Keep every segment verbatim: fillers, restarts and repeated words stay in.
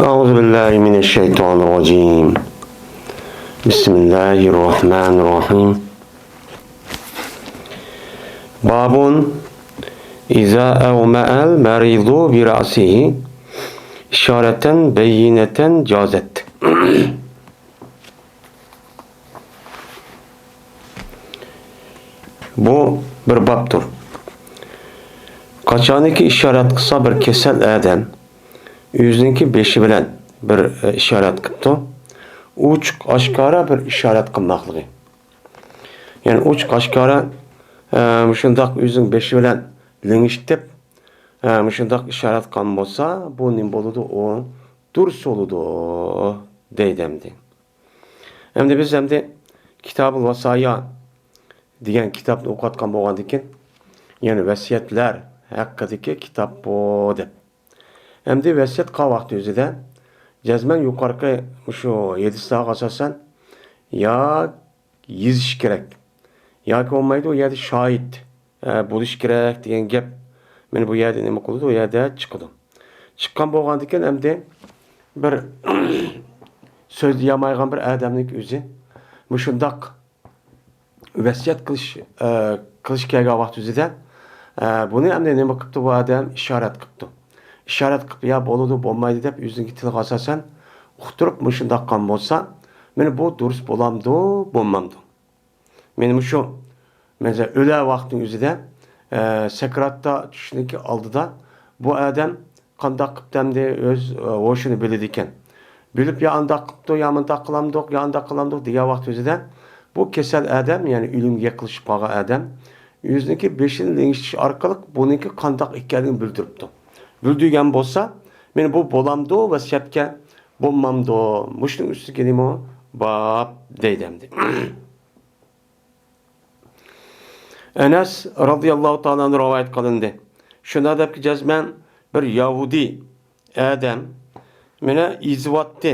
أعوذ بالله من الشيطان الرجيم. بسم الله الرحمن الرحيم. باب إذا أومأ المريض برأسه إشارة بينة جازت. بۇ بىر بابتۇر. قاچانكى ئىشارەت قىلسا بىر كېسەل ئادەم ئۆزىنىڭكى بېشى بىلەن بىر، ئە، ئىشارەت قىپتۇ. ئوچۇق ئاشكارا بىر ئىشارەت قىلماقلىقى. يەنى ئوچۇق ئاشكارا، ئە، مۇشۇنداق ئۆزىنىڭ بېشى بىلەن لىڭشىتىپ، ئە، مۇشۇنداق ئىشارەت قىلغان بولسا، بۇ نېمە بولىدۇ؟ ئۇ دۇرۇس بولىدۇ، دەيدۇ ئەمدى. ئەمدى بىز ئەمدى كىتابۇل ۋاسايا دېگەن كىتابنى ئوقۇۋاتقان بولغاندىكىن، يەنى ۋەسىيەتلەر ھەققىدىكى كىتاب بۇ دەپ. ئەمدى ۋەسىيەت قىلغان ۋاقتى ئۆزىدە جەزمەن يۇقىرىقى مۇشۇ ھەدىسلەرگە ئاساسەن يا يېزىش كېرەك ياكى بولمايدۇ، ئۇ يەردە شاھىت، ئە، بولۇش كېرەك دېگەن گەپ. مانا بۇ يەردە نېمە قىلىدۇ؟ ئۇ يەردە چىقىدۇ. چىققان بولغاندىكىن ئەمدى بىر سۆزلىيەلمەيدىغان بىر ئادەمنىڭ ئۆزى مۇشۇنداق ۋەسىيەت قىلىش، ئە، قىلىش كەلگەن ۋاقتى ئۆزىدە، ئە، بۇنى ئەمدى نېمە قىپتۇ بۇ ئادەم؟ ئىشارەت قىپتۇ. ئىشارەت قىپ، يا بولىدۇ، بولمايدۇ دەپ ئۆزىنىڭكى تىلىغا ئاساسەن ئۇقتۇرۇپ مۇشۇنداق قىلغان بولسا، مانا بۇ دۇرۇس بولامدۇ، بولمامدۇ؟ مانا مۇشۇ، مەسىلەن، ئۆلە ۋاقتىنىڭ ئۆزىدە، ئە، سەكراتتا چۈشنىڭكى ئالدىدا بۇ ئادەم قانداق قىپتۇ ئەمدى ئۆز، ئە، ھوشىنى بىلىدىكەن. بىلىپ يا ئانداق قىپتۇ، يا مۇنداق قىلامدۇق، يا ئانداق قىلامدۇق دېگەن ۋاقتى ئۆزىدە بۇ كېسەل ئادەم، يەنى ئۆلۈمگە يېقىنلىشىپ قالغان ئادەم ئۆزىنىڭكى بېشىنى لىڭشىتىش ئارقىلىق بۇنىڭكى قانداق ئىكەنلىكىنى بىلدۈرۈپتۇ. بىلدۈرگەن بولسا، مانا بۇ بولامدۇ ۋەسىيەتكە، بولمامدۇ؟ مۇشۇنىڭ ئۈستىگە نېمە باب دەيدۇ ئەمدى. ئەنەس رازىياللاھۇ تائالا ئەنھۇ رىۋايەت قىلىندى. شۇنداق دەپكى جەزمەن بىر يەھۇدىي ئادەم مېنى ئېزىۋاتتى.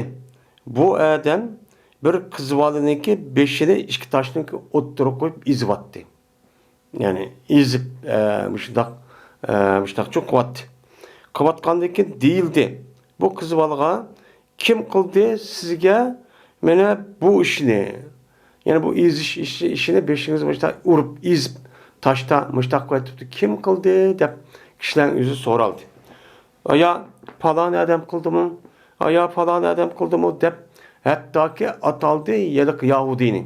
بۇ ئادەم بىر قىز بالىنىڭكى بېشىنى ئىككى تاشنىڭكى ئوتتۇرىغا قويۇپ ئېزىۋاتتى. يەنى ئېزىپ، ئە، مۇشۇنداق، ئە، مۇشۇنداق چوقۇۋاتتى. قىلىۋاتقاندىن كېيىن دېيىلدى. بۇ قىز بالىغا كىم قىلدى سىزگە مانا بۇ ئىشنى؟ يەنى بۇ ئېزىش ئىشى، ئىشىنى بېشىڭىزنى مۇشۇنداق ئۇرۇپ، ئېزىپ، تاشتا مۇشۇنداق قىلىۋېتىپتۇ. كىم قىلدى دەپ كىشىلەرنىڭ ئۆزى سورالدى. ئايا پالان ئادەم قىلدىمۇ؟ ئايا پالان ئادەم قىلدىمۇ؟ دەپ ھەتتاكى ئاتالدى ھېلىقى يەھۇدىينى.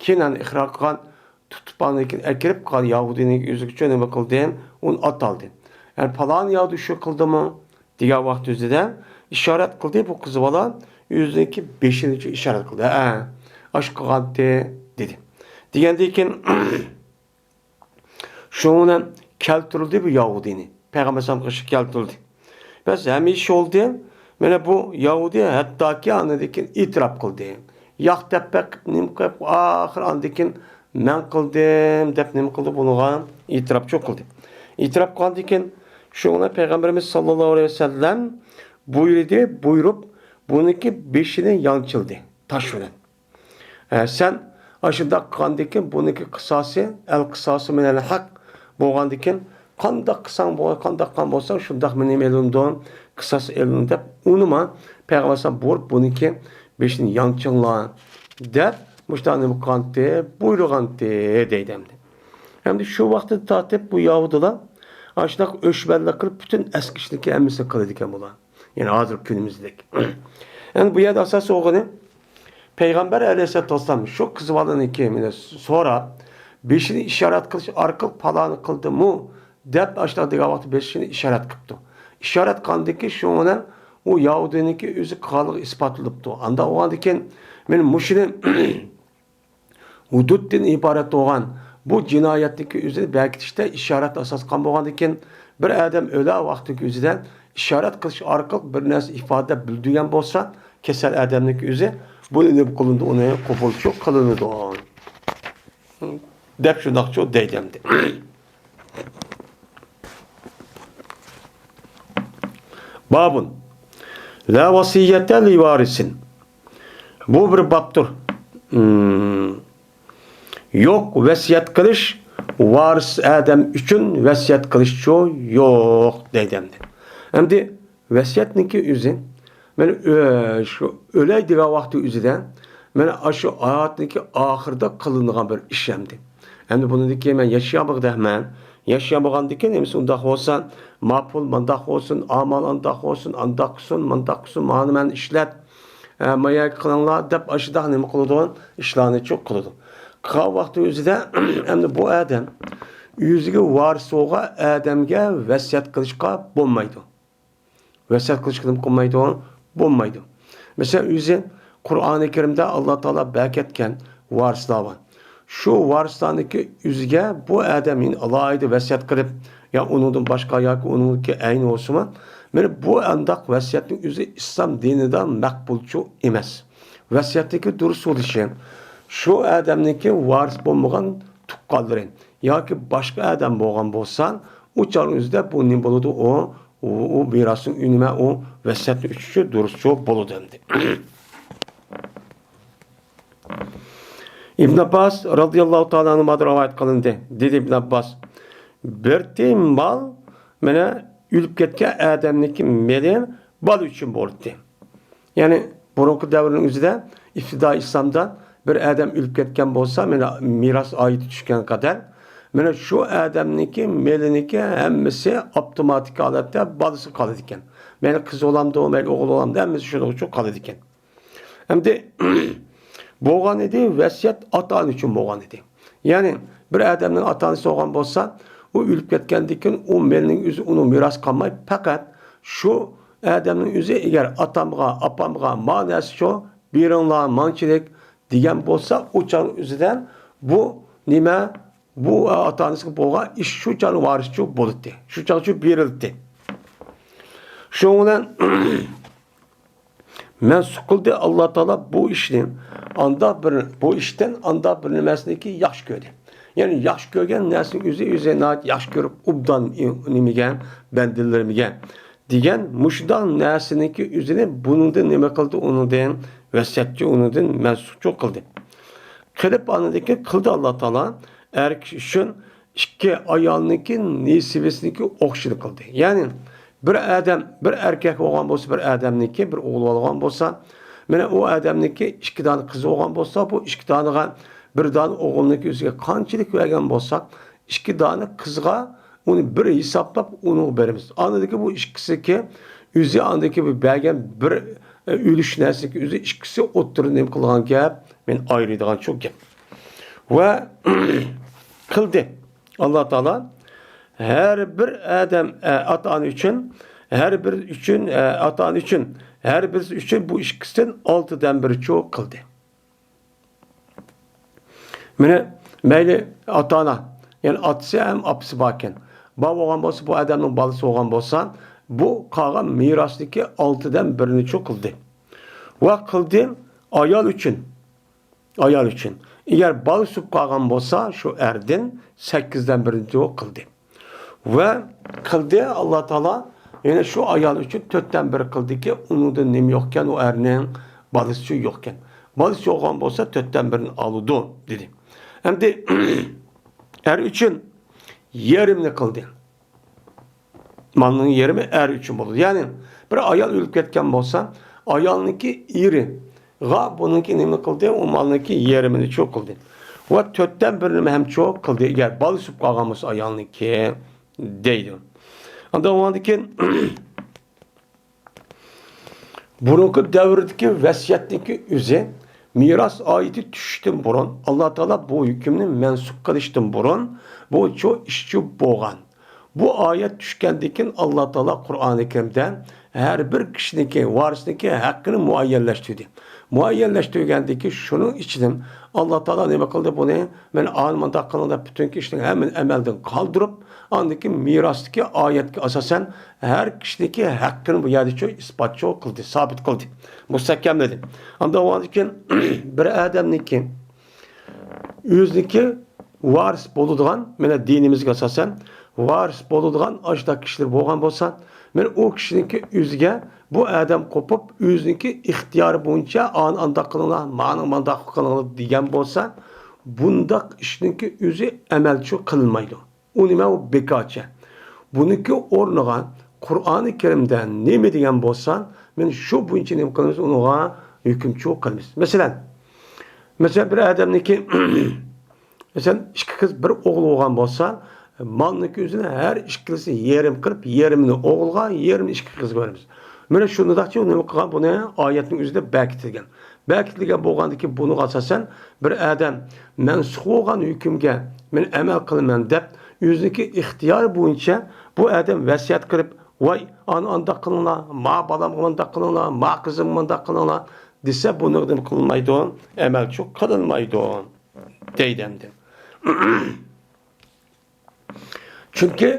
كېيىن ئىقرار قىلغان، تۇتۇپ ئاندىن كېيىن ئەكىرىپ قىلغان يەھۇدىينىڭ ئۆزىگىچە نېمە قىلدى؟ ئۇنى ئاتالدى. يەنى پالان يەھۇدىي شۇ قىلدىمۇ؟ دېگەن ۋاقىت ئۆزىدە ئىشارەت قىلدى، بۇ قىز بالا ئۆزىنىڭكى بېشىنى ئىشارەت قىلدى. ھە، ئاشۇ قىلغانتى، دېدى. دېگەندىن كېيىن شۇنىڭ بىلەن كەلتۈرۈلدى بۇ يەھۇدىينى. پەيغەمبەر ئەلەيھىسسالامغا قېشىپ كەلتۈرۈلدى. بەس ھەمىشە بولدى. مانا بۇ يەھۇدىي ھەتتاكى ئاندىن كېيىن ئېتىراپ قىلدى. ياق دەپ بېقىپ، نېمە قىلىپ، ئاخىر ئاندىن كېيىن مەن قىلدىم دەپ نېمە قىلدى؟ بۇنىڭغا ئېتىراپچۇ قىلدى. ئېتىراپ قىلغاندىن كېيىن شۇنىڭ بىلەن پەيغەمبىرىمىز ساللاللاھۇ ئەلەيھى ۋەسەللەم بۇيرۇدى، بۇيرۇپ، بۇنىڭكى بېشىنى يانچىلدى تاش بىلەن. ھە، سەن ئاشۇنداق قىلغاندىكىن بۇنىڭكى قىساسى، ئەل قىساسى مىنەل ھەق بولغاندىكىن، قانداق قىلساڭ بول-، قانداق قىلغان بولساڭ شۇنداق مېنى ئېلىنىدۇ، قىساس ئېلىنىدۇ دەپ ئۇنىما پەيغەمبەر ئەلەيھىسسالام بۇيرۇپ بۇنىڭكى بېشىنى يانچىڭلار دەپ مۇشۇنداق نېمە قىلغانتى، بۇيرۇغانتى دەيدۇ ئەمدى. ئەمدى شۇ ۋاقىتتىن تارتىپ بۇ يەھۇدىيلار ئاشۇنداق ئۆچمەنلىك قىلىپ پۈتۈن ئەسكى ئىشنىكى ھەممىسىنى قىلىدىكەن بۇلار. يەنى ھازىر كۈنىمىزدەك. ئەمدى بۇ يەردە ئاساس بولغىنى پەيغەمبەر ئەلەيھىسسالاتۇ ۋەسسالام شۇ قىز بالىنىڭكى مېنى سوراپ، بېشىنى ئىشارەت قىلىش ئارقىلىق پالانى قىلدىمۇ دەپ ئاشۇنداق دېگەن ۋاقىتتا بېشىنى ئىشارەت قىپتۇ. ئىشارەت قىلغاندىكىن شۇنىڭ بىلەن ئۇ يەھۇدىينىڭكى ئۆزى قىلغانلىقى ئىسپاتلىنىپتۇ. ئانداق بولغاندىكىن مېنى مۇشۇنى ھۇدۇدتىن ئىبارەت بولغان بۇ جىنايەتنىڭكى ئۆزىنى بەكىتىشتە ئىشارەت ئاساس قىلغان بولغاندىكىن، بىر ئادەم ئۆلە ۋاقتىدىكى ئۆزىدە ئىشارەت قىلىش ئارقىلىق بىر نەرسە ئىپادىلەپ بىلدۈرگەن بولسا، كېسەل ئادەمنىڭكى ئۆزى بۇ نېمە قىلىنىدۇ، ئۇنى قوبۇلچۇ قىلىنىدۇ. دەپ شۇنداقچۇ دەيدۇ ئەمدى. بابۇن. لا ۋەسىيەتە لىۋارىسىن. بۇ بىر بابتۇر. مم. يوق ۋەسىيەت قىلىش، ۋارىس ئادەم ئۈچۈن ۋەسىيەت قىلىشچۇ يوق دەيدۇ ئەمدى. ئەمدى ۋەسىيەتنىڭكى ئۆزى، مانا، ئۆ-، شۇ ئۆلەي دېگەن ۋاقتى ئۆزىدە، مانا، ئاشۇ ھاياتنىڭكى ئاخىرىدا قىلىنغان بىر ئىش ئەمدى. ئەمدى بۇنىڭدىن كېيىن مەن ياشىيالمىغۇدەكمەن. ياشىيالمىغاندىكىن نېمىسى ئۇنداق بولسا، ما پۇل مانداق بولسۇن، ئامال ئانداق بولسۇن، ئانداق قىلسۇن، مانداق قىلسۇن، مانا مەن ئىشلەت، ئە، ماياكى قىلىڭلار دەپ ئاشۇنداق نېمە قىلىدۇ؟ ئىشلارنىچۇ قىلىدۇ. قىلغان ۋاقتى ئۆزىدە ئەمدى بۇ ئادەم ئۆزىگە ۋارىس بولغان ئادەمگە ۋەسىيەت قىلىشقا بولمايدۇ. ۋەسىيەت قىلىشقا نېمە قىلمايدۇ؟ بولمايدۇ. مەسىلەن، ئۆزى قۇرئانى كەرىمدە ئاللا تائالا بەركەتكەن ۋارىسلار بار. شۇ ۋارىسلارنىڭكى ئۆزىگە بۇ ئادەم يەنە ئالاھىدە ۋەسىيەت قىلىپ، يا ئۇنىڭدىن باشقا ياكى ئۇنىڭكى ئەينى بولسىمۇ، مانا بۇ ئانداق ۋەسىيەتنىڭ ئۆزى ئىسلام دىنىدا مەقبۇلچۇ ئېمەس. ۋەسىيەتنىڭكى دۇرۇس بولۇشى، شۇ ئادەمنىڭكى ۋارىس بولمىغان تۇغقانلىرى ياكى باشقا ئادەم بولغان بولسا، ئۇ چاغنىڭ ئۆزىدە بۇ نېمە بولىدۇ؟ ئۇ، ئۇ، ئۇ مىراسنىڭ ئۈنۈمى، ئۇ ۋەسىيەتنىڭ ئۈچىنچى دۇرۇسچۇ بولىدۇ ئەمدى. ئىبن ئابباس رازىياللاھۇ تائالا ئەنھۇمادىن رىۋايەت قىلىندى. دېدى ئىبن ئابباس، بىرتى مال، مانا، ئۆلۈپ كەتكەن ئادەمنىڭكى مېلى بالا ئۈچۈن بولاتتى. يەنى بۇرۇنقى دەۋرنىڭ ئۆزىدە، ئىپتىدائىي ئىسلامدا بىر ئادەم ئۆلۈپ كەتكەن بولسا، مانا، مىراس ئائىتى چۈشكەن قەدەر، مانا، شۇ ئادەمنىڭكى مېلىنىڭكى ھەممىسى ئاپتوماتىك ھالەتتە بالىسىغا قالىدىكەن. مەيلى قىز بولامدۇ، مەيلى ئوغۇل بولامدۇ، ھەممىسى شۇنىڭ ئۈچۈن قالىدىكەن. ئەمدى بولغان ئىدى، ۋەسىيەت ئاتا-ئانا ئۈچۈن بولغان ئىدى. يەنى بىر ئادەمنىڭ ئاتا-ئانىسى بولغان بولسا، ئۇ ئۆلۈپ كەتكەندىن كېيىن ئۇ مېلنىڭ ئۆزى ئۇنىڭ مىراسى قالماي، پەقەت شۇ ئادەمنىڭ ئۆزى ئەگەر ئاتامغا، ئاپامغا ما نەرسە شۇ، بېرىڭلار مانچىلىك دېگەن بولسا، ئۇ چاغنىڭ ئۆزىدە بۇ نېمە، بۇ ئاتا-ئانىسىغا بولغان ئىش شۇ چاغنىڭ ۋارىسىچۇ بولاتتى، شۇ چاغچۇ بېرىلاتتى. شۇنىڭ بىلەن مەنسۇخ قىلدى ئاللا تائالا بۇ ئىشنى. ئاندا بىر، بۇ ئىشتىن ئاندا بىر نېمىسىنىكى ياخشى كۆردى. يەنى ياخشى كۆرگەن نەرسىنى ئۆزى، ئۆزى ناھايىتى ياخشى كۆرۈپ، ئوبدان نېمىگە، بەندىلىرىمگە دېگەن مۇشۇنداق نەرسىنىكى ئۆزىنى بۇنىڭدىن نېمە قىلدى؟ ئۇنىڭدىن ۋەسىيەتچى، ئۇنىڭدىن مەنسۇخچۇ قىلدى. قىلىپ ئاندىن كېيىن قىلدى ئاللا تائالا ئەر كىشى ئۈچۈن ئىككى ئايالنىڭكى نېسىۋىسىنىڭكى ئوخشىشىنى قىلدى. يەنى بىر ئادەم، بىر ئەركەك بولغان بولسا، بىر ئادەمنىڭكى، بىر ئوغۇل بولغان بولسا، مانا ئۇ ئادەمنىڭكى ئىككى دانە قىزى بولغان بولسا، بۇ ئىككى دانىغا بىر دانە ئوغۇلنىڭكى ئۆزىگە قانچىلىك بەرگەن بولسا، ئىككى دانە قىزغا ئۇنى بىر ھېسابلاپ ئۇنىڭغا بېرىمىز. ئاندىكى بۇ ئىككىسىكى ئۆزى ئاندىكى بۇ بەرگەن بىر، ئە، ئۈلۈش نەرسىنىڭكى ئۆزى ئىككىسى ئوتتۇرىدا نېمە قىلغان گەپ؟ مەن ئايرىيدىغان شۇ گەپ. ۋە قىلدى. ئاللا تائالا ھەر بىر ئادەم، ئە، ئاتا-ئانا ئۈچۈن، ھەر بىر ئۈچۈن، ئە، ئاتا-ئانا ئۈچۈن، ھەر بىرسى ئۈچۈن بۇ ئىككىسىدىن ئالتىدىن بىرىچۇ قىلدى. مانا، مەيلى ئاتا-ئانا، يەنى ئاتىسى ھەم ئاپىسى باركەن. بار بولغان بولسا، بۇ ئادەمنىڭ بالىسى بولغان بولسا، بۇ قالغان مىراسنىڭكى ئالتىدىن بىرىنىچۇ قىلدى. ۋە قىلدى ئايال ئۈچۈن. ئايال ئۈچۈن. ئەگەر بالا سۈپ قالغان بولسا، شۇ ئەردىن سەككىزدىن بىرىنچى قىلدى. ۋە قىلدى، ئاللا تائالا يەنە شۇ ئايال ئۈچۈن تۆتتىن بىر قىلدىكى، ئۇنىڭدىن نېمە يوقكەن، ئۇ ئەرنىڭ بالىسى يوقكەن. بالىسى يوققان بولسا، تۆتتىن بىرىنى ئالىدۇ، دېدى. ئەمدى ئەر ئۈچۈن يېرىمنى قىلدى. مالنىڭ يېرىمى ئەر ئۈچۈن بولىدۇ. يەنى بىر ئايال ئۆلۈپ كەتكەن بولسا، ئايالنىڭكى ئېرىغا بۇنىڭكى نېمە قىلدى؟ ئۇ مالنىڭكى يېرىمىنى چۇ قىلدى. ۋە تۆتتىن بىرىنى ھەم چۇ قىلدى. ئەگەر بالا سۈپ قالغان بولسا ئايالنىڭكى، دەيدۇ. ئاندىن ئۇنىڭدىن كېيىن بۇرۇنقى دەۋردىكى ۋەسىيەتنىڭكى ئۆزى مىراس ئائىتى چۈشۈشتىن بۇرۇن، ئاللا تائالا بۇ ھۆكۈمنى مەنسۇخ قىلىشتىن بۇرۇن، بۇ چۇ ئىشچۇ بولغان. بۇ ئايەت چۈشكەندىن كېيىن، ئاللا تائالا قۇرئانى كەرىمدە ھەر بىر كىشىنىڭكى، ۋارىسنىڭكى ھەققىنى مۇئەييەنلەشتۈردى. مۇئەييەنلەشتۈرگەندىن كېيىن، شۇنىڭ ئىچىدىن ئاللا تائالا نېمە قىلدى بۇنى؟ مەن ئانى مۇنداق قىلىڭ دەپ، پۈتۈنكى ئىشنىڭ ھەممىنى ئەمەلدىن قالدۇرۇپ، ئاندىن كېيىن مىراستىكى ئايەتكە ئاساسەن، ھەر كىشىنىڭكى ھەققىنى بۇ يەردىچۇ ئىسپاتچۇ قىلدى، سابىت قىلدى، مۇستەھكەملىدى. ئاندىن ئۇنىڭدىن كېيىن بىر ئادەمنىڭكى ئۆزىنىڭكى ۋارىس بولىدىغان، مانا دىنىمىزگە ئاساسەن، ۋارىس بولىدىغان ئاشۇنداق كىشىلەر بولغان بولسا، مانا ئۇ كىشىنىڭكى ئۆزىگە بۇ ئادەم قوپۇپ، ئۆزىنىڭكى ئىختىيارى بويىچە، ئانى ئانداق قىلىڭلار، مانى مانداق قىلىڭلار دېگەن بولسا، بۇنداق ئىشنىڭكى ئۆزى ئەمەلچۇ قىلىنمايدۇ. ئۇ نېمە؟ ئۇ بىكارچە. بۇنىڭكى ئورنىغا قۇرئانى كەرىمدە نېمە دېگەن بولسا، مانا شۇ بويىچە نېمە قىلىمىز، ئۇنىڭغا ھۆكۈم چىقىرىمىز. مەسىلەن، مەسىلەن، بىر ئادەمنىڭكى، مەسىلەن، ئىككى قىز، بىر ئوغۇل بولغان بولسا، مالنىڭكى ئۆزىنى ھەر ئىككىلىسى يېرىم قىلىپ، يېرىمىنى ئوغۇلغا، يېرىمىنى ئىككى قىزغا بېرىمىز. مانا شۇنداقچە نېمە قىلغان، بۇنى ئايەتنىڭ ئۆزىدە بەكىتىلگەن. بەكىتىلگەن بولغاندىكىن، بۇنىڭغا ئاساسەن بىر ئادەم مەنسۇخ بولغان ھۆكۈمگە مەن ئەمەل قىلىمەن دەپ، ئۆزىنىڭكى ئىختىيارى بويىچە بۇ ئادەم ۋەسىيەت قىلىپ، ۋاي، ئانا ئانداق قىلىڭلار، ما بالامغا مۇنداق قىلىڭلار، ما قىزىمغا مۇنداق قىلىڭلار دېسە، بۇنىڭدىن قىلىنمايدۇ، ئەمەل چۇ قىلىنمايدۇ دەيدۇ ئەمدى. چۈنكى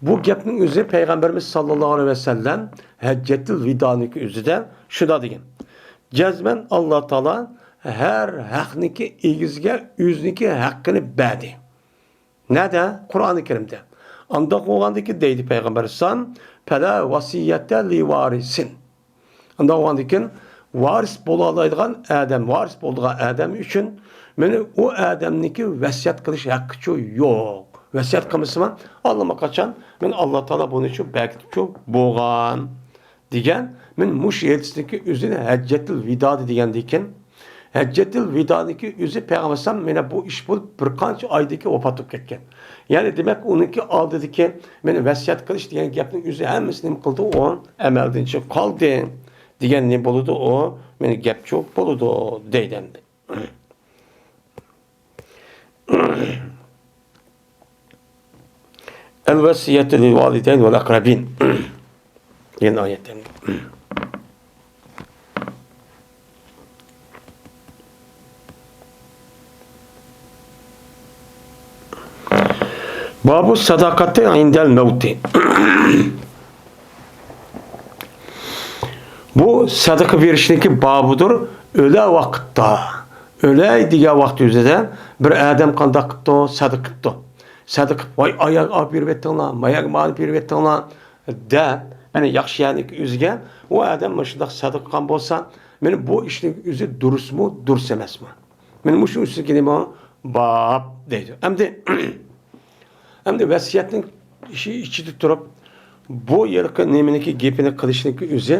بۇ گەپنىڭ ئۆزى پەيغەمبىرىمىز ساللاللاھۇ ئەلەيھى ۋەسەللەم ھەججەتۇل ۋىدانىڭكى ئۆزىدە شۇنداق دېگەن، جەزمەن ئاللا تائالا ھەر ھەقنىڭكى ئىگىسىگە ئۆزىنىڭكى ھەققىنى بەردى. نەدە؟ قۇرئانى كەرىمدە. ئانداق بولغاندىكىن دەيدۇ پەيغەمبەر ئەلەيھىسسالام، پەلا ۋەسىيەتە لىۋارىسىن. ئانداق بولغاندىكىن، ۋارىس بولالايدىغان ئادەم، ۋارىس بولىدىغان ئادەم ئۈچۈن مانا ئۇ ئادەمنىڭكى ۋەسىيەت قىلىش ھەققىچۇ يوق. ۋەسىيەت قىلمىسىمۇ، ئاللىماقاچان مانا ئاللا تائالا بۇنىچۇ بەكىتىپچۇ بولغان دېگەن. مانا مۇشۇ ھەدىستىكى ئۆزىنى ھەججەتۇل ۋىدا دېگەندىكىن، ھەججەتۇل ۋىدانىڭكى ئۆزى پەيغەمبەر ئەلەيھىسسالام مانا بۇ ئىش بولۇپ بىر قانچە ئايدىن كېيىن ۋاپات بولۇپ كەتكەن. يەنى دېمەك، ئۇنىڭكى ئالدىدىكى مانا ۋەسىيەت قىلىش دېگەن گەپنىڭ ئۆزى ھەممىسى نېمە قىلدى؟ ئۇ ئەمەلدىن چىقىپ قالدى دېگەن نېمە بولىدۇ؟ ئۇ مانا گەپچۇ بولىدۇ دەيدۇ ئەمدى. ئەل ۋەسىيەتۇ لىل ۋالىدەين ۋەل ئەقرەبىن دېگەن ئايەتتە. بابۇ سەدەقەتى ئىندەل مەۋتى. بۇ سەدىقە بېرىشنىڭكى بابىدۇر. ئۆلە ۋاقىتتا، ئۆلەي دېگەن ۋاقىت يۈزىدە بىر ئادەم قانداق قىپتۇ؟ سەدىقە قىپتۇ. سەدىقە قىپ، ۋاي، ئاياغ ئاپ بېرىۋەتتىڭلار، ماياغ مانى بېرىۋەتتىڭلار دەپ، يەنى ياخشى يەرنىڭكى ئۆزىگە ئۇ ئادەم مۇشۇنداق سەدىقە قىلغان بولسا، مانا بۇ ئىشنىڭ ئۆزى دۇرۇسمۇ، دۇرۇس ئەمەسمۇ؟ مانا مۇشۇ ئۈستىدىكى نېمە؟ باب دەيدۇ. ئەمدى ئەمدى ۋەسىيەتنىڭ ئىشى ئىچىدە تۇرۇپ، بۇ ھېلىقى نېمىنىڭكى گېپىنى قىلىشنىڭكى ئۆزى،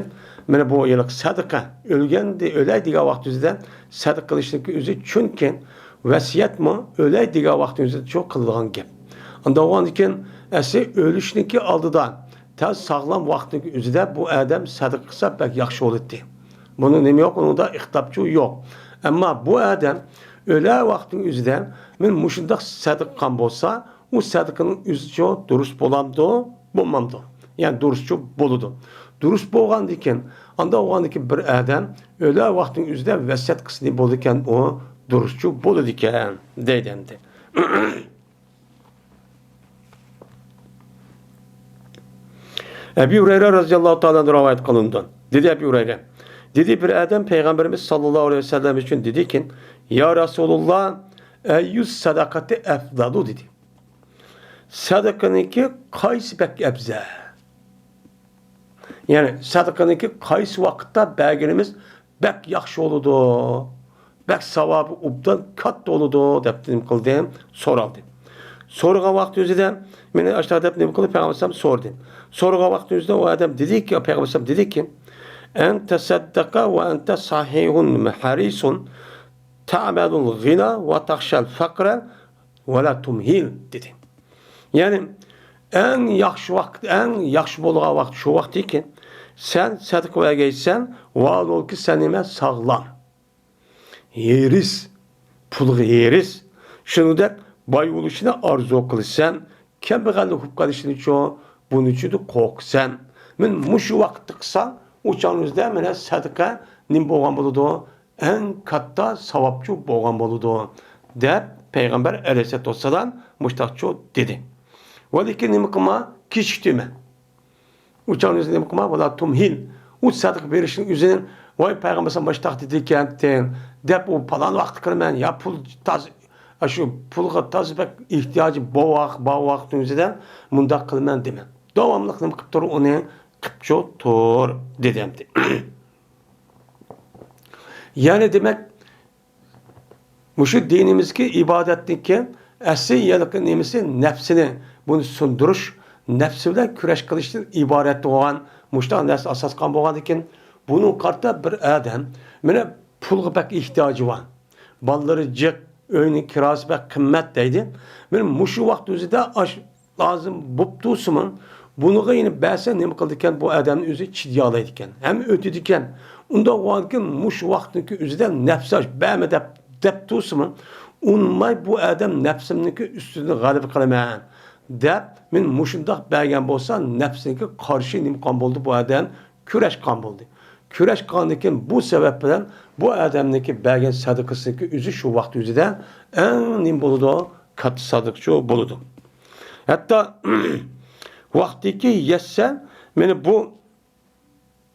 مانا بۇ ھېلىقى سەدىقە، ئۆلگەندە، ئۆلەي دېگەن ۋاقىت ئۆزىدە سەدىقە قىلىشنىڭكى ئۆزى، چۈنكى ۋەسىيەتمۇ ئۆلەي دېگەن ۋاقىت ئۆزىدە شۇ قىلىدىغان گەپ. ئانداق بولغاندىكىن، ئەسلى ئۆلۈشنىڭكى ئالدىدا، تەز ساغلام ۋاقىتنىڭكى ئۆزىدە بۇ ئادەم سەدىقە قىلسا بەك ياخشى بولاتتى. بۇنىڭ نېمە يوق، ئۇنىڭدا ئىختىلاپچۇ يوق. ئەمما بۇ ئادەم ئۆلە ۋاقتىنىڭ ئۆزىدە مەن مۇشۇنداق سەدىقە قىلغان بولسا، ئۇ سەدىقىنىڭ ئۆزىچۇ دۇرۇس بولامدۇ، بولمامدۇ؟ يەنى دۇرۇسچۇ بولىدۇ. دۇرۇس بولغاندىكىن، ئانداق بولغاندىكىن بىر ئادەم ئۆلە ۋاقتىنىڭ ئۆزىدە ۋەسىيەت قىلسا بولىدىكەن، ئۇ دۇرۇسچۇ بولىدىكەن، دەيدۇ ئەمدى. ئەبى ھۇرەيرە رەزىياللاھۇ تائالا ئەنھۇ رىۋايەت قىلىنىدۇ. دېدى ئەبى ھۇرەيرە، دېدى، بىر ئادەم پەيغەمبىرىمىز ساللاللاھۇ ئەلەيھى ۋەسەللەم ئۈچۈن دېدىكىن، يا رەسۇلۇللا، ئەييۇ سەدەقەتى ئەفزەلۇ؟ دېدى. سەدىقىنىڭكى قايسى بەك ئەپزەل؟ يەنى سەدىقىنىڭكى قايسى ۋاقىتتا بەرگىنىمىز بەك ياخشى بولىدۇ، بەك ساۋابى ئوبدان كاتتا بولىدۇ دەپ نېمە قىلدى؟ سورالدى. سورىغان ۋاقتى ئۆزىدە مېنى ئاشۇنداق دەپ نېمە قىلدى؟ پەيغەمبەر ئەلەيھىسسالام سورىدى. سورىغان ۋاقتى ئۆزىدە ئۇ ئادەم دېدىكى، پەيغەمبەر ئەلەيھىسسالام دېدىكى، ئەن تەسەددەقە ۋە ئەنتە ساھىھۇن ھەرىسۇن تەئمەلۇل غىنا ۋە تەخشەل فەقرە ۋە لا تۇمھىل، دېدى. يەنى ئەڭ ياخشى ۋاقىت، ئەڭ ياخشى بولغان ۋاقىت شۇ ۋاقىتكەن، سەن سەدىقە بەرگەيسەن، ۋاھالەنكى، سەن نېمە؟ ساغلام. ھېرىس، پۇلغا ھېرىس. شۇنىڭدەك باي بولۇشنى ئارزۇ قىلىسەن، كەمبەغەللىك بولۇپ قېلىشنىچۇ، بۇنىچۇ قورقىسەن. مەن مۇشۇ ۋاقىتتا قىلساڭ، ئۇ چاغنىڭىزدا مانا سەدىقە نېمە بولغان بولىدۇ؟ ئەڭ كاتتا ساۋابچۇ بولغان بولىدۇ، دەپ پەيغەمبەر ئەلەيھىسسالاتۇ ۋەسسالام مۇشتاقچۇ دېدى. ۋەلىكىن نېمە قىلما، كېچىكتۈرمە. ئۇ چاغنى ئۆزى نېمە قىلما، ۋالا تۇمھىل. ئۇ سەدىقە بېرىشنىڭ ئۆزىنى، ۋاي، پەيغەمبەر سەن مۇشتاق دېدىكەنتىڭ، دەپ ئۇ پالان ۋاقىتتا قىلىمەن، يا پۇل تاز، ئاشۇ پۇلغا تازا بەك ئېھتىياجى بار ۋاق-، بار ۋاقىتنىڭ ئۆزىدە مۇنداق قىلىمەن دېمە. داۋاملىق نېمە قىلىپ تۇر، ئۇنى قىپچۇ تۇر، دېدى ئەمدى. يەنى دېمەك، مۇشۇ دىنىمىزدىكى ئىبادەتنىڭكى ئەسلى ھېلىقى نېمىسى، نەپسىنى، بۇنى سۇندۇرۇش، نەپسى بىلەن كۈرەش قىلىشتىن ئىبارەت بولغان مۇشۇنداق نەرسە ئاساس قىلغان بولغاندىكىن، بۇنىڭغا قارىتا بىر ئادەم، مانا، پۇلغا بەك ئېھتىياجى بار، بالىلىرى جىق، ئۆينىڭ كىراسى بەك قىممەت دەيدۇ. مانا مۇشۇ ۋاقىت ئۆزىدە ئاش لازىم بوپتۇ تۇرسىمۇ، بۇنىڭغا يەنە بەرسە نېمە قىلىدىكەن؟ بۇ ئادەمنىڭ ئۆزى چىدىيالايدىكەن، ھەم ئۆتىدىكەن. ئۇنداق بولغاندىكىن مۇشۇ ۋاقىتنىڭكى ئۆزىدە نەپسى ئاش بەرمە دەپ، دەپ تۇرسىمۇ، ئۇنىماي بۇ ئادەم نەپسىمنىڭكى ئۈستىدىن غەلىبە قىلىمەن دەپ، مەن مۇشۇنداق بەرگەن بولسا، نەپسىنىڭكى قارشى نېمە قىلغان بولدى؟ بۇ ئادەم كۈرەش قىلغان بولدى. كۈرەش قىلغاندىن كېيىن بۇ سەۋەب بىلەن بۇ ئادەمنىڭكى بەرگەن سەدىقىسىنىڭكى ئۆزى شۇ ۋاقىت ئۆزىدە ئەڭ نېمە بولىدۇ؟ كاتتا سەدىقىچۇ بولىدۇ. ھەتتا ۋاقتىكى يەتسە، مانا بۇ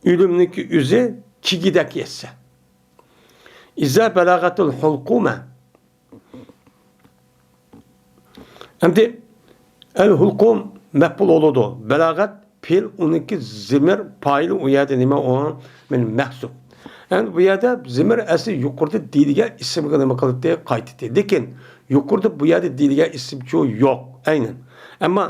ئۆلۈمنىڭكى ئۆزى كىگىدەك يەتسە. ئىزا بەلەغەتۇل ھۇلقۇمە. ئەمدى ئەل ھۇلقۇم مەپئۇل بولىدۇ. بەلەغەت پېئىل، ئۇنىڭكى زىمىر پائىل، ئۇ يەردە نېمە ئۇ؟ مانا مەھزۇپ. ئەمدى بۇ يەردە زىمىر ئەسلى يۇقىرىدا دېيىلگەن ئىسىمگە نېمە قىلدى؟ قايتتى. لېكىن يۇقىرىدا بۇ يەردە دېيىلگەن ئىسىمچۇ يوق ئەينەن. ئەمما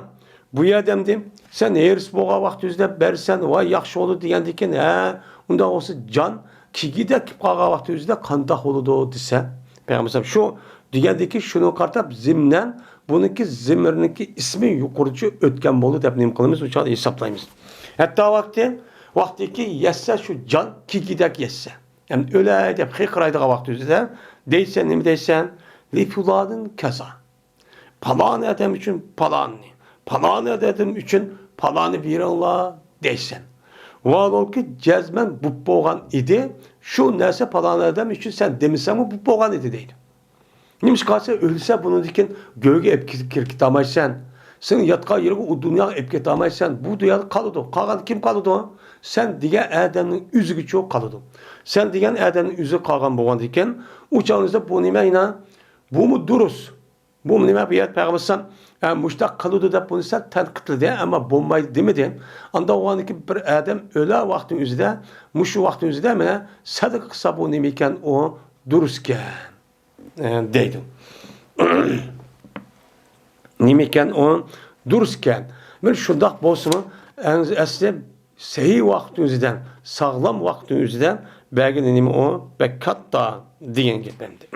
بۇ يەردە ئەمدى سەن ھېرىس بولغان ۋاقتىڭىزدا بەرسەن، ۋاي ياخشى بولدى دېگەندىكىن، ھە، ئۇنداق بولسا جان كىگىدەك كېلىپ قالغان ۋاقتىڭىزدا قانداق بولىدۇ دېسە، پەيغەمبەر شۇ دېگەندىكىن شۇنىڭغا قارىتىپ زىمنەن بۇنىڭكى زىمىرنىڭكى ئىسمى يۇقىرىچە ئۆتكەن بولدى دەپ نېمە قىلىمىز؟ ئۇ چاغدا ھېسابلايمىز. ھەتتا ۋاقتى، ۋاقتىكى يەتسە شۇ جان كىگىدەك يەتسە. يەنى ئۆلەي دەپ قىيقىرايدىغان ۋاقتىڭىزدا دەيسەن، نېمە دەيسەن؟ لىفۇلانىن كەزا. پالانى ئادەم ئۈچۈن پالانىنى، پالانى ئادەم ئۈچۈن پالانى بېرىڭلار دەيسەن. ۋاھالەنكى جەزمەن بوپ بولغان ئىدى، شۇ نەرسە پالانى ئادەم ئۈچۈن سەن دېمىسەڭمۇ بوپ بولغان ئىدى دەيدۇ. نېمىشقا دېسە، ئۆلسە بۇنىڭدىن كېيىن گۆرگە ئېلىپ كىر-، كىرىپ كېتەلمەيسەن. سېنىڭ ياتقان يېرىڭگە، ئۇ دۇنياغا ئېلىپ كېتەلمەيسەن. بۇ دۇنيادا قالىدۇ. قالغان كىم قالىدۇ؟ سەن دېگەن ئادەمنىڭ ئۆزىگىچۇ قالىدۇ. سەن دېگەن ئادەمنىڭ ئۆزى قالغان بولغاندىكىن، ئۇ چاغدا بۇ نېمە ئەينا؟ بۇمۇ دۇرۇس. بۇ نېمە؟ بۇ يەردە پەيغەمبەر ئەلەيھىسسالام، ئە، مۇشۇنداق قىلىدۇ دەپ بۇنى سەل تەنقىدلىدى، ئەمما بولمايدۇ دېمىدى. ئانداق بولغاندىكىن بىر ئادەم ئۆلە ۋاقتىنىڭ ئۆزىدە، مۇشۇ ۋاقىتنىڭ ئۆزىدە مانا سەدىقە قىلسا بۇ نېمە ئىكەن؟ ئۇ دۇرۇس ئىكەن، ئە، دەيدۇ. نېمە ئىكەن ئۇ؟ دۇرۇس ئىكەن. مانا شۇنداق بولسىمۇ، ئەڭ ئەسلى سەھىھ ۋاقىتنىڭ ئۆزىدە، ساغلام ۋاقىتنىڭ ئۆزىدە بەرگىنى نېمە ئۇ؟ بەك كاتتا دېگەن گەپ ئەمدى.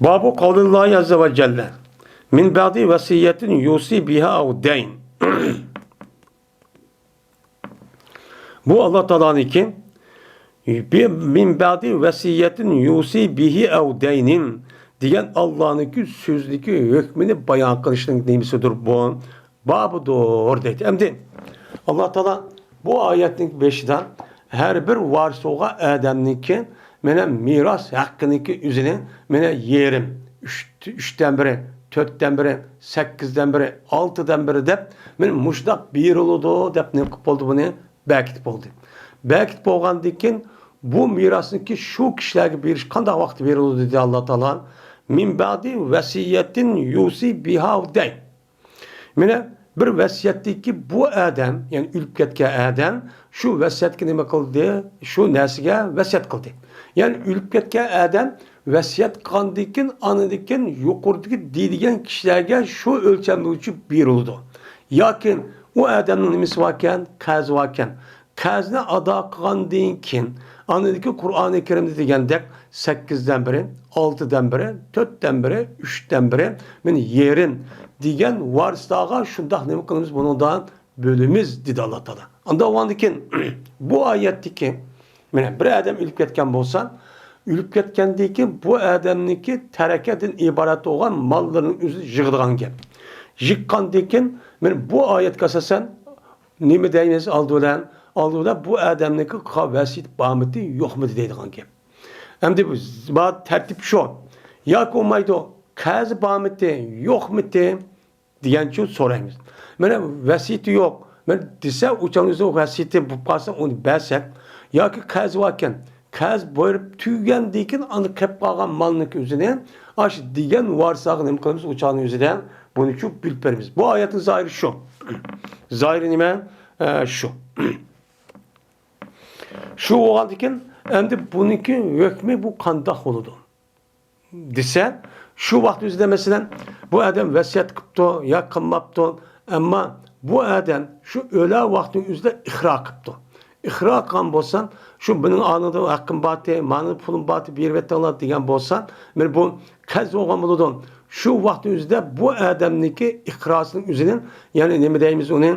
بابۇ قەۋلىللاھى ئەززە ۋە جەللە، مىن بەئدى ۋەسىيەتىن يۇسى بىھا ئەۋ دەين. بۇ ئاللا تائالانىڭكى، بى-، مىن بەئدى ۋەسىيەتىن يۇسى بىھى ئەۋ دەينىن دېگەن ئاللانىڭكى سۆزىنىڭكى ھۆكمىنى بايان قىلىشنىڭ نېمىسىدۇر بۇ؟ بابىدۇر دەيدۇ. ئەمدى ئاللا تائالا بۇ ئايەتنىڭ بېشىدا ھەر بىر ۋارىس بولغان ئادەمنىڭكى مانا مىراس ھەققىنىڭكى ئۆزىنى مانا يېرىم، ئۈچ، ئۈچتىن بىرى، تۆتتىن بىرى، سەككىزدىن بىرى، ئالتىدىن بىرى دەپ مانا مۇشۇنداق بېرىلىدۇ دەپ نېمە قىلىپ بولدى بۇنى؟ بەركىتىپ بولدى. بەركىتىپ بولغاندىن كېيىن بۇ مىراسنىڭكى شۇ كىشىلەرگە بېرىش قانداق ۋاقىتتا بېرىلىدۇ دېدى ئاللا تائالا. مىن بەئدى ۋەسىيەتىن يۇسى بىھا دەين. مانا بىر ۋەسىيەتتىكى بۇ ئادەم، يەنى ئۆلۈپ كەتكەن ئادەم شۇ ۋەسىيەتكە نېمە قىلدى؟ شۇ نەرسىگە ۋەسىيەت قىلدى. يەنى ئۆلۈپ كەتكەن ئادەم ۋەسىيەت قىلغاندىن كېيىن، ئاندىن كېيىن يۇقىرىدىكى دېيىلگەن كىشىلەرگە شۇ ئۆلچەم بويىچە بېرىلىدۇ. ياكى ئۇ ئادەمنىڭ نېمىسى باركەن؟ قەرزى باركەن. قەرزنى ئادا قىلغاندىن كېيىن، ئاندىن كېيىن قۇرئانى كەرىمدە دېگەندەك، سەككىزدىن بىرى، ئالتىدىن بىرى، تۆتتىن بىرى، ئۈچتىن بىرى، مانا يېرىم دېگەن ۋارىسلارغا شۇنداق نېمە قىلىمىز؟ بۇنىڭدا بۆلىمىز، دېدى ئاللا تائالا. ئانداق بولغاندىن كېيىن بۇ ئايەتتىكى، مانا بىر ئادەم ئۆلۈپ كەتكەن بولسا، ئۆلۈپ كەتكەندىن كېيىن بۇ ئادەمنىڭكى تەرىكەدىن ئىبارەت بولغان ماللىرىنى ئۆزى يىغىدىغان گەپ. يىغقاندىن كېيىن، مانا بۇ ئايەتكە ئاساسەن نېمە دەيمىز ئالدى بىلەن؟ ئالدى بىلەن بۇ ئادەمنىڭكى قىلغان ۋەسىيىتى بارمىدى، يوقمىدى دەيدىغان گەپ. ئەمدى بۇ، بۇ تەرتىپ شۇ. ياكى بولمايدۇ، قەرزى بارمىدى، يوقمىدى دېگەنچۇ سورايمىز. مانا ۋەسىيىتى يوق. مانا دېسە، ئۇ چاغدا ئۆزى ۋەسىيىتى بولۇپ قالسا، ئۇنى بەرسەك، ياكى قەرزى باركەن، قەرز بېرىپ تۈگىگەندىن كېيىن، ئاندىن قېلىپ قالغان مالنىڭكى ئۆزىنى ئاشۇ دېگەن ۋارىسلارغا نېمە قىلىمىز؟ ئۇ چاغنىڭ ئۆزىدە بۇنىچۇ بۆلۈپ بېرىمىز. بۇ ئايەتنىڭ زاھىرى شۇ. زاھىرى نېمە؟ ئە، شۇ. شۇ بولغاندىكىن، ئەمدى بۇنىڭكى ھۆكمى بۇ قانداق بولىدۇ دېسە، شۇ ۋاقىت ئۆزىدە، مەسىلەن، بۇ ئادەم ۋەسىيەت قىپتۇ يا قىلماپتۇ، ئەمما بۇ ئادەم شۇ ئۆلە ۋاقتىنىڭ ئۆزىدە ئىقرار قىپتۇ. ئىقرار قىلغان بولسا، شۇ مېنىڭ ئانىڭدا ھەققىم بارتى، مانا پۇلۇم بارتى، بېرىۋېتىڭلار دېگەن بولسا، مانا بۇ قەرز بولغان بولىدۇ. شۇ ۋاقىتنىڭ ئۆزىدە بۇ ئادەمنىڭكى ئىقرارىنىڭ ئۆزىنىڭ، يەنى نېمە دەيمىز ئۇنى،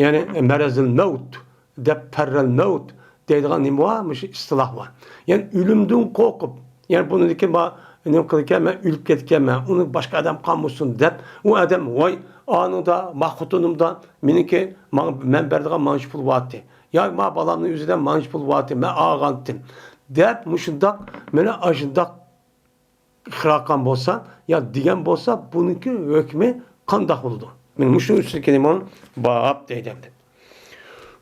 يەنى مەرەزىل مەۋت دەپ، پەررەل مەۋت دەيدىغان نېمە بار؟ مۇشۇ ئىستىلاھ بار. يەنى ئۆلۈمدىن قورقۇپ، يەنى بۇنىڭدىكى ما-، نېمە قىلىدىكەن، مەن ئۆلۈپ كېتىكەنمەن، ئۇنى باشقا ئادەم قالمىسۇن دەپ، ئۇ ئادەم، ۋاي، ئانىڭدا، ما خوتۇنۇمدا، مېنىڭكى، ماڭا، مەن بەرىدىغان مانچە پۇل بارتى. يا ما بالامنىڭ ئۆزىدە مانچە پۇل بارتى، مەن ئالغانتىم دەپ، مۇشۇنداق، مانا ئاشۇنداق ئىقرار قىلغان بولسا، يا دېگەن بولسا، بۇنىڭكى ھۆكمى قانداق بولىدۇ؟ مانا مۇشۇنىڭ ئۈستىدىكى نېمە باب دەيدۇ ئەمدى.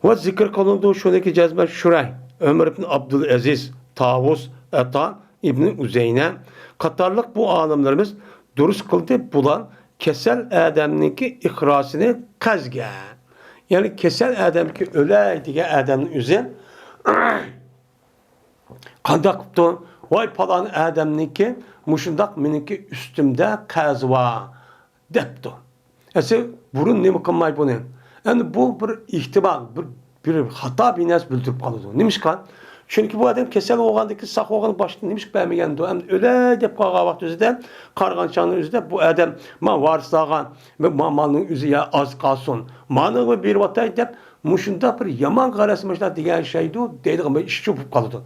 ۋە زىكىر قىلىنىدۇ، شۇنىڭكى جەزمەن شۇرەي، ئۆمەر ئىبن ئابدۇلئەزىز، تاۋۇس، ئەتا ئىبن ئۇزەينە قاتارلىق بۇ ئالىملىرىمىز دۇرۇس قىلدى، بۇلار كېسەل ئادەمنىڭكى ئىقراسىنى قەزگە، يەنى كېسەل ئادەمكى ئۆلەي دېگەن ئادەمنىڭ ئۆزى قانداق قىپتۇ؟ ۋاي، پالان ئادەمنىڭكى مۇشۇنداق مېنىڭكى ئۈستۈمدە قەرزى بار دەپتۇ. ئەسلى بۇرۇن نېمە قىلماي بۇنى؟ ئەمدى بۇ بىر ئېھتىمال، بىر، بىر خاتا بىر نەرسە بىلدۈرۈپ قالىدۇ. نېمىشقا؟ چۈنكى بۇ ئادەم كېسەل بولغاندىكىن ساق بولغان باشتا نېمىشقا بەرمىگەندۇ؟ ئەمدى ئۆلەي دەپ قالغان ۋاقتى ئۆزىدە قارىغان چاغنىڭ ئۆزىدە بۇ ئادەم ما ۋارىسلارغا ما مالنىڭ ئۆزى يا ئاز قالسۇن، مانىغا بېرىۋاتاي دەپ مۇشۇنداق بىر يامان غەرەز مۇشۇنداق دېگەن شەيدۇ دەيدىغان بىر ئىشچۇ بولۇپ قالىدۇ.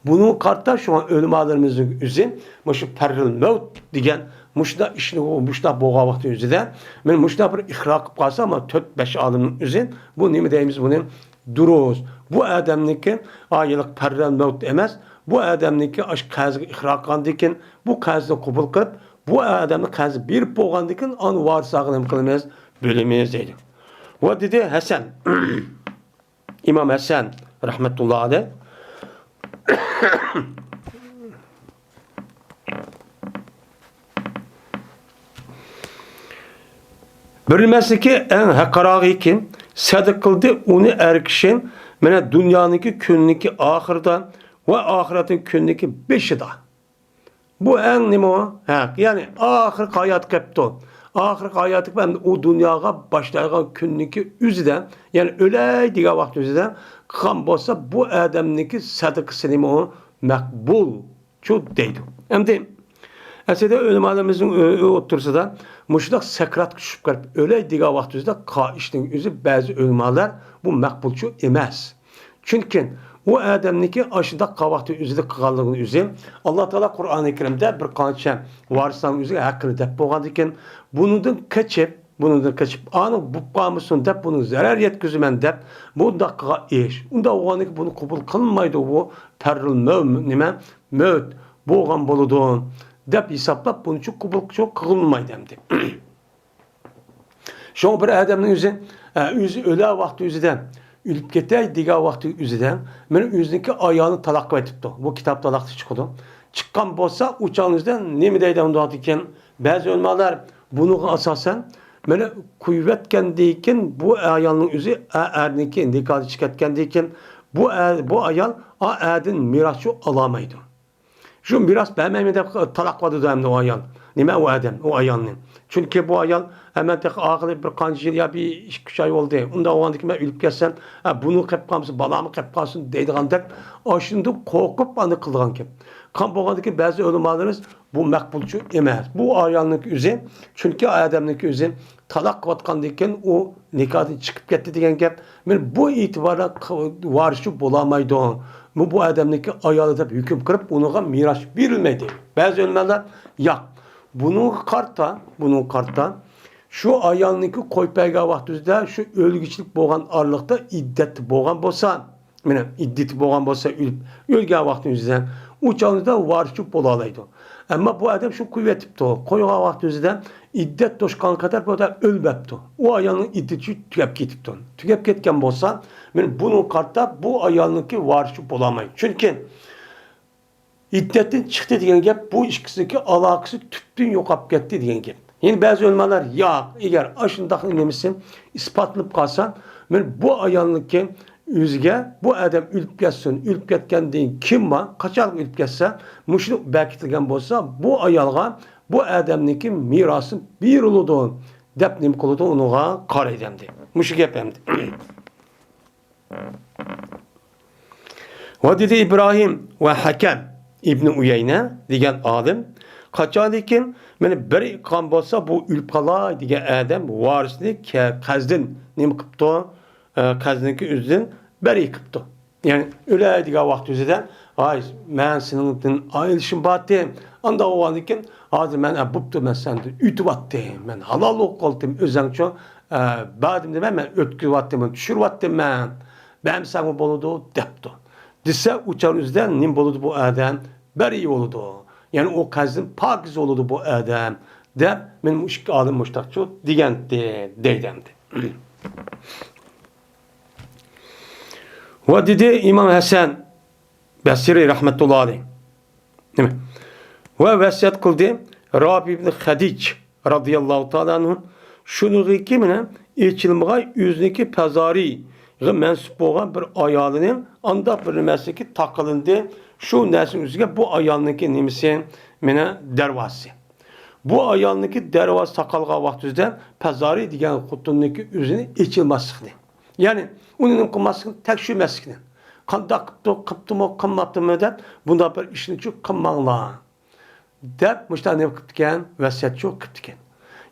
بۇنىڭغا قارىتا شۇڭا ئۆلىمالىرىمىزنىڭ ئۆزى مۇشۇ پەررىل مەۋت دېگەن مۇشۇنداق ئىشنى، مۇشۇنداق بولغان ۋاقتى ئۆزىدە، مەن مۇشۇنداق بىر ئىقرار قىلىپ قالسا، مانا تۆت، بەش ئالىمنىڭ ئۆزى بۇ نېمە دەيمىز بۇنى؟ دۇرۇس. بۇ ئادەمنىڭكى ئايلىق پەررەل مەۋت ئەمەس، بۇ ئادەمنىڭكى ئاشۇ قەرزگە ئىقرار قىلغاندىن كېيىن، بۇ قەرزنى قوبۇل قىلىپ، بۇ ئادەمنى قەرز بېرىپ بولغاندىن كېيىن، ئانا ۋارىسلارغا نېمە قىلىمىز؟ بۆلىمىز دەيدۇ. ۋە دېدى ھەسەن، ئىمام ھەسەن رەھمەتۇللا ئەلەيھ. بېرىلمەسلىكى ئەڭ ھەققىراقىكى، سەدىقە قىلدى ئۇنى ئەر كىشى، مانا دۇنيانىڭكى كۈنىنىڭكى ئاخىرىدا ۋە ئاخىرەتنىڭ كۈنىنىڭكى بېشىدا. بۇ ئەڭ نېمە ئۇ؟ ھەق، يەنى ئاخىرقى ھاياتى قېپتۇ. ئاخىرقى ھاياتى قېپ، ئەمدى ئۇ دۇنياغا باشلايدىغان كۈننىڭكى ئۆزىدە، يەنى ئۆلەي دېگەن ۋاقىت ئۆزىدە قىلغان بولسا، بۇ ئادەمنىڭكى سەدىقىسى نېمە ئۇ؟ مەقبۇلچۇ دەيدۇ. ئەمدى ئەسلىدە ئۆلىمالىرىمىزنىڭ ئۆ-، ئۆ-، ئوتتۇرىسىدا مۇشۇنداق سەكراتقا چۈشۈپ قېلىپ، ئۆلەي دېگەن ۋاقتى ئۆزىدە قىلغان ئىشنىڭ ئۆزى بەزى ئۆلىمالار بۇ مەقبۇلچۇ ئەمەس. چۈنكى ئۇ ئادەمنىڭكى ئاشۇنداق قىلغان ۋاقتى ئۆزىدە قىلغانلىقىنىڭ ئۆزى، ئاللا تائالا قۇرئانى كەرىمدە بىر قانچە ۋارىسلارنىڭ ئۆزىگە ھەققىنى دەپ بولغاندىكىن، بۇنىڭدىن قېچىپ، بۇنىڭدىن قېچىپ، ئانىڭ بولۇپ قالمىسۇن دەپ، بۇنىڭ زەرەر يەتكۈزىمەن دەپ، بۇنداق قىلغان ئىش. ئۇنداق بولغاندىكىن بۇنى قوبۇل قىلمايدۇ، بۇ پەررۇل مەۋ-، نېمە، مەۋت بولغان بولىدۇ دەپ ھېسابلاپ، بۇنىچۇ قوبۇل قىلغىلىمايدۇ ئەمدى. شۇڭا بىر ئادەمنىڭ ئۆزى، ئە، ئۆزى ئۆلە ۋاقتى ئۆزىدە، ئۆلۈپ كېتەي دېگەن ۋاقتى ئۆزىدە، مانا ئۆزىنىڭكى ئايالىنى تالاق قىلىۋېتىپتۇ. بۇ كىتاب تالاقتا چىقىدۇ. چىققان بولسا، ئۇ چاغنىڭ ئۆزىدە نېمە دەيدۇ ئۇنداقتىكىن؟ بەزى ئۆلىمالار بۇنىڭغا ئاساسەن، مانا قويۇۋەتكەندىن كېيىن بۇ ئايالنىڭ ئۆزى، ئە، ئەرنىڭكى نىكاھى چىقىپ كەتكەندىن كېيىن بۇ ئە-، بۇ ئايال ئا ئەردىن مىراسچۇ ئالالمايدۇ. شۇ مىراس بەرمەيمەن دەپ تالاق قىلىۋاتىدۇ ئەمدى ئۇ ئايال. نېمە ئۇ ئادەم، ئۇ ئايالنى. چۈنكى بۇ ئايال ئەمەن تېخى ئاخىرى بىر قانچە يىل يا بىر ئىككى، ئۈچ ئاي بولدى. ئۇنداق بولغاندىكىن مەن ئۆلۈپ كەتسەم، ئە، بۇنىڭ قېلىپ قالمىسا، بالاممۇ قېلىپ قالسۇن دەيدىغاندەك، ئاشۇندىن قورقۇپ ئانداق قىلىدىغان گەپ. قان بولغاندىكىن بەزى ئۆلىمالىرىمىز بۇ مەقبۇلچۇ ئەمەس. بۇ ئايالنىڭكى ئۆزى، چۈنكى ئادەمنىڭكى ئۆزى تالاق قىلىۋاتقاندىن كېيىن ئۇ نىكاھتىن چىقىپ كەتتى دېگەن گەپ. مانا بۇ ئېتىباردا ق-، ۋارىسچۇ بولالمايدۇ. بۇ، بۇ ئادەمنىڭكى ئايالى دەپ ھۆكۈم قىلىپ، ئۇنىڭغا مىراس بېرىلمەيدۇ. بەزى ئۆلىمالار، ياق. بۇنىڭغا قارىتا، بۇنىڭغا قارىتا، شۇ ئايالنىڭكى قويۇپ بەرگەن ۋاقتىدا، شۇ ئۆلگۈچىلىك بولغان ئارىلىقتا ئىددەتتە بولغان بولسا، مانا، ئىددىتى بولغان بولسا، ئۆلۈپ، ئۆلگەن ۋاقتىنىڭ ئۆزىدە ئۇ چاغدا ۋارىسچۇ بولالايدۇ. ئەمما بۇ ئادەم شۇ قويۇۋېتىپتۇ. قويغان ۋاقتى ئۆزىدە ئىددەت توشقانغا قەدەر بۇ ئادەم ئۆلمەپتۇ. ئۇ ئايالنىڭ ئىددىتى تۈگەپ كېتىپتۇ. تۈگەپ كەتكەن بولسا، مانا بۇنىڭغا قارىتا بۇ ئايالنىڭكى ۋارىسچۇ بولالمايدۇ. چۈنكى ئىددەتتىن چىقتى دېگەن گەپ، بۇ ئىككىسىنىڭكى ئالاقىسى تۈپتىن يوقاپ كەتتى دېگەن گەپ. يەنە بەزى ئۆلىمالار، ياق، ئەگەر ئاشۇنداق نېمىسى ئىسپاتلىنىپ قالسا، مانا بۇ ئايالنىڭكى ئۆزىگە، بۇ ئادەم ئۆلۈپ كەتسۇن، ئۆلۈپ كەتكەندىن كېيىن بار، قاچانلىق ئۆلۈپ كەتسە، مۇشۇنى بەركىتىلگەن بولسا، بۇ ئايالغا بۇ ئادەمنىڭكى مىراسى بېرىلىدۇ، دەپ نېمە قىلىدۇ، ئۇنىڭغا قارايدۇ ئەمدى. مۇشۇ گەپ ئەمدى. ۋە دېدى ئىبراھىم ۋە ھەكەم ئىبنى ئۇيەينە دېگەن ئالىم، قاچانكى مېنى بىر ئېيتقان بولسا، بۇ ئۆلۈپ قالاي دېگەن ئادەم ۋارىسىنى كە-، قەستەن نېمە قىپتۇ؟ ئە، قەستەنكى ئۆزىدىن بىر ئېيتىپتۇ. يەنى ئۆلەي دېگەن ۋاقىت ئۆزىدە، ئاي، مەن سېنىڭدىن ئايرىلىشىم بارتى. ئانداق بولغاندىكىن، ھازىر مەن، ئە، بوپتۇ، مەن سەندىن ئۆتۈۋاتتىم. مەن ھالال بولۇپ قالدىم. ئۆزۈڭچۇ، ئە، بەردىم دېمە، مەن ئۆتكۈزۈۋاتتىم، مەن چۈشۈرۈۋاتتىم مەن. بەرمىسەڭمۇ بولىدۇ، دەپتۇ. دېسە، ئۇ چاغ ئۆزىدە نېمە بولىدۇ بۇ ئادەم؟ بەرىئ بولىدۇ. يەنى ئۇ قەستەن پاكىز بولىدۇ بۇ ئادەم، دەپ، مېنى ئىككى ئالىم مۇشتاقچۇ دېگەنتى، دەيدۇ ئەمدى. ۋە دېدى ئىمام ھەسەن بەسرى رەھمەتۇللا ئەلەيھ. نېمە؟ ۋە ۋەسىيەت قىلدى رافى ئىبن خەدىج رازىياللاھۇ تائالا ئەنھۇ، شۇنىڭغىكى مېنى ئېچىلمىغاي ئۆزىنىڭكى پەزارىغا مەنسۇپ بولغان بىر ئايالىنىڭ ئانداق بىر نېمىسىگە تاقىلىندى. شۇ نەرسىنىڭ ئۆزىگە بۇ ئايالنىڭكى نېمىسى، مېنى دەرۋازىسى. بۇ ئايالنىڭكى دەرۋازىسى تاقالغان ۋاقتى ئۆزىدە پەزارى دېگەن خوتۇننىڭكى ئۆزىنى ئېچىلماسلىقنى، يەنى ئۇنى نېمە قىلماسلىقنى، تەكشۈرمەسلىكنى، قانداق قىپتۇ، قىپتىمۇ، قىلماپتىمۇ دەپ، بۇنداق بىر ئىشنىچۇ قىلماڭلار، دەپ مۇشۇنداق نېمە قىپتىكەن، ۋەسىيەتچۇ قىپتىكەن.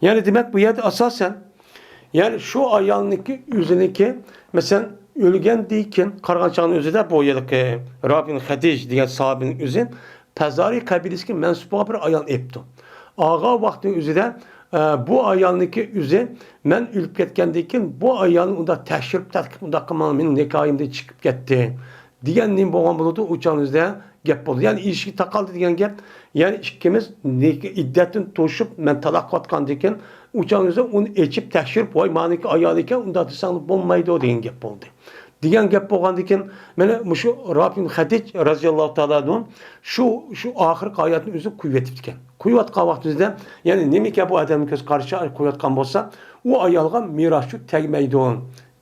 يەنى دېمەك، بۇ يەردە ئاساسەن، يەنى شۇ ئايالنىڭكى ئۆزىنىڭكى، مەسىلەن، ئۆلگەندىن كېيىن قارىغان چاغنىڭ ئۆزىدە بۇ يىلقى رافىن خەدىج دېگەن ساھابىنىڭ ئۆزى پەزارى قەبىلىسىگە مەنسۇپ بولغان بىر ئايال ئېپتۇ. ئالغان ۋاقتىنىڭ ئۆزىدە، ئە، بۇ ئايالنىڭكى ئۆزى مەن ئۆلۈپ كەتكەندىن كېيىن بۇ ئايالنى ئۇنداق تەكشۈرۈپ، تەتقىق ئۇنداق قىلماڭ، مېنىڭ نىكاھىمدىن چىقىپ كەتتى، دېگەن نېمە بولغان بولىدۇ؟ ئۇ چاغنىڭ ئۆزىدە گەپ بولدى. يەنى ئىلىشكە تاقالدى دېگەن گەپ. يەنى ئىككىمىز نىك-، ئىددەتتىن توشۇپ، مەن تالاق قىلىۋاتقاندىن كېيىن، ئۇ چاغنىڭ ئۆزىدە ئۇنى ئېچىپ تەكشۈرۈپ، ۋاي، مانىكى ئايالى ئىكەن، ئۇنداق دېسەڭ بولمايدۇ دېگەن گەپ بولدى. دېگەن گەپ بولغاندىن كېيىن، مانا مۇشۇ رافىن خەدىج رازىياللاھۇ تائالا ئەنھۇ شۇ، شۇ ئاخىرقى ھاياتىنى ئۆزى قويۇۋېتىپتىكەن. قويۇۋاتقان ۋاقتىدا، يەنى نېمىكى بۇ ئادەمنىڭ كۆز قارىشى قويۇۋاتقان بولسا، ئۇ ئايالغا مىراسچۇ تەگمەيدۇ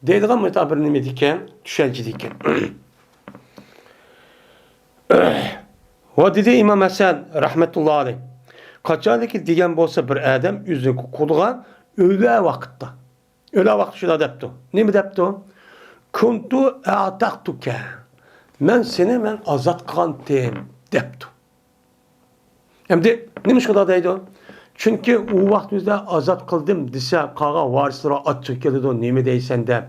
دەيدىغان مۇنداق بىر نېمە ئىدىكەن، چۈشەنچە ئىدىكەن. ۋە دېدى ئىمام ھەسەن رەھمەتۇللا ئەلەيھ، قاچانكى دېگەن بولسا بىر ئادەم ئۆزىنىڭ قۇلىغا ئۆلە ۋاقىتتا، ئۆلە ۋاقىتتا شۇنداق دەپتۇ. نېمە دەپتۇ؟ كۇنتۇ ئەتەقتۇكە، مەن سېنى مەن ئازاد قىلغانتىم دەپتۇ. ئەمدى نېمە شۇنداق دەيدۇ؟ چۈنكى ئۇ ۋاقتىمىزدا ئازاد قىلدىم دېسە، قالغان ۋارىسلىرىغا ئاچچىقى كېلىدۇ، نېمە دەيسەن دەپ.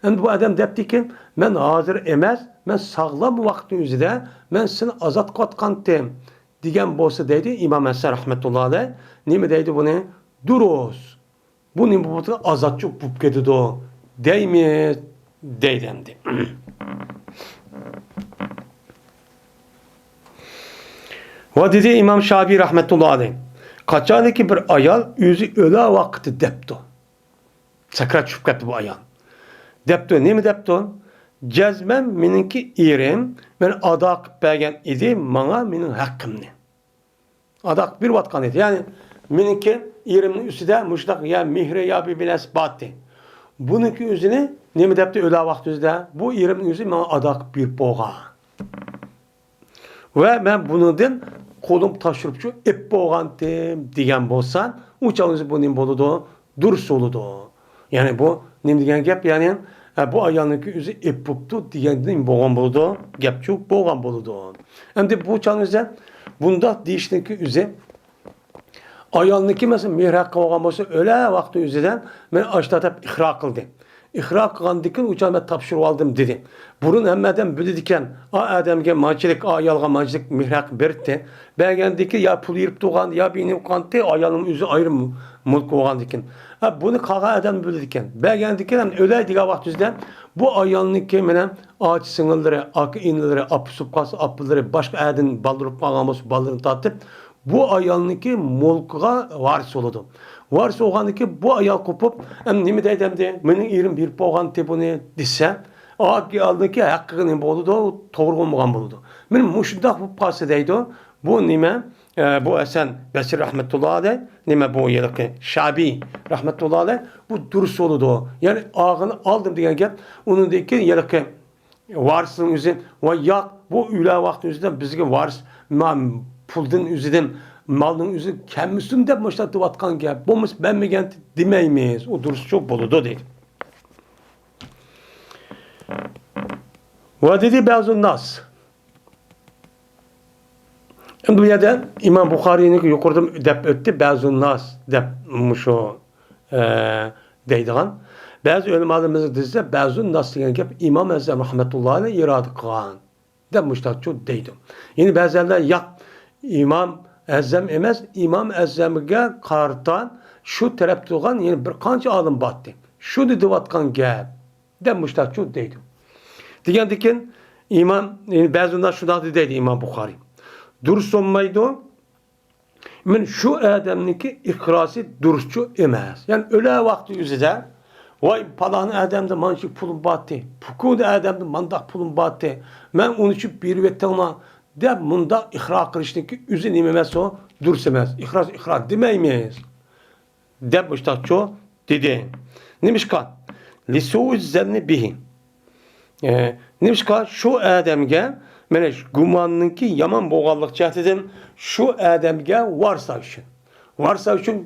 ئەمدى بۇ ئادەم دەپتىكى، مەن ھازىر ئەمەس، مەن ساغلام ۋاقىتنىڭ ئۆزىدە مەن سېنى ئازاد قىلىۋاتقانتىم دېگەن بولسا دەيدۇ ئىمام ھەسەن رەھمەتۇللا ئەلەيھ. نېمە دەيدۇ بۇنى؟ دۇرۇس. بۇ نېمە بولۇپ، ئازادچۇ بولۇپ كېتىدۇ دەيمىز، دەيدۇ ئەمدى. ۋە دېدى ئىمام شابىي رەھمەتۇللا ئەلەيھ، قاچانكى بىر ئايال ئۆزى ئۆلە ۋاقتى دەپتۇ. سەكرات چۈشۈپ كەتتى بۇ ئايال. دەپتۇ، نېمە دەپتۇ؟ جەزمەن مېنىڭكى ئېرىم مەن ئادا قىلىپ بەرگەن ئىدى ماڭا مېنىڭ ھەققىمنى. ئادا قىلىپ بېرىۋاتقان ئىدى. يەنى مېنىڭكى ئېرىمنىڭ ئۈستىدە مۇشۇنداق يا مېھرى يا بىر نەرسە بارتى. بۇنىڭكى ئۆزىنى نېمە دەپتۇ ئۆلە ۋاقتى ئۆزىدە؟ بۇ ئېرىمنىڭ ئۆزى ماڭا ئادا قىلىپ بېرىپ بولغان. ۋە مەن بۇنىڭدىن قولۇم تاپشۇرۇپچۇ ئېپ بولغانتىم دېگەن بولسا، ئۇ چاغ ئۆزى بۇ نېمە بولىدۇ؟ دۇرۇس بولىدۇ. يەنى بۇ نېمە دېگەن گەپ؟ يەنى، ئە، بۇ ئايالنىڭكى ئۆزى ئېپ بوپتۇ دېگەندىن بولغان بولىدۇ، گەپچۇ بولغان بولىدۇ. ئەمدى بۇ چاغنىڭ ئۆزى بۇنداق دېيىشنىڭكى ئۆزى، ئايالنىڭكى مەسىلەن مېھىر ھەققى بولغان بولسا، ئۆلە ۋاقتى ئۆزىدە مەن ئاشتا دەپ ئىقرار قىلدى. ئىقرار قىلغاندىن كېيىن ئۇ چاغ مەن تاپشۇرۇۋالدىم دېدى. بۇرۇن ھەممە ئادەم بىلىدىكەن، ئا ئادەمگە مانچىلىك، ئا ئايالغا مانچىلىك مېھىر ھەققى بېرىپتۇ. بەرگەندىكى يا پۇل يېرىپ تۇرغان، يا بىنىم قانتى، ئايالنىڭ ئۆزى ئايرىم مۈلكى بولغاندىكىن. ھە، بۇنى قالغان ئادەم بىلىدىكەن. بەرگەندىكىن ھەم ئۆلەي دېگەن ۋاقتىمىزدا بۇ ئايالنىڭكى مانا ئاچا سىڭىللىرى، ئاكا ئىنىلىرى، ئاپىسى بولۇپ قالسا ئاپىلىرى، باشقا ئەردىن بالىلىرى بولۇپ قالغان بولسا بالىلىرىنى تارتىپ، بۇ ئايالنىڭكى مۈلكىغا ۋارىس بولىدۇ. ۋارىس بولغاندىكىن بۇ ئايال قوپۇپ، ئەمدى نېمە دەيدۇ ئەمدى؟ مېنىڭ ئېرىم بېرىپ بولغانتى بۇنى دېسە، ئا ئايالنىڭكى ھەققىگە نېمە بولىدۇ؟ توغرا بولمىغان بولىدۇ. مانا مۇشۇنداق بولۇپ قالسا دەيدۇ، بۇ نېمە؟ ئە، بۇ ھەسەن بەسرى رەھمەتۇللا ئەلەيھ، نېمە بۇ ھېلىقى شابىي رەھمەتۇللا ئەلەيھ، بۇ دۇرۇس بولىدۇ. يەنى ئاغىنى ئالدىم دېگەن گەپ، ئۇنىڭدىن كېيىن ھېلىقى ۋارىسنىڭ ئۆزى، ۋاي ياق، بۇ ئۆلە ۋاقتى ئۆزىدە بىزگە ۋارىس، ما، پۇلدىن ئۆزىدىن مالنىڭ ئۆزى كەلمىسۇن دەپ مۇشۇنداق دەۋاتقان گەپ. بولمىسا بەرمىگەن دېمەيمىز. ئۇ دۇرۇسچۇ بولىدۇ دەيدۇ. ۋە دېدى بەزۇ ناس. ئەمدى بۇ يەردە ئىمام بۇخارىينىڭكى يۇقىرىدا دەپ ئۆتتى، بەزۇ ناس دەپ مۇشۇ، ئە، دەيدىغان. بەزى ئۆلىمالىرىمىز دېسە، بەزۇ ناس دېگەن گەپ ئىمام ئەزەم رەھمەتۇللاھىنى ئىرادە قىلغان دەپ مۇشتاقچۇ دەيدۇ. يەنى بەزىلەر ياق، ئىمام ئەزەم ئەمەس، ئىمام ئەزەمگە قارىتا شۇ تەرەپ تۇرغان يەنە بىر قانچە ئالىم بارتى. شۇنى دېۋاتقان گەپ دەپ مۇشتاقچۇ دەيدۇ. دېگەندىكىن ئىمام، يەنى بەزىلەر شۇنداق دەيدۇ ئىمام بۇخارىي. دۇرۇس بولمايدۇ. مەن شۇ ئادەمنىڭكى ئىقراسى دۇرۇسچۇ ئەمەس. يەنى ئۆلە ۋاقتى ئۆزىدە، ۋاي، پالان ئادەمدە مانچە پۇلۇم بارتى، پۇكۇن ئادەمدە مانداق پۇلۇم بارتى، مەن ئۇنى ئۈچۈن بېرىۋېتىڭلار دەپ مۇنداق ئىقرار قىلىشنىڭكى ئۆزى نېمە ئەمەس ئۇ؟ دۇرۇس ئەمەس. ئىقراس، ئىقرار دېمەيمىز. دەپ مۇشتاقچۇ دېدى. نېمىشقا؟ لىسۇئۇز زەننى بىھى. ئە، نېمىشقا شۇ ئادەمگە، مانا شۇ گۇماننىڭكى يامان بولغانلىق جەھەتتىن شۇ ئادەمگە ۋارسا ئۈچۈن. ۋارسا ئۈچۈن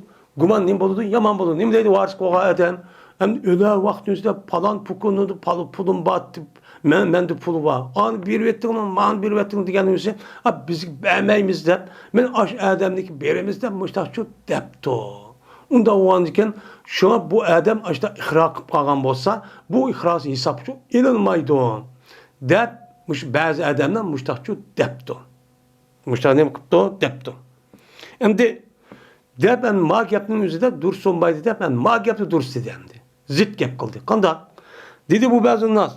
گۇمان نېمە بولىدۇ؟ يامان بولىدۇ. نېمە دەيدۇ ۋارس بولغان ئادەم؟ ئەمدى ئۆلە ۋاقتىمىزدا پالان پۇكۇندا پال-، پۇلۇم بار دەپ، مەن، مەندە پۇلى بار. ئانى بېرىۋەتتىڭمۇ، مانى بېرىۋەتتىڭمۇ دېگەن ئۆزى، ئا، بىز بەرمەيمىز دەپ، مەن ئاشۇ ئادەمنىڭكى بېرىمىز دەپ مۇشتاقچۇ دەپتۇ. ئۇنداق بولغاندىكىن، شۇڭا بۇ ئادەم ئاشۇنداق ئىقرار قىلىپ قالغان بولسا، بۇ ئىقراسى ھېسابقا ئېلىنمايدۇ، دەپ، مۇشۇ بەزى ئادەملەر مۇشتاقچۇ دەپتۇ. مۇشتاق نېمە قىپتۇ؟ دەپتۇ. ئەمدى دەپ، ئەمدى ما گەپنىڭ ئۆزىدە دۇرۇس بولمايدۇ دەپ، ئەمدى ما گەپنى دۇرۇس دېدى ئەمدى. زىت گەپ قىلدى. قانداق؟ دېدى بۇ بەزى ناس.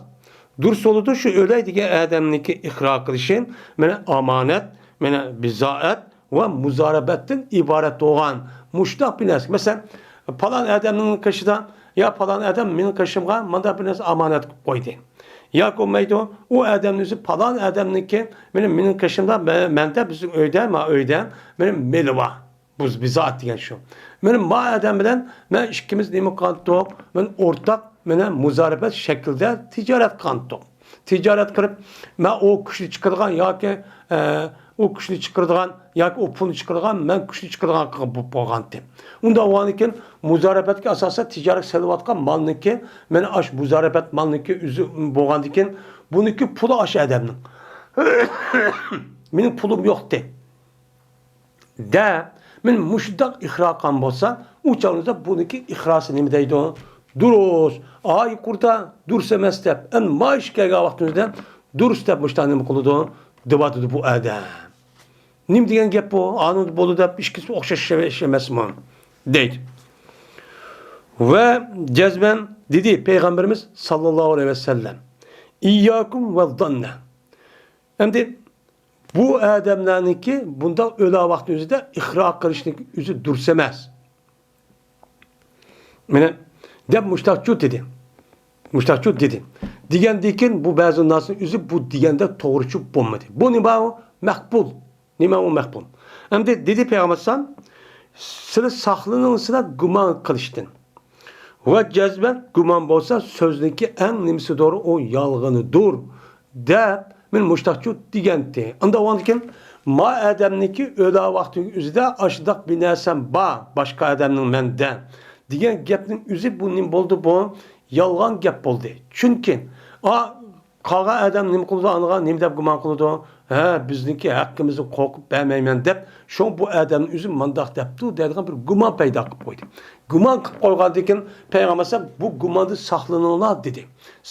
دۇرۇس بولىدۇ، شۇ ئۆلەي دېگەن ئادەمنىڭكى ئىقرار قىلىشى، مانا ئامانەت، مانا بىزائەت، ۋە مۇزارەبەتتىن ئىبارەت بولغان مۇشۇنداق بىر نەرسە. مەسىلەن، پالان ئادەمنىڭ قېشىدا، يا پالان ئادەم مېنىڭ قېشىمغا مانداق بىر نەرسە ئامانەت قىلىپ قويدى. ياكى بولمايدۇ، ئۇ ئادەمنىڭ ئۆزى پالان ئادەمنىڭكى، مېنىڭ، مېنىڭ قېشىمدا، مە-، مەندە، بىزنىڭ ئۆيدە، ما ئۆيدە مېنىڭ مېلى بار. بۇ بىزائەت دېگەن شۇ. مېنىڭ ما ئادەم بىلەن مەن ئىككىمىز نېمە قىلغانتۇق؟ مەن ئورتاق، مانا مۇزارەبەت شەكلىدە تىجارەت قىلغانتۇق. تىجارەت قىلىپ، مەن ئۇ كۈچنى چىقىرىدىغان ياكى، ئە، ئۇ كۈچنى چىقىرىدىغان ياكى ئۇ پۇلنى چىقىرىدىغان، مەن كۈچنى چىقىرىدىغان قىلغان بولۇپ بولغانتى. ئۇنداق بولغاندىكىن، مۇزارەبەتكە ئاساسەن تىجارەت سېلىۋاتقان مالنىڭكى، مانا ئاشۇ مۇزارەبەت مالنىڭكى ئۆزى بولغاندىكىن، بۇنىڭكى پۇلى ئاشۇ ئادەمنىڭ. مېنىڭ پۇلۇم يوقتى. دەپ، مەن مۇشۇنداق ئىقرار قىلغان بولسا، ئۇ چاغدا بۇنىڭكى ئىقراسى نېمە دەيدۇ؟ دۇرۇس. ئا يۇقىرىدا دۇرۇس ئەمەس دەپ، ئەمدى ما ئىش كەلگەن ۋاقتىمىزدا دۇرۇس دەپ مۇشۇنداق نېمە قىلىدۇ؟ دەۋاتىدۇ بۇ ئادەم. نېمە دېگەن گەپ بۇ؟ ئانىڭدا بولىدۇ دەپ ئىككىسى ئوخشاش ئىش ئەمەسمۇ؟ دەيدۇ. ۋە جەزمەن دېدى پەيغەمبىرىمىز ساللاللاھۇ ئەلەيھى ۋەسەللەم، ئىيياكۇم ۋە زاننە. ئەمدى بۇ ئادەملەرنىڭكى بۇنداق ئۆلە ۋاقتى ئۆزىدە ئىقرار قىلىشنىڭ ئۆزى دۇرۇس ئەمەس. مانا دەپ مۇشتاقچۇ دېدى. مۇشتاقچۇ دېدى. دېگەندىكىن بۇ بەزى ناسنىڭ ئۆزى بۇ دېگەندە توغرىچۇ بولمىدى. بۇ نېمە ئۇ؟ مەقبۇل. نېمە ئۇ مەقبۇل؟ ئەمدى دېدى پەيغەمبەر ئەلەيھىسسالام، سىلەر ساقلىنىڭ سىلەر گۇمان قىلىشتىن. ۋە جەزمەن گۇمان بولسا سۆزنىڭكى ئەڭ نېمىسىدۇر، ئۇ يالغىنىدۇر، دەپ مەن مۇشتاقچۇ دېگەنتى. ئاندىن ئاندىن كېيىن ما ئادەمنىڭكى ئۆلە ۋاقتى ئۆزىدە ئاشۇنداق بىر نەرسەم بار، باشقا ئادەمنىڭ مەندە دېگەن گەپنىڭ ئۆزى بۇ نېمە بولدى بۇ؟ يالغان گەپ بولدى. چۈنكى، ئا، قالغان ئادەم نېمە قىلىدۇ، ئانىغا نېمە دەپ گۇمان قىلىدۇ؟ ھە، بىزنىڭكى ھەققىمىزنى قورقۇپ بەرمەيمەن دەپ، شۇڭا بۇ ئادەمنىڭ ئۆزى مانداق دەپتۇ دەيدىغان بىر گۇمان پەيدا قىلىپ قويدى. گۇمان قىلىپ قويغاندىن كېيىن پەيغەمبەر ئەلەيھىسسالام بۇ گۇماندىن ساقلىنىڭلار دېدى.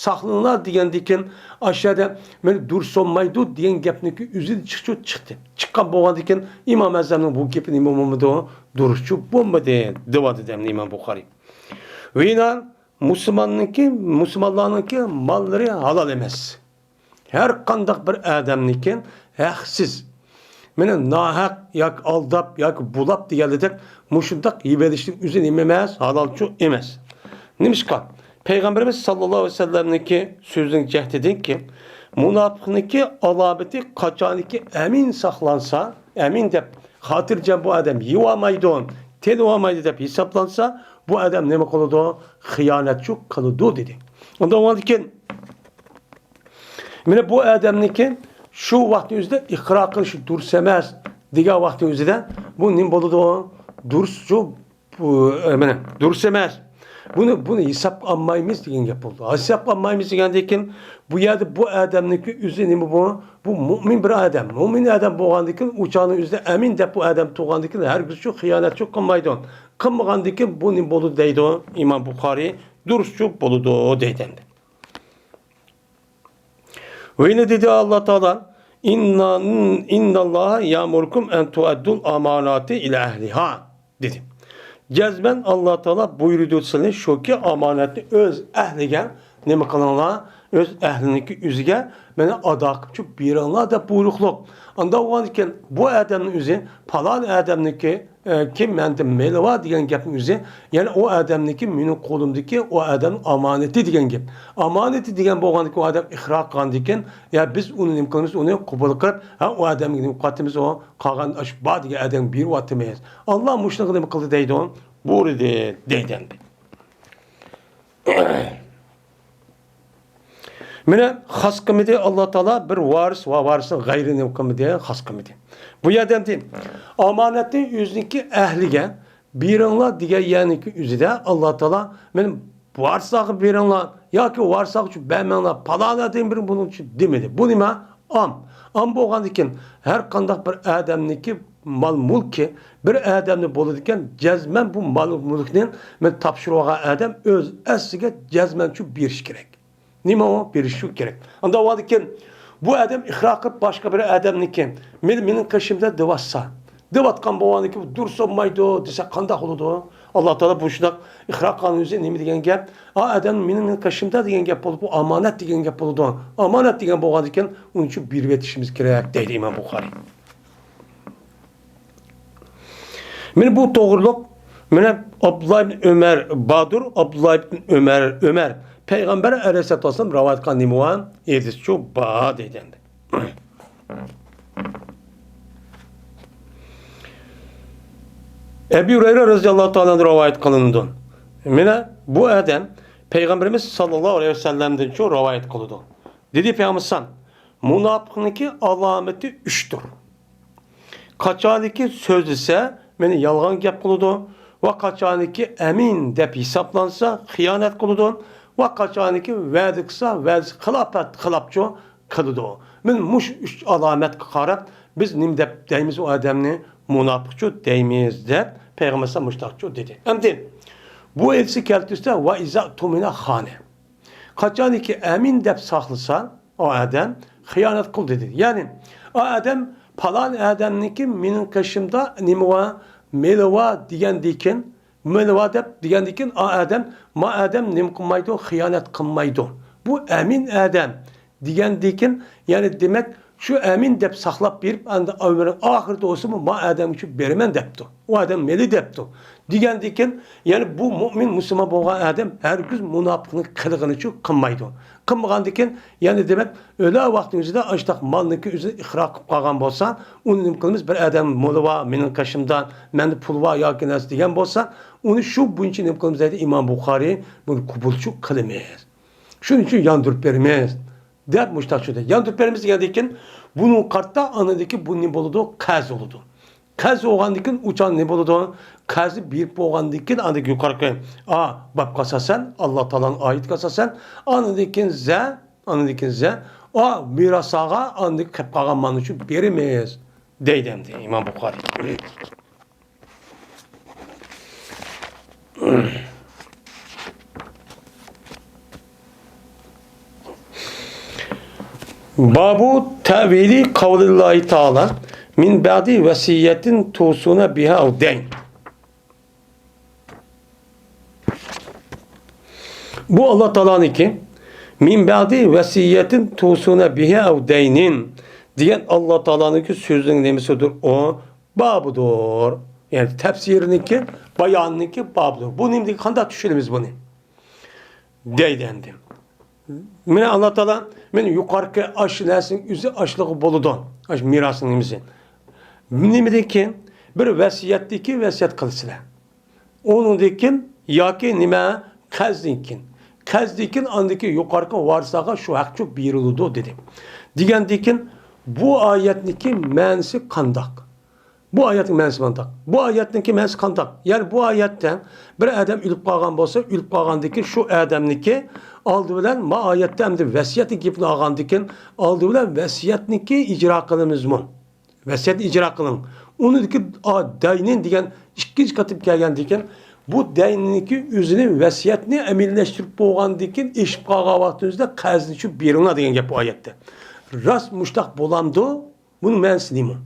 ساقلىنىڭلار دېگەندىن كېيىن ئاشۇ يەردە مانا دۇرۇس بولمايدۇ دېگەن گەپنىڭكى ئۆزىدىن چىقچۇ چىقتى. چىققان بولغاندىن كېيىن ئىمام ئەزەمنىڭ بۇ گېپى نېمە بولمىدى؟ دۇرۇسچۇ بولمىدى دەۋاتىدۇ ئەمدى ئىمام بۇخارىي. ۋىنا مۇسۇلماننىڭكى، مۇسۇلمانلارنىڭكى ماللىرى ھالال ئەمەس. ھەر قانداق بىر ئادەمنىڭكى ھەقسىز، مانا ناھەق ياكى ئالداپ ياكى بۇلاپ دېگەنلىدەك مۇشۇنداق يېۋېلىشنىڭ ئۆزى نېمە ئەمەس؟ ھالالچۇ ئەمەس. نېمىشقا؟ پەيغەمبىرىمىز ساللاللاھۇ ئەلەيھى ۋەسەللەمنىڭكى سۆزىنىڭ جەھىتىدىنكى، مۇناپىقنىڭكى ئالامىتى قاچانكى ئەمىن ساقلانسا، ئەمىن دەپ خاتىرجەم بۇ ئادەم يېۋالمايدۇ، تېلىۋالمايدۇ دەپ ھېسابلانسا، بۇ ئادەم نېمە قىلىدۇ؟ خىيانەتچۇ قىلىدۇ دېدى. ئۇنداق بولغاندىكىن، مانا بۇ ئادەمنىڭكى شۇ ۋاقىتنىڭ ئۆزىدە ئىقرار قىلىشى دۇرۇس ئەمەس دېگەن ۋاقىتنىڭ ئۆزىدە بۇ نېمە بولىدۇ؟ دۇرۇسچۇ، بۇ، ئە، مانا، دۇرۇس ئەمەس. بۇنى، بۇنى ھېسابقا ئالمايمىز دېگەن گەپ بولىدۇ. ھېسابقا ئالمايمىز دېگەندىن كېيىن، بۇ يەردە بۇ ئادەمنىڭكى ئۆزى نېمە بۇ؟ بۇ مۇئمىن بىر ئادەم. مۇئمىن ئادەم بولغاندىن كېيىن، ئۇ چاغنىڭ ئۆزىدە ئەمىن دەپ بۇ ئادەم تۇرغاندىن كېيىن، ھەرگىزچۇ خىيانەتچۇ قىلمايدۇ. قىلمىغاندىن كېيىن بۇ نېمە بولىدۇ دەيدۇ ئىمام بۇخارىي؟ دۇرۇسچۇ بولىدۇ دەيدۇ ئەمدى. ۋە يەنە دېدى ئاللا تائالا، «ئىننا، ئىنناللاھا يەئمۇرۇكۇم ئەن تۇئەددۇل ئاماناتى ئىلە ئەھلىھا» دېدى. جەزمەن ئاللا تائالا بۇيرۇيدۇ سىلەرنى شۇكى، ئامانەتنى ئۆز ئەھلىگە نېمە قىلىڭلار، ئۆز ئەھلىنىڭكى ئۆزىگە مانا ئادا قىلىپ بېرىڭلار دەپ بۇيرۇقلۇق. ئاندا بولغاندىكىن بۇ ئادەمنىڭ ئۆزى پالان ئادەمنىڭكى ئە، كىم مەندە مېلى بار دېگەن گەپنىڭ ئۆزى، يەنى ئۇ ئادەمنىڭكى مېنىڭ قولۇمدىكى ئۇ ئادەمنىڭ ئامانىتى دېگەن گەپ. ئامانىتى دېگەن بولغاندىكىن ئۇ ئادەم ئىقرار قىلغاندىكىن، يا بىز ئۇنى نېمە قىلىمىز، ئۇنى قوبۇل قىلىپ، ھە، ئۇ ئادەمگە نېمە قىلىۋاتىمىز، ئۇ قالغان ئاشۇ بار دېگەن ئادەمگە بېرىۋاتىمىز. ئاللا مۇشۇنىڭغا نېمە قىلدى دەيدۇ؟ بۇيرۇدى دەيدۇ ئەمدى. مانا خاس قىلمىدى ئاللا تائالا بىر ۋارىس ۋە ۋارىسنىڭ غەيرىنى نېمە قىلمىدى، خاس قىلمىدى. بۇ يەردە ئەمدى ئامانەتنى ئۆزىنىڭكى ئەھلىگە بېرىڭلار دېگەن يەرنىڭكى ئۆزىدە ئاللا تائالا مانا ۋارىسلارغا بېرىڭلار ياكى ۋارىسلارغا بەرمەڭلار، پالانە دېگەن بىر بۇنىڭ ئۈچۈن دېمىدى. بۇ نېمە؟ ئام. ئام بولغاندىكىن ھەر قانداق بىر ئادەمنىڭكى مال مۈلكى بىر ئادەمنى بولىدىكەن، جەزمەن بۇ مال مۈلكنى مانا تاپشۇرۇۋالغان ئادەم ئۆز ئەسلىگە جەزمەن شۇ بېرىشى كېرەك. نېمە ئۇ؟ بېرىشى كېرەك. ئاندا بولغاندىكىن بۇ ئادەم ئىقرار قىلىپ باشقا بىر ئادەمنىڭكى، مېنى، مېنىڭ قېشىمدا دەۋاتسا، دەۋاتقان بولغاندىكىن بۇ دۇرۇس بولمايدۇ دېسە قانداق بولىدۇ؟ ئاللا تائالا بۇ شۇنداق ئىقرار قىلغان ئۆزى نېمە دېگەن گەپ؟ ئا ئادەم مېنىڭ، مېنىڭ قېشىمدا دېگەن گەپ بولىدۇ، بۇ ئامانەت دېگەن گەپ بولىدۇ. ئامانەت دېگەن بولغاندىكىن ئۇنىڭ ئۈچۈن بېرىۋېتىشىمىز كېرەك دەيدۇ ئىمام بۇخارىي. مانا بۇ توغرۇلۇق، مانا ئابدۇللا ئىبن ئۆمەر باردۇر، ئابدۇللا ئىبن ئۆمەر، ئۆمەر، پەيغەمبەر ئەلەيھىسسالاتۇ ۋەسسالام رىۋايەت قىلغان نېمە بار؟ ھەدىسچۇ بار دەيدۇ ئەمدى. ئەبۇ ھۇرەيرە رەزىياللاھۇ تائالا ئەنھۇ رىۋايەت قىلىنىدۇ. مانا بۇ ئادەم پەيغەمبىرىمىز ساللاللاھۇ ئەلەيھى ۋەسەللەمدىنچۇ رىۋايەت قىلىدۇ. دېدى پەيغەمبەر، مۇناپىقنىڭكى ئالامىتى ئۈچتۇر. قاچانكى سۆزلىسە، مانا يالغان گەپ قىلىدۇ ۋە قاچانكى ئەمىن دەپ ھېسابلانسا، خىيانەت قىلىدۇ ۋە قاچانكى ۋەدە قىلسا، ۋەدىسى خىلاپەت، خىلاپچۇ قىلىدۇ. مانا مۇشۇ ئۈچ ئالامەتكە قاراپ، بىز نېمە دەپ دەيمىز ئۇ ئادەمنى؟ مۇناپىقچۇ دەيمىز دەپ پەيغەمبەر مۇشۇنداقچۇ دېدى. ئەمدى بۇ ھەدىسنى كەلتۈرسە، ۋە ئىزا تۇمىنە خانە. قاچانكى ئەمىن دەپ ساقلىسا، ئۇ ئادەم خىيانەت قىلدى دېدى. يەنى، ئۇ ئادەم پالان ئادەمنىڭكى مېنىڭ قېشىمدا نېمە بار، مېلى بار دېگەندىكىن، مېلى بار دەپ دېگەندىكىن، ئۇ ئادەم، ما ئادەم نېمە قىلمايدۇ، خىيانەت قىلمايدۇ. بۇ ئەمىن ئادەم دېگەندىكىن، يەنى دېمەك، شۇ ئەمىن دەپ ساقلاپ بېرىپ، ئەمدى ئۆمرىنىڭ ئاخىرىدا بولسىمۇ، ما ئادەم ئۈچۈن بېرىمەن دەپتۇ. ئۇ ئادەم مېلى دەپتۇ. دېگەندىكىن، يەنى بۇ مۇئمىن، مۇسۇلمان بولغان ئادەم ھەرگىز مۇناپىقنىڭ قىلىقىنىچۇ قىلمايدۇ. قىلمىغاندىكىن، يەنى دېمەك، ئۆلە ۋاقتىنىڭ ئۆزىدە ئاشۇنداق مالنىڭكى ئۆزىنى ئىقرار قىلىپ قالغان بولسا، ئۇنى نېمە قىلىمىز؟ بىر ئادەم مولى بار، مېنىڭ قېشىمدا، مەندە پۇل بار ياكى نەرسە دېگەن بولسا، ئۇنى شۇ بويىچە نېمە قىلىمىز دەيدۇ ئىمام بۇخارىي، بۇنى قوبۇلچۇ قىلىمىز. شۇنىڭ ئۈچۈن ياندۇرۇپ بېرىمىز. دەپ مۇشتاق چۈشىدۇ. ياندۇرۇپ بېرىمىز دېگەندىن كېيىن، بۇنىڭغا قارىتا ئاندىن كېيىن بۇ نېمە بولىدۇ؟ قەرز بولىدۇ. قەرز بولغاندىن كېيىن، ئۇ چاغ نېمە بولىدۇ؟ قەرزنى بېرىپ بولغاندىن كېيىن، ئاندىن كېيىن يۇقىرىقى، ئا، بابقا ئاساسەن، ئاللا تائالانىڭ ئايىتىگە ئاساسەن، ئاندىن كېيىن زە، ئاندىن كېيىن زە، ئا، مىراسىغا، ئاندىن كېيىن كەپ قالغان مالنى شۇ بېرىمىز، دەيدۇ ئەمدى ئىمام بۇخارىي. بابۇ تەۋىلى قەۋلىللاھى تائالا مىن بەئدى ۋەسىيەتىن تۇسۇنە بىھا ئەۋ دەين. بۇ ئاللا تائالانىڭكى مىن بەئدى ۋەسىيەتىن تۇسۇنە بىھا ئەۋ دەينىن دېگەن ئاللا تائالانىڭكى سۆزىنىڭ نېمىسىدۇر ئۇ؟ بابىدۇر. يەنى تەپسىرىنىڭكى، بايانىنىڭكى بابىدۇر. بۇ نېمىدىن قانداق چۈشىنىمىز بۇنى؟ دەيدۇ ئەمدى. مانا ئاللا تائالا، مانا يۇقىرىقى ئاشۇ نەرسىنىڭ ئۆزى ئاشلىقى بولىدۇ. ئاشۇ مىراسنىڭ نېمىسى. نېمىدىن كېيىن؟ بىر ۋەسىيەتتىكى ۋەسىيەت قىلىسىلەر. ئۇنىڭدىن كېيىن ياكى نېمە؟ قەرزدىن كېيىن. قەرزدىن كېيىن ئاندىن كېيىن يۇقىرىقى ۋارىسلارغا شۇ ھەقچۇ بېرىلىدۇ دېدى. دېگەندىن كېيىن بۇ ئايەتنىڭكى مەنىسى قانداق؟ بۇ ئايەتنىڭ مەنىسى قانداق؟ بۇ ئايەتنىڭكى مەنىسى قانداق؟ يەنى بۇ ئايەتتە بىر ئادەم ئۆلۈپ قالغان بولسا، ئۆلۈپ قالغاندىن كېيىن شۇ ئادەمنىڭكى ئالدى بىلەن ما ئايەتتە ئەمدى ۋەسىيەتنىڭ گېپىنى ئالغاندىن كېيىن، ئالدى بىلەن ۋەسىيەتنىڭكى ئىجرا قىلىمىزمۇ؟ ۋەسىيەتنى ئىجرا قىلىڭ. ئۇنىڭدىكى، ئا، دەينىن دېگەن ئىككىنچى قېتىم كەلگەندىن كېيىن، بۇ دەينىنكى ئۆزىنى ۋەسىيەتنى ئەمەلىيلەشتۈرۈپ بولغاندىن كېيىن ئېشىپ قالغان ۋاقتىڭىزدا قەرزنى چۈشۈرۈپ بېرىڭلار دېگەن گەپ بۇ ئايەتتە. راست مۇشتاق بولامدۇ؟ بۇنىڭ مەنىسى نېمە؟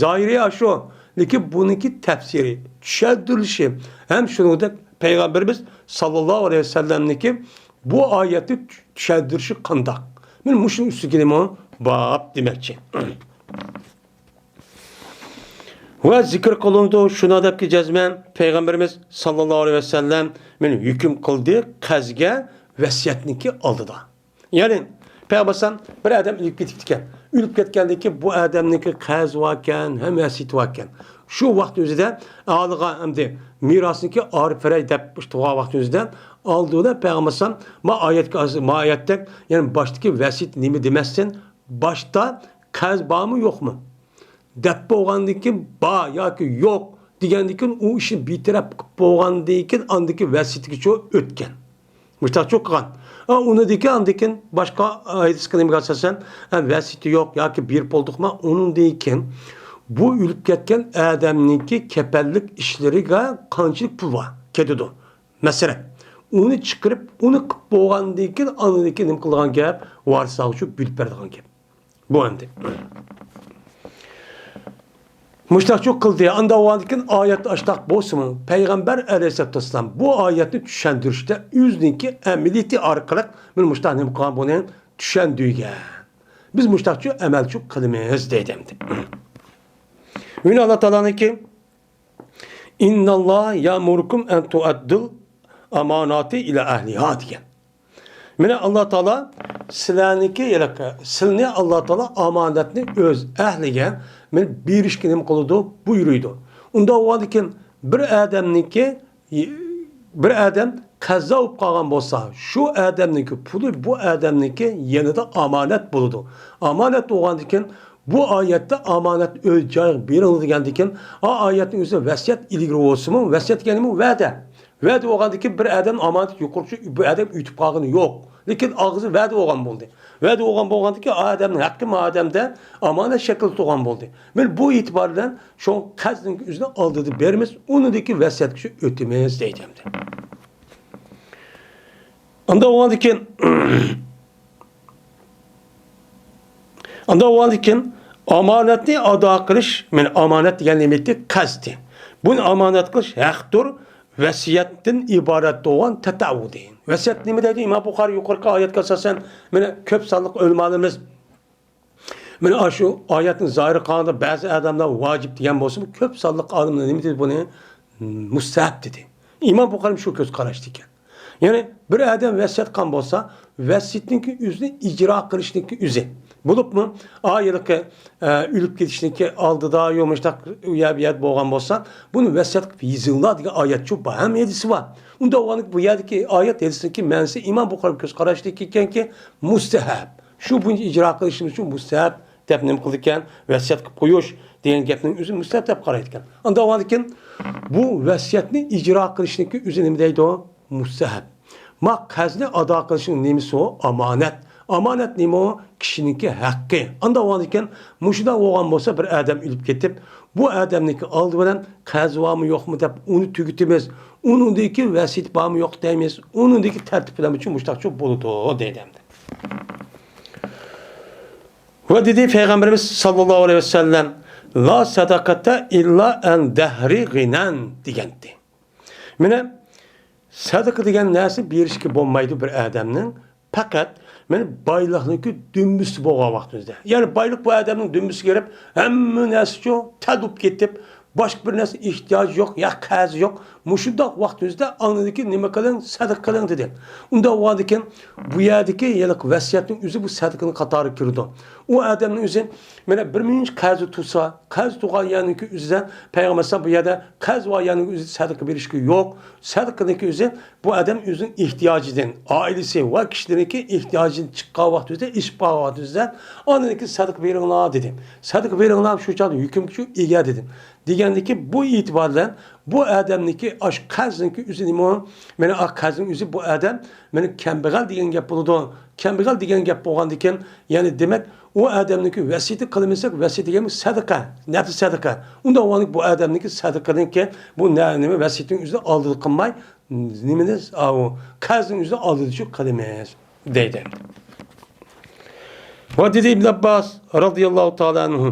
زاھىرى ئاشۇ، لېكىن بۇنىڭكى تەپسىرى، چۈشەندۈرۈلۈشى ھەم شۇنىڭدەك پەيغەمبىرىمىز ساللاللاھۇ ئەلەيھى ۋەسەللەمنىڭكى بۇ ئايەتنى چۈشەندۈرۈشى قانداق؟ مەن مۇشۇنىڭ ئۈستىگە نېمە باب دېمەكچى. ۋە زىكىر قىلىنىدۇ، شۇنىڭ دەپكى جەزمەن پەيغەمبىرىمىز ساللاللاھۇ ئەلەيھى ۋەسەللەم مېنى ھۆكۈم قىلدى قەزگە ۋەسىيەتنىڭكى ئالدىدا. يەنى پەيغەمبەر بىر ئادەم ئۆلۈپ كېتىپتىكەن. ئۆلۈپ كەتكەندىن كېيىن بۇ ئادەمنىڭكى قەرزى باركەن، ھەم ۋەسىيىتى باركەن. شۇ ۋاقىت ئۆزىدە ئالىغا ئەمدى مىراسنىكى ئارىپ بېرەي دەپ تۇرغان ۋاقىت ئۆزىدە ئالدىدا پەيغەمبەر ما ئايەتكە، ما ئايەتتەك، يەنى باشتىكى ۋەسىيىتى نېمە دېمەستىن، باشتا قەرز بارمۇ يوقمۇ دەپ بولغاندىن كېيىن، بار ياكى يوق دېگەندىن كېيىن، ئۇ ئىشنى بىتەرەپ قىلىپ بولغاندىن كېيىن، ئاندىكى ۋەسىيىتىگىچۇ ئۆتكەن. مۇشتاقچۇ قىلغان. ئا، ئۇنىڭدىن كېيىن، ئاندىن كېيىن باشقا ھەدىسكە نېمىگە ئاساسەن، ھە، ۋەسىيىتى يوق ياكى بېرىپ بولدۇقما، ئۇنىڭدىن كېيىن بۇ ئۆلۈپ كەتكەن ئادەمنىڭكى كەپەنلىك ئىشلىرىغا قانچىلىك پۇل بار، كېتىدۇ. مەسىلەن، ئۇنى چىقىرىپ، ئۇنى قىلىپ بولغاندىن كېيىن، ئاندىن كېيىن نېمە قىلىدىغان گەپ؟ ۋارىسلارغىچۇ بۆلۈپ بېرىدىغان گەپ. بۇ ئەمدى. مۇشتاقچۇ قىلدى. ئاندا بولغاندىن كېيىن ئايەت ئاشتاق بولسىمۇ، پەيغەمبەر ئەلەيھىسسالاتۇ ۋەسسالام بۇ ئايەتنى چۈشەندۈرۈشتە ئۆزىنىڭكى ئەمەلىيىتى ئارقىلىق مانا مۇشتاق نېمە قىلغان، بۇنى چۈشەندۈرگەن. بىز مۇشتاقچۇ ئەمەلچۇ قىلىمىز دەيدۇ ئەمدى. يەنە ئاللا تائالانىڭكى، «ئىنناللاھە يەئمۇرۇكۇم ئەن تۇئەددۇل ئاماناتى ئىلا ئەھلىھا» دېگەن. مانا ئاللا تائالا سىلەرنىڭكى، يەنى سىلىنى ئاللا تائالا ئامانەتنى ئۆز ئەھلىگە مانا بېرىشكە نېمە قىلىدۇ؟ بۇيرۇيدۇ. ئۇنداق بولغاندىكىن بىر ئادەمنىڭكى، بىر ئادەم قەزا بولۇپ قالغان بولسا، شۇ ئادەمنىڭكى پۇلى بۇ ئادەمنىڭكى يېنىدا ئامانەت بولىدۇ. ئامانەت بولغاندىكىن بۇ ئايەتتە ئامانەت ئۆز جايىغا بېرىڭ دېگەندىكىن، ئا، ئايەتنىڭ ئۆزى ۋەسىيەت ئىلگىرى بولسىمۇ، ۋەسىيەت دېگەنمۇ ۋەدە. ۋەدە بولغاندىكىن بىر ئادەم ئامانەت يۇقىرىچۇ، بۇ ئادەم ئۆتۈپ قالغىنى يوق. لېكىن ئاغزى ۋەدە بولغان بولدى. ۋەدە بولغان بولغاندىكىن ئادەمنىڭ ھەققى ما ئادەمدە ئامانەت شەكىلدە تۇرغان بولدى. مانا بۇ ئېتىبار بىلەن شۇ قەزنىڭ ئۆزىنى ئالدىدا بېرىمىز، ئۇنىڭدىكى ۋەسىيەتكىچۇ ئۆتىمىز دەيدۇ ئەمدى. ئاندا بولغاندىكىن ئاندا بولغاندىكىن ئامانەتنى ئادا قىلىش، مانا ئامانەت دېگەن نېمە ئىدى؟ قەستى. بۇنى ئامانەت قىلىش ھەقتۇر، ۋەسىيەتتىن ئىبارەت بولغان تەتەۋۋۇ دېگەن. ۋەسىيەت نېمە دەيدۇ؟ ئىمام بۇخارى يۇقىرىقى ئايەتكە ئاساسەن، مانا كۆپ سانلىق ئۆلىمالىرىمىز، مانا ئاشۇ ئايەتنىڭ زاھىرى قارىغاندا بەزى ئادەملەر ۋاجىپ دېگەن بولسىمۇ، كۆپ سانلىق ئالىملار نېمە دېدى بۇنى؟ مۇستەھەب دېدى. ئىمام بۇخارىمۇ شۇ كۆز قاراشتا ئىكەن. يەنى بىر ئادەم ۋەسىيەت قىلغان بولسا، ۋەسىيەتنىڭكى ئۆزىنى ئىجرا قىلىشنىڭكى ئۆزى. بولۇپمۇ، ئا، ھېلىقى، ئە، ئۆلۈپ كېتىشنىڭكى ئالدىدا يا مۇشتاق ئۇ يەر، بۇ يەردە بولغان بولسا، بۇنى ۋەسىيەت قىلىپ يېزىڭلار دېگەن ئايەتچۇ بار ھەم ھەدىسى بار. ئۇنداق بولغاندا بۇ يەردىكى ئايەت ھەدىسنىڭكى مەنىسى ئىمام بۇخارى كۆز قاراشتىكى ئىكەنكى، مۇستەھەب. شۇ بويىچە ئىجرا قىلىشىمىز ئۈچۈن مۇستەھەب دەپ نېمە قىلىدىكەن؟ ۋەسىيەت قىلىپ قويۇش دېگەن گەپنىڭ ئۆزى مۇستەھەب دەپ قارايدىكەن. ئانداق بولغاندىكىن، بۇ ۋەسىيەتنى ئىجرا قىلىشنىڭكى ئۆزى نېمە دەيدۇ؟ مۇستەھەب. ما قەرزنى ئادا قىلىشنىڭ نېمىسى ئۇ؟ ئامانەت. ئامانەت نېمە ئۇ؟ كىشىنىڭكى ھەققى. ئانداق بولغاندىكىن، مۇشۇنداق بولغان بولسا، بىر ئادەم ئۆلۈپ كېتىپ، بۇ ئادەمنىڭكى ئالدى بىلەن قەرزى بارمۇ يوقمۇ دەپ ئۇنى تۈگىتىمىز. ئۇنىڭدىكى ۋەسىيىتى بارمۇ يوق دەيمىز. ئۇنىڭدىكى تەرتىپ بىلەن مۇشۇنداقچە بولىدۇ دەيدۇ ئەمدى. ۋە دېدى پەيغەمبىرىمىز ساللاللاھۇ ئەلەيھى ۋەسەللەم، «لا سەدەقەتە ئىللا ئەن دەھرى غىنەن» دېگەنتى. مانا، سەدىقە دېگەن نەرسە بېرىشكە بولمايدۇ بىر ئادەمنىڭ، پەقەت مانا بايلىقنىڭكى دۈمبىسى بولغان ۋاقتىمىزدا. يەنى بايلىق بۇ ئادەمنىڭ دۈمبىسىگە كىرىپ، ھەممە نەرسىچۇ تەل بولۇپ كېتىپ، باشقا بىر نەرسە ئېھتىياجى يوق، يا قەرزى يوق. مۇشۇنداق ۋاقتىمىزدا ئاندىن كېيىن نېمە قىلىڭ؟ سەدىقە قىلىڭ دېدى. ئۇنداق بولغاندىكىن، بۇ يەردىكى ھېلىقى ۋەسىيەتنىڭ ئۆزى بۇ سەدىقىنىڭ قاتارىغا كىرىدۇ. ئۇ ئادەمنىڭ ئۆزى مانا بىر مۇنچە قەرزى تۇرسا، قەرز تۇرغان يەرنىڭكى ئۆزىدە پەيغەمبەر ئەلەيھىسسالام بۇ يەردە قەرز بار يەرنىڭكى ئۆزىدە سەدىقە بېرىشكە يوق. سەدىقىنىڭكى ئۆزى بۇ ئادەم ئۆزىنىڭ ئېھتىياجىدىن، ئائىلىسى ۋە كىشىلىرىنىڭكى ئېھتىياجىدىن چىققان ۋاقتى ئۆزىدە، ئېشىپ قالغان ۋاقتى ئۆزىدە، ئاندىن كېيىن سەدىقە بېرىڭلار دېدى. سەدىقە بېرىڭلار، شۇ چاغدا ھۆكۈمگىچۇ ئىگە دېدى. دېگەندىكى بۇ ئېتىبار بىلەن بۇ ئادەمنىكى ئاش قەرزنىڭكى ئۆزى نېمە؟ مانا ئا قەرزنىڭ ئۆزى بۇ ئادەم مانا كەمبەغەل دېگەن گەپ بولىدۇ. كەمبەغەل دېگەن گەپ بولغاندىكىن، يەنى دېمەك، ئۇ ئادەمنىڭكى ۋەسىيىتى قىلمىساق، ۋەسىيەت دېگەن سەدىقە، نەپلى سەدىقە. ئۇنداق بولغاندىكىن بۇ ئادەمنىڭكى سەدىقىنىڭكى بۇ نە-، نېمە ۋەسىيىتىنىڭ ئۆزىنى ئالدىدا قىلماي، نېمىنى، ئاۋۇ قەرزنىڭ ئۆزىنى ئالدىدا شۇ قىلىمىز دەيدۇ. ۋە دېدى ئىبن ئابباس رازىياللاھۇ تائالا ئەنھۇ،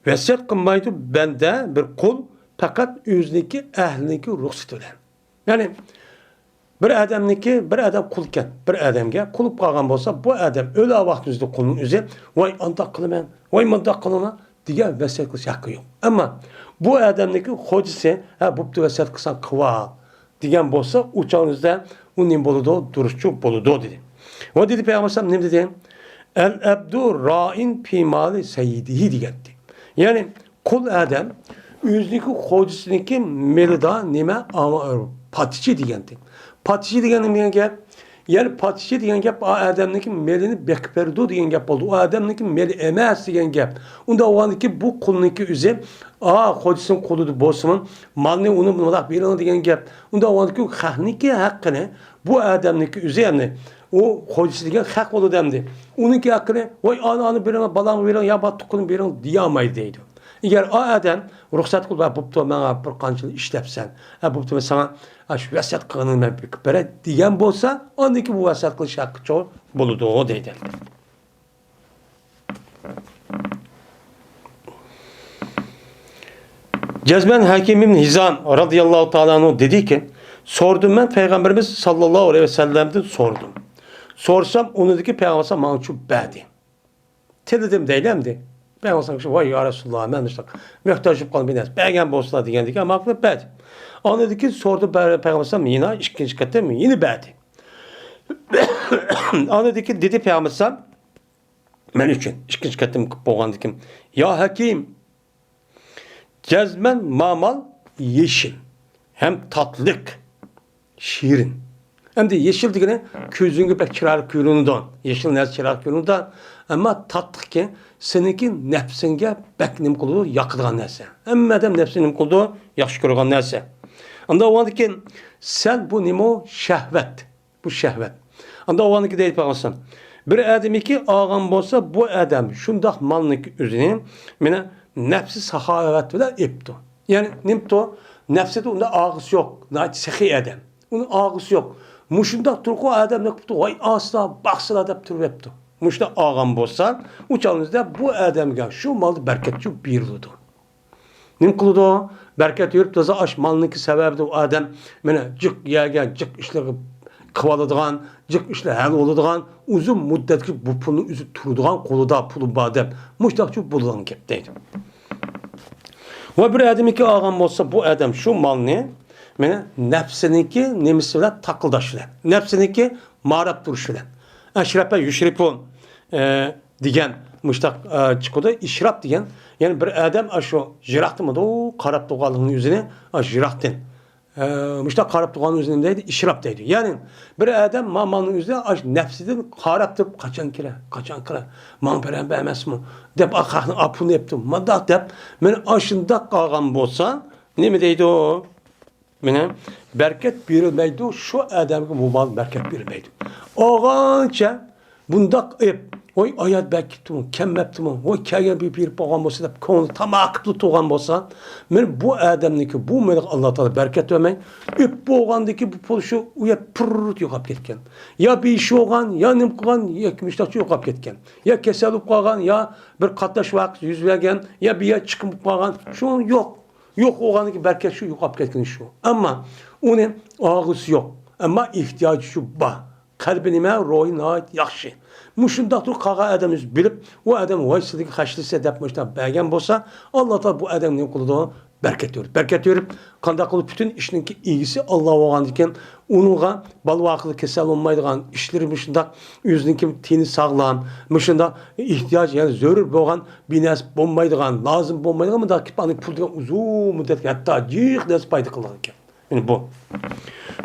ۋەسىيەت قىلمايدۇ بەندە، بىر قۇل، پەقەت ئۆزىنىڭكى ئەھلىنىڭكى رۇخسىتى بىلەن. يەنى بىر ئادەمنىڭكى، بىر ئادەم قۇلكەن، بىر ئادەمگە قۇل بولۇپ قالغان بولسا، بۇ ئادەم ئۆلە ۋاقتىمىزدا قۇلنىڭ ئۆزى، ۋاي ئانداق قىلىمەن، ۋاي مۇنداق قىلىمەن دېگەن ۋەسىيەت قىلىش ھەققى يوق. ئەمما بۇ ئادەمنىڭكى خوجىسى، ھە، بوپتۇ، ۋەسىيەت قىلساڭ قىلىۋال دېگەن بولسا، ئۇ چاغىمىزدا ئۇ نېمە بولىدۇ؟ دۇرۇسچۇ بولىدۇ دېدى. ۋە دېدى پەيغەمبەر ئەلەيھىسسالام نېمە دېدى؟ ئەل ئەبدۇ رائىن پى مالى سەييىدىھى دېگەنتى. يەنى قۇل ئادەم ئۆزىنىڭكى خوجىسىنىڭكى مېلىدا نېمە؟ ئاما-، پاتىچى دېگەنتى. پاتىچى دېگەن نېمە دېگەن گەپ؟ يەنى پاتىچى دېگەن گەپ ئا ئادەمنىڭكى مېلىنى بېقىپ بېرىدۇ دېگەن گەپ بولدى. ئۇ ئادەمنىڭكى مېلى ئەمەس دېگەن گەپ. ئۇنداق بولغاندىكىن بۇ قۇلنىڭكى ئۆزى، ئا، خوجىسىنىڭ قولىدا بولسىمۇ، مالنى ئۇنى مۇنداق بېرىڭ دېگەن گەپ. ئۇنداق بولغاندىكىن خەقنىڭكى ھەققىنى بۇ ئادەمنىڭكى ئۆزى ئەمدى، ئۇ خوجىسى دېگەن خەق بولىدۇ ئەمدى. ئۇنىڭكى ھەققىنى، ۋاي ئانى، ئانى بېرىڭ، بالاڭغا بېرىڭ، يا بار تۇغقىنىڭغا بېرىڭ دېيەلمەيدۇ دەيدۇ. ئەگەر ئا ئادەم رۇخسەت قىلىپ، ھە، بوپتۇ، ماڭا بىر قانچىلىك ئىشلەپسەن، ھە، بوپتۇ، مەن ساڭا ئاشۇ ۋەسىيەت قىلغىنىنى مەن بېرىپ بېرەي دېگەن بولسا، ئاندىن كېيىن بۇ ۋەسىيەت قىلىش ھەققى چوڭ بولىدۇ دەيدۇ. جەزمەن ھەكىم ئىبن ھىزام رازىياللاھۇ تائالا ئەنھۇ دېدىكى، سورىدىم مەن پەيغەمبىرىمىز ساللاللاھۇ ئەلەيھى ۋەسەللەمدىن سورىدىم. سورىسام، ئۇنىڭدىكى پەيغەمبەر ماڭا شۇ بەردى. تىلىدىم دەيلى ئەمدى. پەيغەمبەر ئەلەيھىسسالام، ۋاي يا رەسۇلاللا، مەن مۇشۇنداق موھتاج بولۇپ قالدىم، بىر نەرسە بەرگەن بولسىلا دېگەندىكىن، ئامال قىلىپ بەردى. ئاندىن كېيىن سورىدى پەيغەمبەر ئەلەيھىسسالام، يەنە ئىككىنچى قېتىم يەنە بەردى. ئاندىن كېيىن دېدى پەيغەمبەر ئەلەيھىسسالام، مەن ئۈچۈن ئىككىنچى قېتىم قىلىپ بولغاندىن كېيىن، يا ھەكىم، جەزمەن ما مال يېشىل ھەم تاتلىق، شېرىن. ئەمدى يېشىل دېگىنى كۆزۈڭگە بەك چىرايلىق كۆرۈنىدۇ. يېشىل نەرسە چىرايلىق كۆرۈنىدۇ. ئەمما تاتلىقكى سېنىڭكى نەپسىڭگە بەك نېمە قىلىدۇ؟ ياقىدىغان نەرسە. ھەممە ئادەم نەپسى نېمە قىلىدۇ؟ ياخشى كۆرىدىغان نەرسە. ئانداق بولغاندىن كېيىن سەن بۇ نېمە ئۇ؟ شەھۋەت. بۇ شەھۋەت. ئانداق بولغاندىن كېيىن دەيدۇ پەيغەمبەر ئەلەيھىسسالام، بىر ئادەمكى ئالغان بولسا، بۇ ئادەم شۇنداق مالنىكى ئۆزىنى، مانا، نەپسى ساخاۋەت بىلەن ئېپتۇ. يەنى نېمىپتۇ؟ نەپسىدە ئۇندا ئالغۇسى يوق، ناھايىتى سېخىي ئادەم. ئۇنىڭ ئالغۇسى يوق. مۇشۇنداق تۇرۇپ ئادەم نېمە قىپتۇ؟ ۋاي ئاستا، باقسىلا دەپ تۇرۇپ ئېپتۇ. مۇشۇنداق ئالغان بولسا، ئۇ چاغىمىزدا بۇ ئادەمگە شۇ مالدا بەرىكەت شۇ بېرىلىدۇ. نېمە قىلىدۇ؟ بەرىكەت بېرىپ تازا ئاش مالنىڭكى سەۋەبىدە ئۇ ئادەم، مانا، جىق يەرگە، جىق ئىشلارغا قىلىۋالىدىغان، جىق ئىشلار ھەل بولىدىغان، ئۇزۇن مۇددەتكىچە بۇ پۇلنىڭ ئۆزى تۇرىدىغان، قولىدا پۇلى بار دەپ، مۇشۇنداقچە بولىدىغان گەپ دەيدۇ. ۋە بىر ئادەمكى ئالغان بولسا، بۇ ئادەم شۇ مالنى، مانا، نەپسىنىڭكى نېمىسى بىلەن تاقىلداش بىلەن، نەپسىنىڭكى ماراپ تۇرۇش بىلەن. ئەشرەپە يۇشرىپۇ، ئە، دېگەن مۇشتاق، ئە، چىقىدۇ. ئىشراپ دېگەن، يەنى بىر ئادەم ئاشۇ يىراقتىن مۇنداق قاراپ تۇرغانلىقىنى ئۆزىنى، ئاشۇ يىراقتىن، ئە، مۇشتاق قاراپ تۇرغان ئۆزىنى دەيدۇ، ئىشراپ دەيدۇ. يەنى بىر ئادەم ما-، مالنىڭ ئۆزىنى ئاشۇ نەپسىدىن قاراپ تۇرۇپ، قاچان كىرە، قاچان كىرە، ماڭا بېرەم بەرمەسمۇ دەپ، ئا، خەقنىڭ ئاپۇنى ئېپتۇ، مۇنداق دەپ، مانا ئاشۇنداق قالغان بولسا، نېمە دەيدۇ؟ مانا، بەرىكەت بېرىلمەيدۇ، شۇ ئادەمگە مۇبالىغە بەرىكەت بېرىلمەيدۇ. ئالغانچە بۇنداق ئېپ، ۋاي ئايات بەرىكەت كەتتىمۇ، كەلمەپتىمۇ، ۋاي كەلگەن بىر بېرىپ بولغان بولسا دەپ كۆڭلى تاما قىپلا تۇرغان بولسا، مانا بۇ ئادەمنىڭكى بۇ مېلىغا ئاللا تائالا بەرىكەت بەرمەي، ئېپ بولغاندىكى بۇ پۇل شۇ ئۇ يەر پۇررۇت يوقاپ كەتكەن. يا بىر ئىش بولغان، يا نېمە قىلغان، ياكى مۇشۇنداقچە يوقاپ كەتكەن. يا كېسەل بولۇپ قالغان، يا بىر قاتناش ۋەقەسى يۈز بەرگەن، يا بىر يەر چىقىپ قالغان، شۇ يوق. يوق بولغاندىكى بەرىكەت شۇ، يوقاپ كەتكىنى شۇ. ئەمما ئۇنى ئالغۇسى يوق. ئەمما ئېھتىياجى شۇ بار. قەلبى نېمە؟ روھى ناھايىتى ياخشى. مۇشۇنداق تۇرۇپ قالغان ئادەم ئۆزى بىلىپ، ئۇ ئادەم ۋاي سىلىگە خەجلىسە دەپ مۇشۇنداق بەرگەن بولسا، ئاللا تائالا بۇ ئادەمگە نېمە قىلىدۇ؟ بەرىكەت بېرىدۇ. بەرىكەت بېرىپ، قانداق قىلىپ پۈتۈن ئىشنىڭكى ئىگىسى ئاللا بولغاندىكىن، ئۇنىڭغا بالا ۋاقتىدا كېسەل بولمايدىغان، ئىشلىرى مۇشۇنداق، ئۆزىنىڭكى تېنى ساغلام، مۇشۇنداق ئېھتىياج، يەنى زۆرۈر بولغان بىر نەرسە بولمايدىغان، لازىم بولمايدىغان مۇنداق كېلىپ ئاندىن پۇل دېگەن ئۇزۇن مۇددەتكە ھەتتا جىق نەرسە پايدا قىلىدىغان ئىكەن. يەنى بۇ.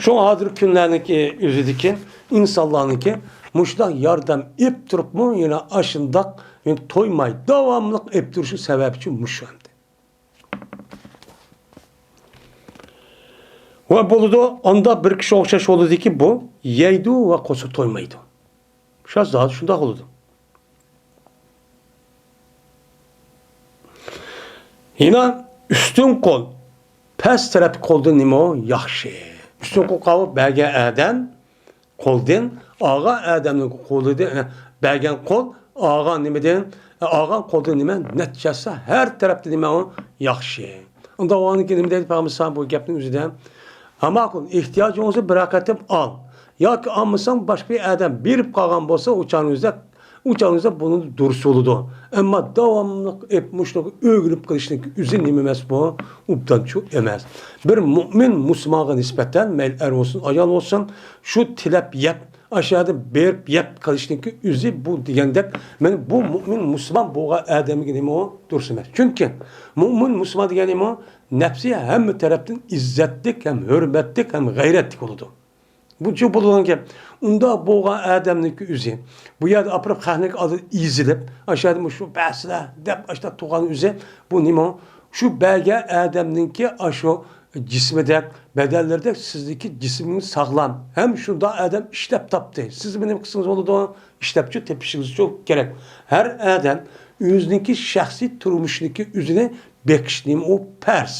شۇڭا ھازىرقى كۈنلەرنىڭكى ئۆزىدىكى ئىنسانلارنىڭكى مۇشۇنداق ياردەم ئېپ تۇرۇپمۇ يەنە ئاشۇنداق، يەنى تويماي داۋاملىق ئېپ تۇرۇشى سەۋەبى مۇشۇ ئەمدى. ۋە بولىدۇ، ئاندا بىر كىشى ئوخشاش بولىدۇكى، بۇ يەيدۇ ۋە قورسىقى تويمايدۇ. شۇ زادى شۇنداق بولىدۇ. يەنە ئۈستۈن قول، پەس تەرەپتىكى قولدىن نېمە ياخشى؟ ئۈستۈن قول قاۋۇ بەرگەن ئادەم قولدىن، ئالغان ئادەمنىڭ قولىدىن، بەرگەن قول، ئالغان نېمىدىن، ئالغان قولدىن نېمە نەچچە ھەسسە ھەر تەرەپتىن نېمە ئۇ ياخشى. ئۇنداق بولغاندىكىن نېمە دەيدۇ پەيغەمبەر بۇ گەپنىڭ ئۆزىدە؟ ھاما قىل، ئېھتىياجىڭ بولسا بىر قېتىم ئال. ياكى ئالمىساڭ باشقا بىر ئادەم بېرىپ قالغان بولسا ئۇ چاغنىڭ ئۆزىدە، ئۇ چاغنىڭ ئۆزىدە بۇنىڭ دۇرۇسى بولىدۇ. ئەمما داۋاملىق ئېپ مۇشۇنىڭغا ئۆگىنىپ قېلىشنىڭ ئۆزى نېمە ئەمەس بۇ؟ ئوبدانچۇ ئەمەس. بىر مۆمىن مۇسۇلمانغا نىسبەتەن مەيلى ئەر بولسۇن، ئايال بولسۇن، شۇ تىلەپ يەپ، ئاشۇ يەردە بېرىپ يەپ قېلىشنىڭكى ئۆزى بۇ دېگەندەك، مانا بۇ مۆمىن مۇسۇلمان بولغان ئادەمگە نېمە ئۇ؟ دۇرۇس ئەمەس. چۈنكى مۆمىن مۇسۇلمان دېگەن نېمە ئۇ؟ نەپسى ھەممە تەرەپتىن ئىززەتلىك ھەم ھۆرمەتلىك ھەم غەيرەتلىك بولىدۇ. بۇ چوڭ بولىدىغان گەپ. ئۇنداق بولغان ئادەمنىڭكى ئۆزى، بۇ يەردە ئاپىرىپ خەقنىڭ ئالدىدا ئېزىلىپ، ئاشۇ يەردە مۇشۇ بەرسىلە دەپ ئاشۇنداق تۇرغان ئۆزى، بۇ نېمە؟ شۇ بەرگەن ئادەمنىڭكى ئاشۇ جىسمىدەك، بەدەنلىرىدەك سىزدىكى جىسمىڭىز ساغلام. ھەم شۇنداق ئادەم ئىشلەپ تاپتى. سىز نېمە قىلسىڭىز بولىدۇ؟ ئىشلەپچۇ تېپىشىڭىزچۇ كېرەك. ھەر ئادەم ئۆزىنىڭكى شەخسىي تۇرمۇشىنىڭكى ئۆزىنى بېقىش نېمە ئۇ پەرز.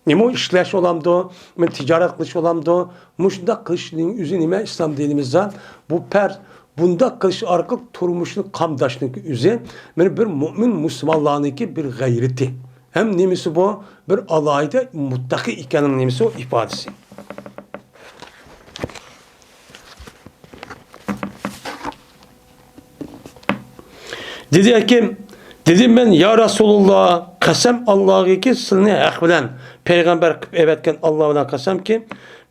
نېمە ئۇ ئىشلەش بولامدۇ؟ مانا تىجارەت قىلىش بولامدۇ؟ مۇشۇنداق قىلىشنىڭ ئۆزى نېمە ئىسلام دىنىمىزدا؟ بۇ پەرز. بۇنداق قىلىش ئارقىلىق تۇرمۇشنى قامداشنىڭكى ئۆزى مانا بىر مۆمىن مۇسۇلمانلارنىڭكى بىر غەيرىتى. ھەم نېمىسى بۇ؟ بىر ئالاھىدە مۇتتەقى ئىكەننىڭ نېمىسى ئۇ؟ ئىپادىسى. دېدى ھەكىم، دېدىم مەن، يا رەسۇلۇللا، قەسەم ئاللاغىكى سىلنى ھەق بىلەن پەيغەمبەر قىلىپ ئەۋەتكەن ئاللا بىلەن قەسەمكى،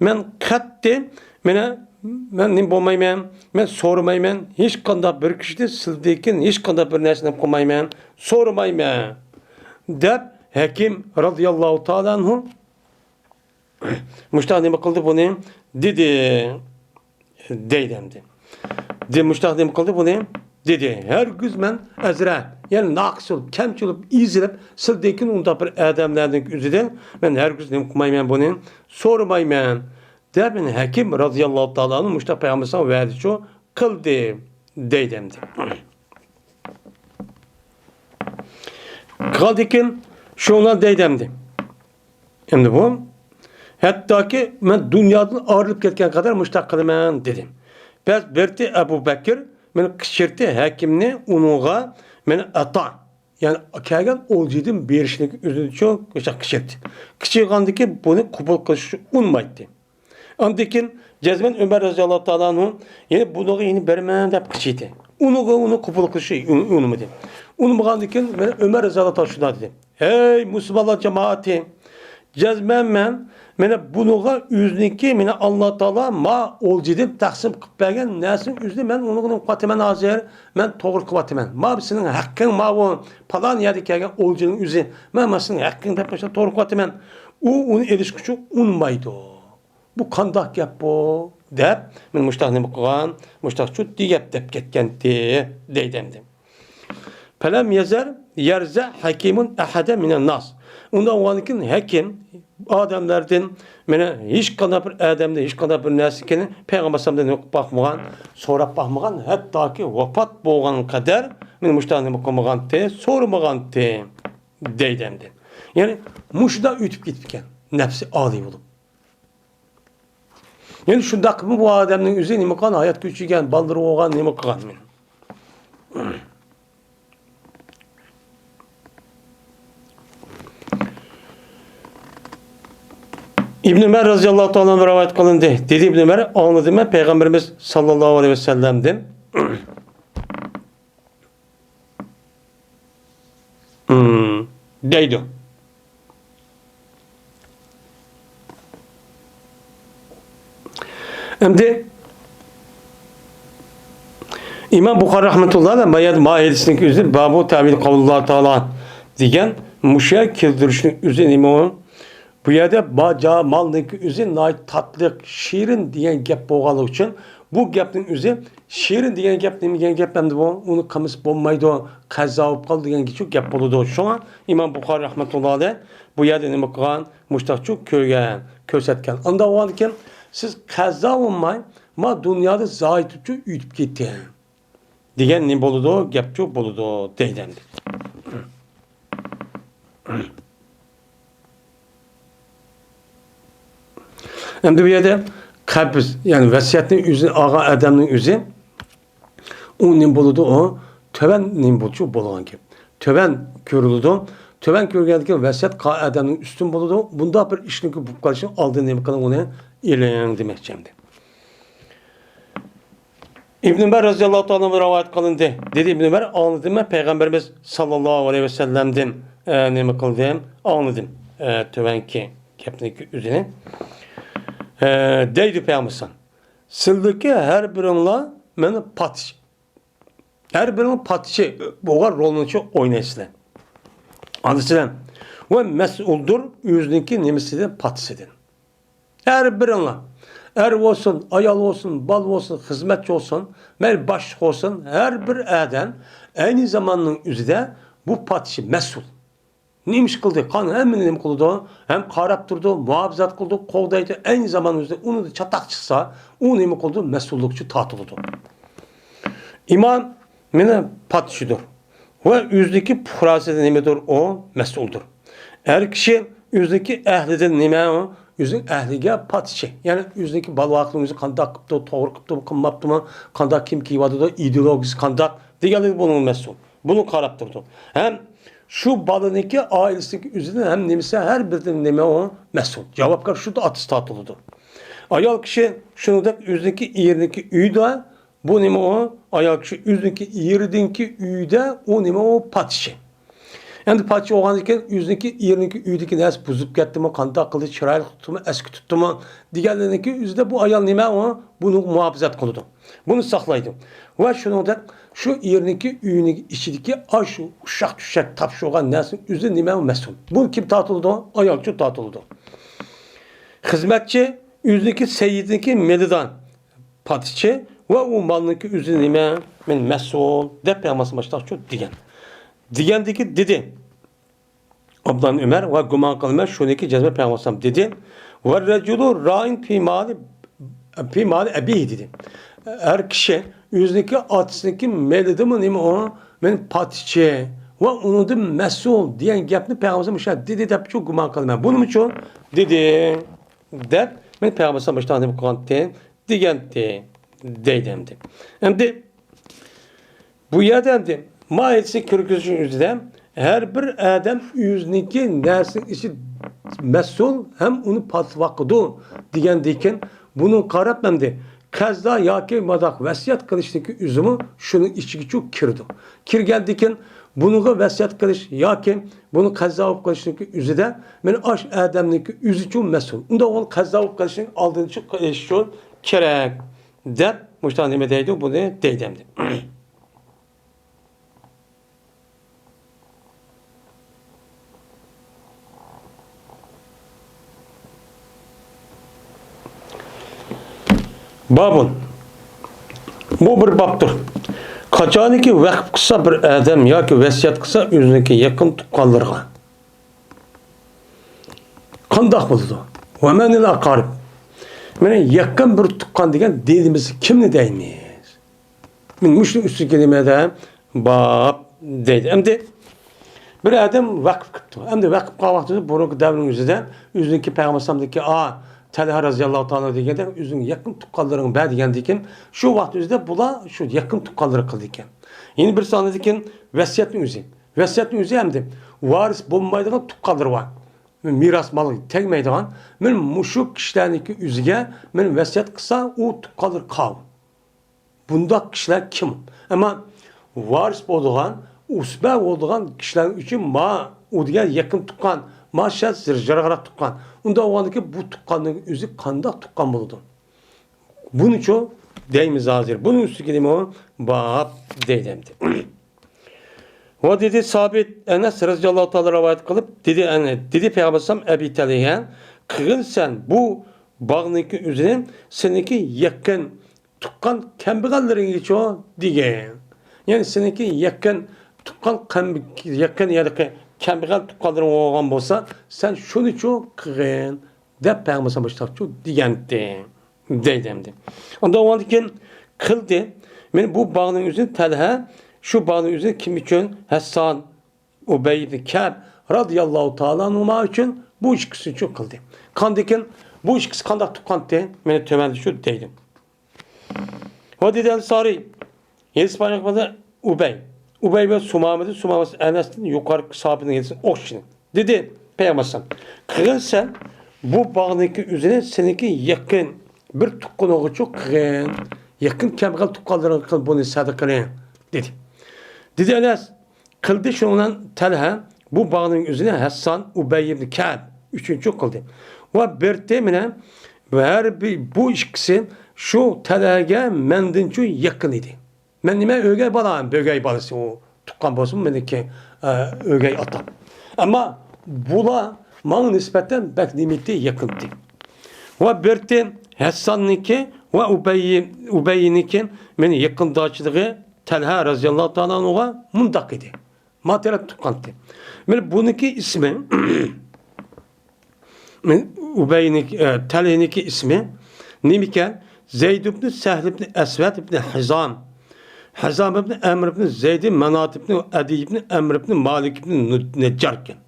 مەن قەتئىي، مانا، مەن نېمە بولمايمەن، مەن سورىمايمەن، ھېچقانداق بىر كىشىدىن سىلدىكىن ھېچقانداق بىر نەرسىنى نېمە قىلمايمەن، سورىمايمەن، دەپ ھەكىم رازىياللاھۇ تائالا ئەنھۇ مۇشتاق نېمە قىلدى بۇنى؟ دېدى. دەيدۇ ئەمدى. دە مۇشتاق نېمە قىلدى بۇنى؟ دېدى. ھەرگىز مەن ئەزرە، يەنى ناقىس بولۇپ، كەمچىل بولۇپ، ئېزىلىپ، سىلدىكىن ئۇنداق بىر ئادەملەرنىڭ ئۆزىدىن مەن ھەرگىز نېمە قىلمايمەن بۇنى؟ سورىمايمەن. دەپ مانا ھەكىم رازىياللاھۇ تائالا ئەنھۇ مۇشتاق پەيغەمبەر ساڭا ۋەدىچۇ قىلدى. دەيدۇ ئەمدى. قالدىكىن شۇڭا دەيدۇ ئەمدى. ئەمدى بۇ، ھەتتاكى مەن دۇنيادىن ئايرىلىپ كەتكەن قەدەر مۇشتاق قىلىمەن، دېدى. بەس بېرىتى ئەبۇ بەكىر مېنى قىچىرتى ھەكىمنى ئۇنىڭغا مېنى ئاتا، يەنى كەلگەن ئولجىدىن بېرىشنى ئۆزىنىچۇ قىچىرتى. قىچىرغاندىكى بۇنى قوبۇل قىلىش ئۇنىمايتتى. ئاندىن كېيىن جەزمەن ئۆمەر رەزىياللاھۇ تائالا ئەنھۇ يەنە بۇنىڭغا يەنە بېرىمەن دەپ قىچىيتتى. ئۇنىڭغا ئۇنى قوبۇل قىلىشى ئۇن-، ئۇنىمىدى. ئۇنىمىغاندىن كېيىن مانا ئۆمەر رەزىياللاھۇ تائالا شۇنداق دېدى. ھەي مۇسۇلمانلار جامائىتى! جەزمەن مەن مانا بۇنىڭغا ئۆزىنىڭكى مانا ئاللا تائالا ما ئولجىدىن تەقسىم قىلىپ بەرگەن نەرسىنىڭ ئۆزىنى مەن ئۇنىڭغا نېمە قىلىۋاتىمەن ھازىر؟ مەن توغرا قىلىۋاتىمەن. ما سېنىڭ ھەققىڭ ماۋۇ. پالان يەردە كەلگەن ئولجىنىڭ ئۆزى. مەن، مانا سېنىڭ ھەققىڭ دەپ مانا شۇنداق توغرا قىلىۋاتىمەن. ئۇ ئۇنى ئېلىشقىچۇ ئۇنىمايدۇ. بۇ قانداق گەپ بۇ؟ دەپ، مانا مۇشتاق نېمە قىلغان، مۇشتاق جىددىي گەپ دەپ كەتكەنتى، دەيدۇ ئەمدى. فلم يزل يرزع حكيم أحدا من الناس. ئۇنداق بولغاندىن كېيىن ھەكىم ئادەملەردىن، مانا ھېچقانداق بىر ئادەمدىن، ھېچقانداق بىر نەرسىنى پەيغەمبەر ئەلەيھىسسالامدىن نېمە قىلىپ باقمىغان، سوراپ باقمىغان، ھەتتاكى ۋاپات بولغان قەدەر مانا مۇشتاق نېمە قىلمىغانتى، سورىمىغانتى، دەيدۇ ئەمدى. يەنى مۇشۇنداق ئۆتۈپ كېتىپتىكەن، نەپسى ئالىي بولۇپ. يەنى شۇنداق قىلىپ بۇ ئادەمنىڭ ئۆزى نېمە قىلغان؟ ھايات كۆچۈرگەن، بالىلىرى بولغان، نېمە قىلغان؟ ئىبن ئۆمەر رەزىياللاھۇ تائالا ئەنھۇ رىۋايەت قىلىندى. دېدى ئىبن ئۆمەر، ئاڭلىدىم مەن پەيغەمبىرىمىز ساللاللاھۇ ئەلەيھى ۋەسەللەمدىن. دەيدۇ. ئەمدى ئىمام بۇخارى رەھمەتۇللاھى ئەلەيھى ما ھەدىسنىڭ ئۆزى بابۇ تەۋىل قەۋلىللاھى تائالا دېگەن مۇشۇ يەر كەلتۈرۈشنىڭ ئۆزى نېمە ئۇ؟ بۇ يەردە با-، جا-، مالنىڭكى ئۆزى ناھايىتى تاتلىق، شېرىن دېگەن گەپ بولغانلىقى ئۈچۈن، بۇ گەپنىڭ ئۆزى شېرىن دېگەن گەپ نېمە دېگەن گەپ ئەمدى بۇ؟ ئۇنى قىلمىسا بولمايدۇ، قەزا بولۇپ قالدى دېگەنگىچۇ گەپ بولىدۇ. شۇڭا ئىمام بۇخارىي رەھمەتۇللا ئەلەيھ بۇ يەردە نېمە قىلغان؟ مۇشتاقچۇ كۆرگەن، كۆرسەتكەن. ئانداق بولغاندىكىن سىز قەزا بولماي، ما دۇنيادا زايىتۇچۇ ئۆتۈپ كېتىڭ دېگەن نېمە بولىدۇ؟ گەپچۇ بولىدۇ دەيدۇ ئەمدى. ئەمدى بۇ يەردە قەبز، يەنى ۋەسىيەتنى ئۆزى ئالغان ئادەمنىڭ ئۆزى، ئۇ نېمە بولىدۇ؟ ئۇ تۆۋەن نېمە بولىدۇ؟ بولغان گەپ. تۆۋەن كۆرۈلىدۇ. تۆۋەن كۆرگەندىكىن ۋەسىيەت قىلغان ئادەمنىڭ ئۈستۈن بولىدۇ. بۇنداق بىر ئىشنىڭ بولۇپ قېلىشىنىڭ ئالدىنى نېمە قىلىڭ، ئۇنى ئېلىڭ دېمەكچى ئەمدى. ئىبن ئۆمەر رەزىياللاھۇ تائالا ئانھۇدىن رىۋايەت قىلىندى. دېدى ئىبن ئۆمەر، ئاڭلىدىم مەن پەيغەمبىرىمىز ساللاللاھۇ ئەلەيھى ۋەسەللەمدىن، ئە، نېمە قىلدىم؟ ئاڭلىدىم. ئە، تۆۋەنكى گەپنىڭكى ئۆزىنى. ئە، دەيدۇ پەيغەمبەر، سىلىدىكى ھەر بىرىڭلار مېنى پاتىش، ھەر بىرىڭلار پاتىشى بولغان رولنى ئوينايسىلەر. ئالىسىلەر. ۋە مەسئۇلدۇر ئۆزىنىڭكى نېمىسىدىن، پاتىشىدىن. ھەر بىرىڭلار، ئەر بولسۇن، ئايال بولسۇن، بالا بولسۇن، خىزمەتچى بولسۇن، مەيلى باشلىق بولسۇن، ھەر بىر ئادەم ئەينى زاماننىڭ ئۆزىدە بۇ پاتىشى مەسئۇل. نېمە ئىش قىلدى؟ قان ھەممىنى نېمە قىلىدۇ؟ ھەم قاراپ تۇرىدۇ، مۇھاپىزەت قىلىدۇ، قوغدايدۇ. ئەينى زاماننىڭ ئۆزىدە ئۇنىڭدا چاتاق چىقسا، ئۇ نېمە قىلىدۇ؟ مەسئۇللۇقچۇ تارتىلىدۇ. ئىمام مېنى پاتىشىدۇر. ۋە ئۆزىدىكى پۇقراسىدىن نېمىدۇر؟ ئۇ مەسئۇلدۇر. ئەر كىشى ئۆزىدىكى ئەھلىدىن نېمە ئۇ؟ ئۆزىنىڭ ئەھلىگە پاتىشى. يەنى ئۆزىدىكى بالا ۋاقتىنىڭ ئۆزى قانداق قىپتۇ، توغرا قىپتۇ، قىلماپتىمۇ، قانداق كىيىم كىيىۋاتىدۇ، ئىدېئولوگىيىسى قانداق دېگەنلىكى بۇنىڭ مەسئۇل. بۇنى قاراپ تۇرىدۇ. ھەم شۇ بالىنىڭكى ئائىلىسىدىكى ئۆزىدىن ھەم نېمىسى ھەر بىرىدىن نېمە ئۇ؟ مەسئۇل. جاۋابكار شۇ ئاتىسى تارتىلىدۇ. ئايال كىشى شۇنىڭدەك ئۆزىنىڭكى ئېرىنىڭكى ئۆيىدە بۇ نېمە ئۇ؟ ئايال كىشى ئۆزىنىڭكى ئېرىدىڭكى ئۆيىدە ئۇ نېمە ئۇ؟ پاتىشى. ئەمدى پاتىشى بولغاندىن كېيىن ئۆزىنىڭكى ئېرىنىڭكى ئۆيىدىكى نەرسە بۇزۇپ كەتتىمۇ، قانداق قىلدى، چىرايلىق تۇتتىمۇ، ئەسكى تۇتتىمۇ دېگەنلىرىنىڭكى ئۆزىدە بۇ ئايال نېمە ئۇ؟ بۇنى مۇھاپىزەت قىلىدۇ. بۇنى ساقلايدۇ. ۋە شۇنىڭدەك شۇ ئېرىنىڭكى ئۆيىنىڭ ئىچىدىكى ئاشۇ ئۇششاق چۈششەك تاپشۇرغان نەرسىنىڭ ئۆزى نېمە ئۇ؟ مەسئۇل. بۇنى كىم تارتىلىدۇ؟ ئايال كىشى تارتىلىدۇ. خىزمەتچى ئۆزىنىڭكى سەييىدىنىڭكى مېلىدا پاتىشى ۋە ئۇ مالنىڭكى ئۆزى نېمە؟ مەن مەسئۇل دەپ پەيغەمبەر ئالەيھىسسالام مۇشۇنداق دېگەن. دېگەندىكى دېدى ئابدۇللا ئۆمەر ۋە گۇمان قىلىمەن شۇنىڭكى جەزمەن پەيغەمبەر ئالەيھىسسالام دېدى. ۋەررەجۇلۇ رائىن فى مالى، فى مالى ئەبىھى دېدى. ئەر كىشى ئۆزىنىڭكى ئاتىسىنىڭكى مېلىدىمۇ نېمە ئۇ؟ مەن پاتىشى ۋە ئۇنىڭدىن مەسئۇل دېگەن گەپنى پەيغەمبەر ئالەيھىسسالام مۇشۇنداق دېدى دەپچۇ گۇمان قىلىمەن. بۇنىمۇچۇ دېدى. دەپ، مەن پەيغەمبەر ئالەيھىسسالام مۇشۇنداق نېمە قىلغانتى، دېگەنتى، دەيدۇ ئەمدى. ئەمدى بۇ يەردە ئەمدى ماھىيەتنى كىرگۈزۈشنىڭ ئۆزىدە ھەر بىر ئادەم ئۆزىنىڭكى نەرسىنىڭ ئىچى مەسئۇل ھەم ئۇنى پاتىۋاقىدۇ دېگەندىكىن، بۇنىڭ قاراپ ئەمدى قەزا ياكى ماداق ۋەسىيەت قىلىشنىڭكى ئۆزىمۇ شۇنىڭ ئىچىگىچۇ كىرىدۇ. كىرگەندىكىن، بۇنىڭغا ۋەسىيەت قىلىش ياكى بۇنى قەزا بولۇپ قېلىشنىڭكى ئۆزىدە، مەن ئاش ئادەمنىڭكى ئۆزىچۇ مەسئۇل. ئۇنداق بولغان قەزا بولۇپ قېلىشنىڭ ئالدىنى چىقىرىشچۇ كېرەك، دەپ مۇشۇنداق نېمە دەيدۇ، بۇنى دەيدۇ ئەمدى. بابۇن. بۇ بىر بابتۇر. قاچانكى ۋەقىپ قىلسا بىر ئادەم ياكى ۋەسىيەت قىلسا ئۆزىنىڭكى يېقىن تۇغقانلىرىغا. قانداق بولىدۇ؟ ۋە مەنىل ئاقارىب. مانا يېقىن بىر تۇغقان دېگەن دىنىمىزدا كىمنى دەيمىز؟ مانا مۇشۇنىڭ ئۈستىدىكى نېمىدە باب دەيدۇ. ئەمدى بىر ئادەم ۋەقىپ قىپتۇ. ئەمدى ۋەقىپ قىلغان ۋاقتىدا بۇرۇنقى دەۋرنىڭ ئۆزىدە ئۆزىنىڭكى پەيغەمبەر ئەلەيھىسسالامدىكى ئا، تەلھە رەزىياللاھۇ تائالا دېگەندە ئۆزىنىڭ يېقىن تۇغقانلىرىڭ بەر دېگەندىكىن شۇ ۋاقىت ئۆزىدە بۇلار شۇ يېقىن تۇغقانلىرى قىلىدىكەن. يەنە بىرسى ئاندىن كېيىن ۋەسىيەتنىڭ ئۆزى. ۋەسىيەتنىڭ ئۆزى ئەمدى ۋارىس بولمايدىغان تۇغقانلىرى بار. مىراس مالغا تەگمەيدىغان. مانا مۇشۇ كىشىلەرنىڭكى ئۆزىگە مانا ۋەسىيەت قىلسا ئۇ تۇغقانلىرى قاۋۇ. بۇنداق كىشىلەر كىم؟ ئەمما ۋارىس بولىدىغان، ئۇسبە بولىدىغان كىشىلەر ئۈچۈن ما ئۇ دېگەن يېقىن تۇغقان، ما شەرت زىر-، يىراقراق تۇغقان. ئۇنداق بولغاندىكىن بۇ تۇغقاننىڭ ئۆزى قانداق تۇغقان بولىدۇ؟ بۇنىچۇ دەيمىز ھازىر. بۇنىڭ ئۈستىگە نېمە باب دەيدۇ ئەمدى. ۋە دېدى سابىت، ئەنەس رەزىياللاھۇ تائالا رىۋايەت قىلىپ، دېدى ئەنە، دېدى پەيغەمبەر ئەلەيھىسسالام ئەبى تەلھەگە، قىلغىن سەن بۇ باغنىڭكى ئۆزىنى سېنىڭكى يېقىن تۇغقان كەمبەغەللىرىڭگىچۇ دېگىن. يەنى سېنىڭكى يېقىن تۇغقان، يېقىن يەردىكى كەمبەغەل تۇغقانلىرىڭ بولغان بولسا، سەن شۇنىچۇ قىلغىن، دەپ پەيغەمبەر مۇشۇنداقچۇ دېگەنتى، دەيدۇ ئەمدى. ئاندىن ئۇنىڭدىن كېيىن قىلدى. مانا بۇ باغنىڭ ئۆزىنى تەلھە، شۇ باغنىڭ ئۆزىنى كىم ئۈچۈن؟ ھەسسان، ئۇبەي ئىبنى كەب رازىياللاھۇ تائالا ئەنھۇما ئۈچۈن بۇ ئىككىسى ئۈچۈن قىلدى. قاندىكىن بۇ ئىككىسى قانداق تۇغقانتى؟ مانا تۆۋەندە شۇ دەيدۇ. ۋە دېدى ئەنسارى، ھەدىس بايانى ئۇبەي. ئۇبەي ۋە سۇمامىدىن، سۇمامىسى ئەنەستىن يۇقىرىقى ساھابىنىڭ ھەدىسىنى ئوخشىشىنى. دېدى پەيغەمبەر ئەلەيھىسسالام، قىلغىن سەن بۇ باغنىڭكى ئۆزىنى سېنىڭكى يېقىن بىر تۇغقىنىڭغىچۇ قىلغىن. يېقىن كەمبەغەل تۇغقانلىرىڭغا قىل بۇنى سەدىقىنى، دېدى. دېدى ئەنەس، قىلدى شۇنىڭ بىلەن تەلھە بۇ باغنىڭ ئۆزىنى ھەسسان، ئۇبەي ئىبنى كەب ئۈچۈنچى قىلدى. ۋە بېرىتى مانا ھەر بىر بۇ ئىككىسى شۇ تەلھەگە مەندىنچۇ يېقىن ئىدى. مەن نېمە ئۆگەي بالا، بۆگەي بالىسى ئۇ، تۇغقان بولسىمۇ مېنىڭكى، ئە، ئۆگەي ئاتام. ئەمما بۇلار ماڭا نىسبەتەن بەك نېمىتى يېقىنتى. ۋە بېرىتى ھەسساننىڭكى ۋە ئۇبەي، ئۇبەينىڭكى مېنى يېقىنداشلىقى تەلھە رازىياللاھۇ تائالا ئەنھۇغا مۇنداق ئىدى. ماتېرىيال تۇغقانتى. مانا بۇنىڭكى ئىسمى، ئۇبەينىڭ، ئە، تەلھىنىڭكى ئىسمى نېمىكەن؟ زەيد ئىبنى سەھل ئىبنى ئەسۋەد ئىبنى ھىزام، ھىزام ئىبنى ئەمر ئىبنى زەيدى مانات ئىبنى ئەدىي ئىبنى ئەمر ئىبنى مالىك ئىبنى نەججار ئىكەن.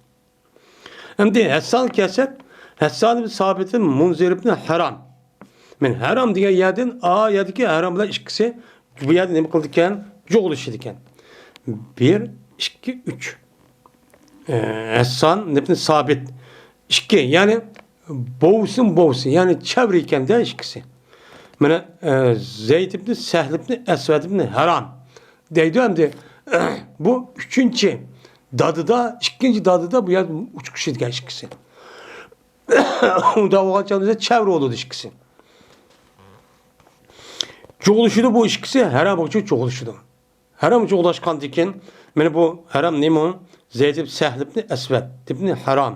ئەمدى ھەسسان كەلسەك، ھەسسان ئىبنى سابىت ئىبنى مۇنزىر ئىبنى ھارام. مانا ھارام دېگەن يەردىن، ئا يەردىكى ھارام بىلەن ئىككىسى بۇ يەردە نېمە قىلىدىكەن؟ جۇغلىشىدىكەن. بىر، ئىككى، ئۈچ. ئە، ھەسسان ئىبنى سابىت. ئىككى، يەنى بوۋىسىمۇ بوۋىسى، يەنى چەۋرە ئىكەندە ئىككىسى. مانا، ئە، زەيد ئىبنى سەھل ئىبنى ئەسۋەد ئىبنى ھارام دەيدۇ ئەمدى. بۇ ئۈچىنچى دادىدا، ئىككىنچى دادىدا بۇ يەردە ئۇچرىشىدىكەن ئىككىسى. ئۇنداق بولغان چاغدا چەۋرە بولىدۇ ئىككىسى. جۇغلىشىدۇ بۇ ئىككىسى، ھارام ئۈچۈن جۇغلىشىدۇ. ھارام جۇغلاشقاندىن كېيىن، مانا بۇ ھارام نېمە؟ زەيد ئىبنى سەھل ئىبنى ئەسۋەد ئىبنى ھارام.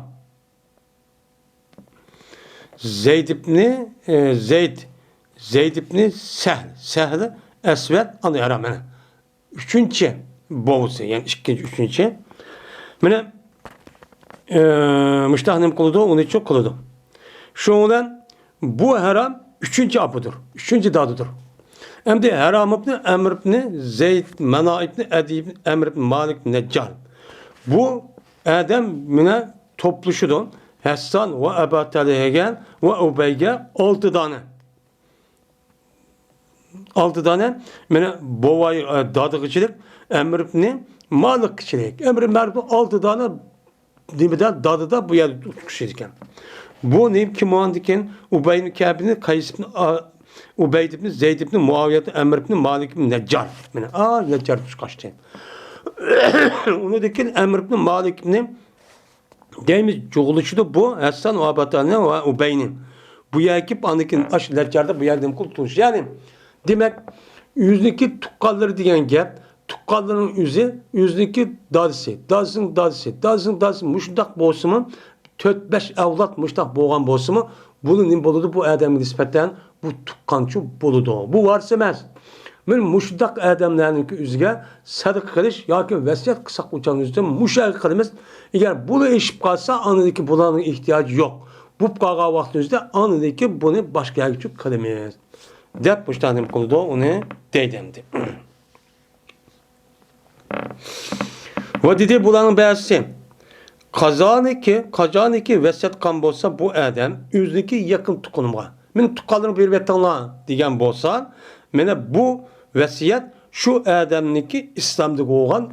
زەيد ئىبنى، ئە، زەيد، زەيد ئىبنى سەھل، سەھل، ئەسۋەد، ئاندىن ھارام، مانا. ئۈچىنچى بوۋىسى، يەنى ئىككىنچى، ئۈچىنچى. مانا، ئە، مۇشۇنداق نېمە قىلىدۇ؟ ئۇنىچۇ قىلىدۇ. شۇنىڭ بىلەن بۇ ھارام ئۈچىنچى ئاپىدۇر، ئۈچىنچى دادىدۇر. ئەمدى ھارام ئىبنى ئەمر ئىبنى زەيد، مانا ئىبنى ئەدىي ئىبنى ئەمر ئىبنى مالىك ئىبنى نەججار. بۇ ئادەم مانا توپلىشىدۇ. ھەسسان ۋە ئەبا تەلھەگە ۋە ئۇبەيگە ئالتە دانە. ئالتە دانە، مانا، بوۋاي، ئە، دادىغىچىلىك، ئەمر ئىبنى مالىكقىچىلىك. ئەمر ئىبنى مالىك ئالتە دانە نېمىدە، دادىدا بۇ يەردە ئۇچرىشىدىكەن. بۇ نېمە كىم بولغاندىكىن، ئۇبەي ئىبنى كەب ئىبنى قەيس ئىبنى، ئا، ئۇبەيد ئىبنى زەيد ئىبنى مۇئاۋىيە ئىبنى ئەمر ئىبنى مالىك ئىبنى نەججار. مانا، ئا، نەججار چىقاشتى. ئۇنىڭدىن كېيىن ئەمر ئىبنى مالىك ئىبنى دەيمىز، جۇغلىشىدۇ بۇ ھەسسان ۋە ئەبا تەلھە ۋە ئۇبەينى. بۇ يەرگە كېلىپ، ئاندىن كېيىن ئاش نەججاردا بۇ يەردە نېمە قىلىپ تۇرۇش. يەنى، دېمەك، ئۆزىنىڭكى تۇغقانلىرى دېگەن گەپ، تۇغقانلىرىنىڭ ئۆزى، ئۆزىنىڭكى دادىسى، دادىسىنىڭ دادىسى، دادىسىنىڭ دادىسى مۇشۇنداق بولسىمۇ، تۆت، بەش ئەۋلاد مۇشۇنداق بولغان بولسىمۇ، بۇنى نېمە بولىدۇ؟ بۇ ئادەمگە نىسبەتەن بۇ تۇغقانچۇ بولىدۇ. بۇ ۋارىس ئەمەس. مانا مۇشۇنداق ئادەملەرنىڭكى ئۆزىگە سەدىقە قىلىش ياكى ۋەسىيەت قىلساق، ئۇ چاغنىڭ ئۆزىدە مۇشۇ يەرگە قىلىمىز. ئەگەر بۇلا ئېشىپ قالسا، ئاندىن كېيىن بۇلارنىڭ ئېھتىياجى يوق. بولۇپ قالغان ۋاقىتنىڭ ئۆزىدە ئاندىن كېيىن بۇنى باشقا يەرگىچۇ قىلىمىز، دەپ مۇشۇنداق نېمە قىلىدۇ، ئۇنى دەيدۇ ئەمدى. ۋە دېدى، بۇلارنىڭ بەزىسى، قازانىكى، قاچانىكى ۋەسىيەت قىلغان بولسا، بۇ ئادەم ئۆزىنىڭكى يېقىن تۇغقىنىمغا، مېنىڭ تۇغقانلىرىمغا بېرىۋېتىڭلار دېگەن بولسا، مانا بۇ ۋەسىيەت شۇ ئادەمنىڭكى ئىسلامدىكى بولغان،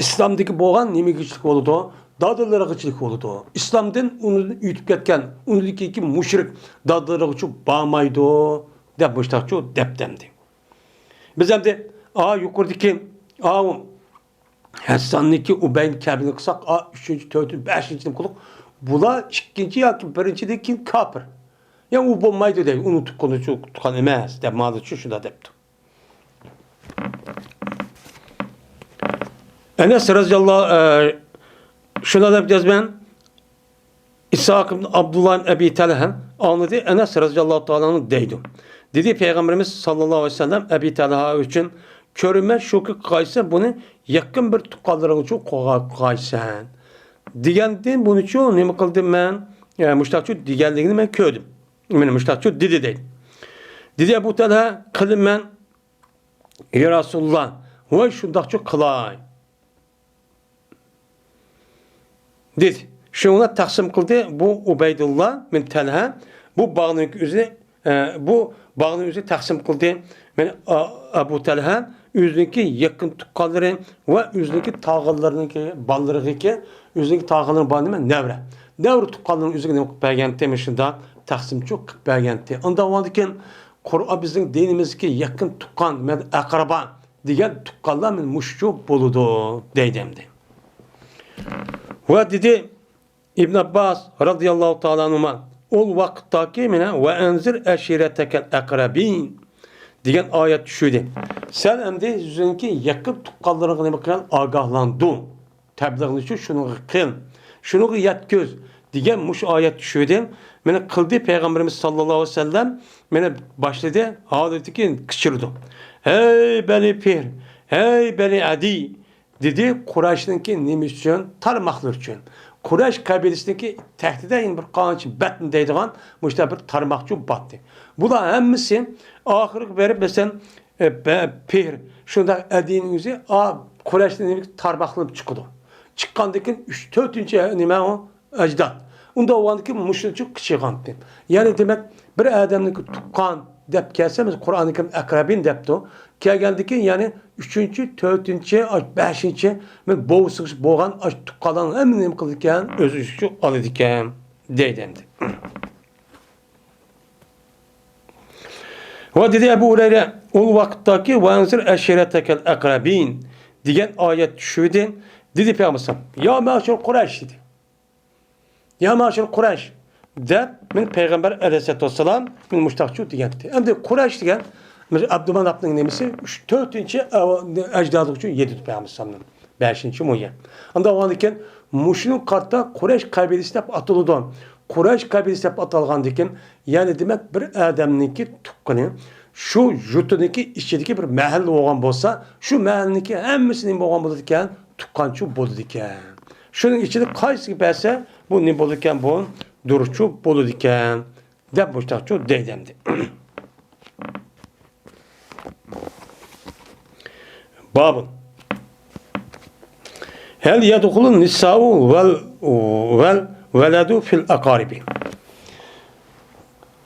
ئىسلامدىكى بولغان نېمىگىچىلىك بولىدۇ؟ دادىلىرىغىچىلىك بولىدۇ. ئىسلامدىن ئۇنى ئۆتۈپ كەتكەن، ئۇنىڭدىكى مۇشرىك دادىلىرىغىچۇ بارمايدۇ، دەپ مۇشۇنداقچۇ دەپتۇ ئەمدى. بىز ئەمدى، ئا، يۇقىرىدىكى، ئا، ھەسساننىكى ئۇبەينى كەبىنى قىلساق، ئا، ئۈچىنچى، تۆتىنچى، بەشىنچىنى قىلدۇق. بۇلار ئىككىنچى ياكى بىرىنچىدىن كېيىن كاپىر. يا ئۇ بولمايدۇ دەيدۇ، ئۇنىڭ تۇغقىنىچۇ، تۇغقان ئەمەس، دەپ ماڭىدۇچۇ شۇنداق دەپتۇ. ئەنەس رەزىياللاھۇ، ئە، شۇنداق دەپ يازىمەن. ئىسھاق ئىبن ئابدۇللا ئىبن ئەبى تەلھە ئاڭلىدى، ئەنەس رەزىياللاھۇ تائالا ئەنھۇ دەيدۇ. دېدى پەيغەمبىرىمىز ساللاللاھۇ ئەلەيھى ۋەسەللەم ئەبى تەلھا ئۈچۈن، كۆرىمەن شۇكى قىلغايسەن بۇنى يېقىن بىر تۇغقانلىرىڭ ئۈچۈن قىلغا-، قىلغايسەن. دېگەندىن بۇنىچۇ نېمە قىلدىم مەن؟ ئە، مۇشتاقچۇ دېگەنلىكىنى مەن كۆردۈم. مانا مۇشتاقچۇ دېدى دەيدۇ. دېدى ئەبۇ تەلھا، قىلىمەن يا رەسۇلاللا، ۋاي شۇنداقچۇ قىلاي. دېدى. شۇنىڭغا تەقسىم قىلدى. بۇ ئۇبەيدۇللا بىن تەلھە بۇ باغنىڭ ئۆزىنى، ئە، بۇ باغنىڭ ئۆزىنى تەقسىم قىلدى. مانا، ئا-، ئەبۇ تەلھە ئۆزىنىڭكى يېقىن تۇغقانلىرى ۋە ئۆزىنىڭكى تاغىلىرىنىڭكى بالىلىرىغىكى، ئۆزىنىڭكى تاغىلىرىنىڭ بالىلىرى نېمە؟ نەۋرە. نەۋرە تۇغقانلىرىنىڭ ئۆزىگە نېمە قىلىپ بەرگەنتى؟ مۇشۇنداق تەقسىمچۇ قىلىپ بەرگەنتى. ئاندىن بىزنىڭ دىنىمىزدىكى يېقىن تۇغقان، مەن ئەقرىبا دېگەن تۇغقانلار مانا مۇشۇچۇ بولىدۇ دەيدۇ ئەمدى. ۋە دېدى ئىبن ئابباس رەزىياللاھۇ تائالا ئەنھۇما، ئول ۋاقىتتاكى مانا ۋە ئەنزىر ئەشىرەتەكەل ئەقرەبىن دېگەن ئايەت چۈشىدى. سەن ئەمدى ئۆزۈڭنىڭكى يېقىن تۇغقانلىرىڭغا نېمە قىل؟ ئاگاھلاندۇر. تەبلىغنى شۇ، شۇنىڭغا قىل، شۇنىڭغا يەتكۈز دېگەن مۇشۇ ئايەت چۈشىدى. مانا قىلدى پەيغەمبىرىمىز ساللاللاھۇ ئەلەيھى ۋەسەللەم، مانا باشلىدى، ھالىتىكى قىچقىرىدۇ. ھەي بەنى پىھر، ھەي بەنى ئەدىي، دېدى قۇرەيشنىڭكى نېمىسى ئۈچۈن؟ تارماقلىرى ئۈچۈن. قۇرەيش قەبىلىسىنىڭكى تەھدىتىدە يەنە بىر قانچە بەتنى دەيدىغان مۇشۇنداق بىر تارماقچۇ باتتى. بۇلار ھەممىسى ئاخىرىغا بېرىپ، مەسىلەن، ئە، بە-، پىھر، شۇنداق ئەدىينىڭ ئۆزى، ئا، قۇرەيشنىڭ نېمە تارماقلىنىپ چىقىدۇ. چىققاندىن كېيىن ئۈچ، تۆتىنچى نېمە ئۇ؟ ئەجداد. ئۇنداق بولغاندىن كېيىن مۇشۇنچە قىچىغانتى. يەنى دېمەك، بىر ئادەمنىڭكى تۇغقان دەپ كەلسە، مەسىلەن، قۇرئانى كەرىم ئەقرەبىن دەپتۇ. كەلگەندىن كېيىن، يەنى ئۈچىنچى، تۆتىنچى، ئاش-، بەشىنچى، مەن بوۋىسىغا بولغان ئاش تۇغقانلارنىڭ ھەممە نېمە قىلىدىكەن، ئۆز ئۈستىگە ئالىدىكەن، دەيدۇ ئەمدى. ۋە دېدى ئەبۇ ھۇرەيرە، ئۇ ۋاقىتتاكى «ۋەئەنزىر ئەشىرەتەكەل ئەقرەبىن» دېگەن ئايەت چۈشۈۋىدى. دېدى پەيغەمبەر: «يا مەشەر قۇرەيش» دېدى. «يا مەشەر قۇرەيش» دەپ، مەن پەيغەمبەر ئەلەيھىسسالاتۇ ۋەسسالام، مەن مۇشتاقچۇ دېگەنتى. ئەمدى قۇرەيش دېگەن، مەن ئابدۇماناپنىڭ نېمىسى، ئۈچ، تۆتىنچى ئەۋ-، ئەجدادى ئۈچۈن يېتىدۇ پەيغەمبەر ئەلەيھىسسالامنىڭ. بەشىنچى مۇ يەر. ئانداق بولغاندىكىن، مۇشۇنىڭ قارىتا قۇرەيش قەبىلىسى دەپ ئاتىلىدۇ. قۇرەيش قەبىلىسى دەپ ئاتالغاندىكىن، يەنى دېمەك، بىر ئادەمنىڭكى تۇغقىنى شۇ يۇرتىنىڭكى ئىچىدىكى بىر مەھەللە بولغان بولسا، شۇ مەھەللىنىڭكى ھەممىسى نېمە بولغان بولىدىكەن؟ تۇغقانچۇ بولىدىكەن. شۇنىڭ ئىچىدە قايسىسىغا بەرسە، بۇ نېمە بولىدىكەن؟ بۇ دۇرۇسچۇ بولىدىكەن. دەپ مۇشتاقچۇ دەيدۇ ئەمدى. بابۇن. ھەل يەدخۇلۇن نىسائۇ ۋەل، ۋەل ۋەلەدۇ فىل ئەقارىبى.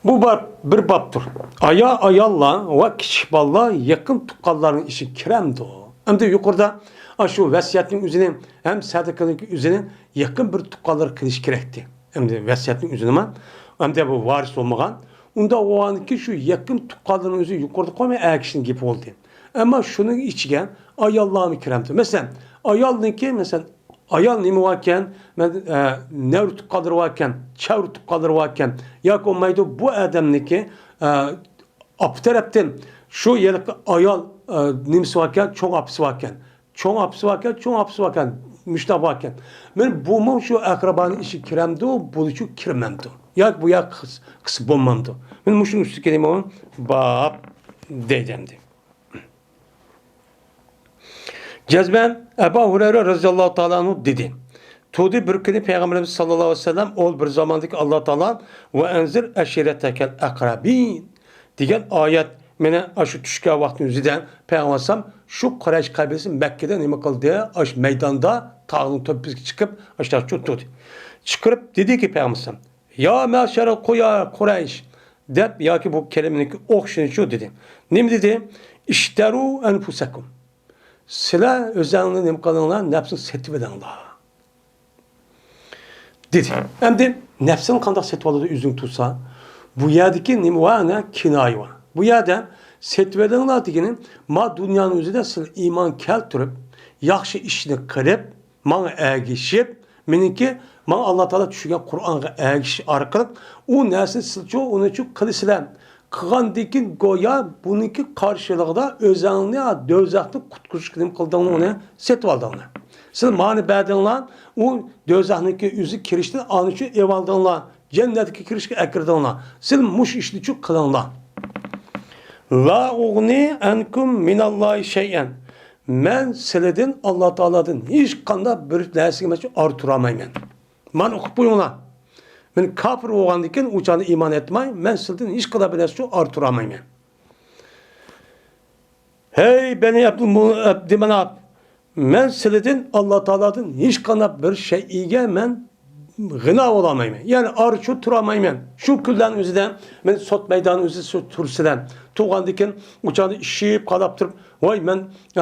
بۇ باب بىر بابتۇر. ئايا-، ئاياللار ۋە كىچىك بالىلار يېقىن تۇغقانلارنىڭ ئىچىگە كىرەمدۇ؟ ئەمدى يۇقىرىدا ئاشۇ ۋەسىيەتنىڭ ئۆزىنى ھەم سەدىقىنىڭ ئۆزىنى يېقىن بىر تۇغقانلار قىلىش كېرەكتى. ئەمدى ۋەسىيەتنىڭ ئۆزىنىمۇ، ئەمدى بۇ ۋارىس بولمىغان. ئۇنداق بولغاندىكىن شۇ يېقىن تۇغقانلىرىنىڭ ئۆزى يۇقىرىدا قويماي، ئەر كىشىنىڭ گېپى بولدى. ئەمما شۇنىڭ ئىچىگە ئاياللارمۇ كىرەمدۇ؟ مەسىلەن، ئايالنىڭكى، مەسىلەن، ئايال نېمە باركەن؟ مەن، ئە، نەۋرە تۇغقانلىرى باركەن، چەۋرە تۇغقانلىرى باركەن، ياكى بولمايدۇ، بۇ ئادەمنىڭكى، ئە، ئاپا تەرەپتىن شۇ ھېلىقى ئايال، ئە، نېمىسى باركەن؟ چوڭ ئاپىسى باركەن. چوڭ ئاپىسى باركەن، چوڭ ئاپىسى باركەن، مۇشۇنداق باركەن. مەن بۇمۇ شۇ ئەقرىبانىڭ ئىچىگە كىرەمدۇ، بۇنىچۇ كىرمەمدۇ؟ ياكى بۇ ياق قىس-، قىسىپ بولمامدۇ؟ مەن مۇشۇنىڭ ئۈستىگە نېمە باب دەيدۇ ئەمدى. جەزمەن ئەبۇ ھۇرەيرە رەزىياللاھۇ تائالا ئەنھۇ دېدى. تۇردى بىر كۈنى پەيغەمبىرىمىز ساللاللاھۇ ئەلەيھى ۋەسەللەم، ئول بىر زاماندىكى ئاللا تائالا ۋە ئەنزىر ئەشىرەتەكەل ئەقرەبىن دېگەن ئايەت مانا ئاشۇ چۈشكەن ۋاقىتنىڭ ئۆزىدە پەيغەمبەر ئەلەيھىسسالام شۇ قۇرەيش قەبىلىسى مەككىدە نېمە قىلدى؟ ئاشۇ مەيداندا، تاغنىڭ تۆپىسىگە چىقىپ، ئاشۇنداق تۇردى. چىقىرىپ دېدىكى پەيغەمبەر ئەلەيھىسسالام، يا مەشەرەل قۇيا قۇرەيش دەپ، ياكى بۇ كەلىمىنىڭكى ئوخشىشىچۇ دېدى. نېمە دېدى؟ ئىشتەرۇ ئەنفۇسەكۇم. سىلەر ئۆزەڭلارنى نېمە قىلىڭلار؟ نەپسىنى سېتىۋېلىڭلار. دېدى. ئەمدى نەپسىنى قانداق سېتىۋالىدۇ ئۆزىنى تۇتسا؟ بۇ يەردىكى نېمە بار؟ ئەنە كىنايە بار. بۇ يەردە سېتىۋېلىڭلار دېگىنى، ما دۇنيانىڭ ئۆزىدە سىلەر ئىمان كەلتۈرۈپ، ياخشى ئىشنى قىلىپ، ماڭا ئەگىشىپ، مېنىڭكى، ماڭا ئاللا تائالا چۈشۈرگەن قۇرئانغا ئەگىشىش ئارقىلىق ئۇ نەرسىنى سىلچۇ، ئۇنىچۇ قىلىسىلەر. قىلغاندىن كېيىن گويا بۇنىڭكى قارشىلىقىدا ئۆزەڭنى دوزاختىن قۇتقۇزۇشقا نېمە قىلدىڭلار، ئۇنى سېتىۋالدىڭلار. سىلەر مانى بەردىڭلار، ئۇ دوزاخنىڭكى ئۆزى كىرىشتىن ئانى شۇ ئېۋالدىڭلار. جەننەتكە كىرىشكە ئەكىردىڭلار. سىلەر مۇشۇ ئىشنىچۇ قىلىڭلار. لا ئۇغنى ئەنكۇم مىناللاھى شەيئەن. مەن سىلىدىن، ئاللا تائالادىن ھېچقانداق بىر نەرسىگە مەن ئارتۇرالمايمەن. مانا ئوقۇپ قويۇڭلار. مەن كاپىر بولغاندىكىن، ئۇ چاغدا ئىمان ئېيتماي، مەن سىلىدىن ھېچقانداق بىر نەرسە ئارتۇرالمايمەن. ھەي بەنى ئابدۇلمۇ-، ئابدىماناپ، مەن سىلىدىن، ئاللا تائالادىن ھېچقانداق بىر شەيئىگە مەن غىنا بولالمايمەن. يەنى ئارىچۇ تۇرالمايمەن. شۇ كۈنلەرنىڭ ئۆزىدە مەن سوت مەيدانىنىڭ ئۆزىدە شۇ تۇرسىلەر. تۇرغاندىكىن ئۇ چاغدا ئىششىپ قالاپ تۇرۇپ، ۋاي، مەن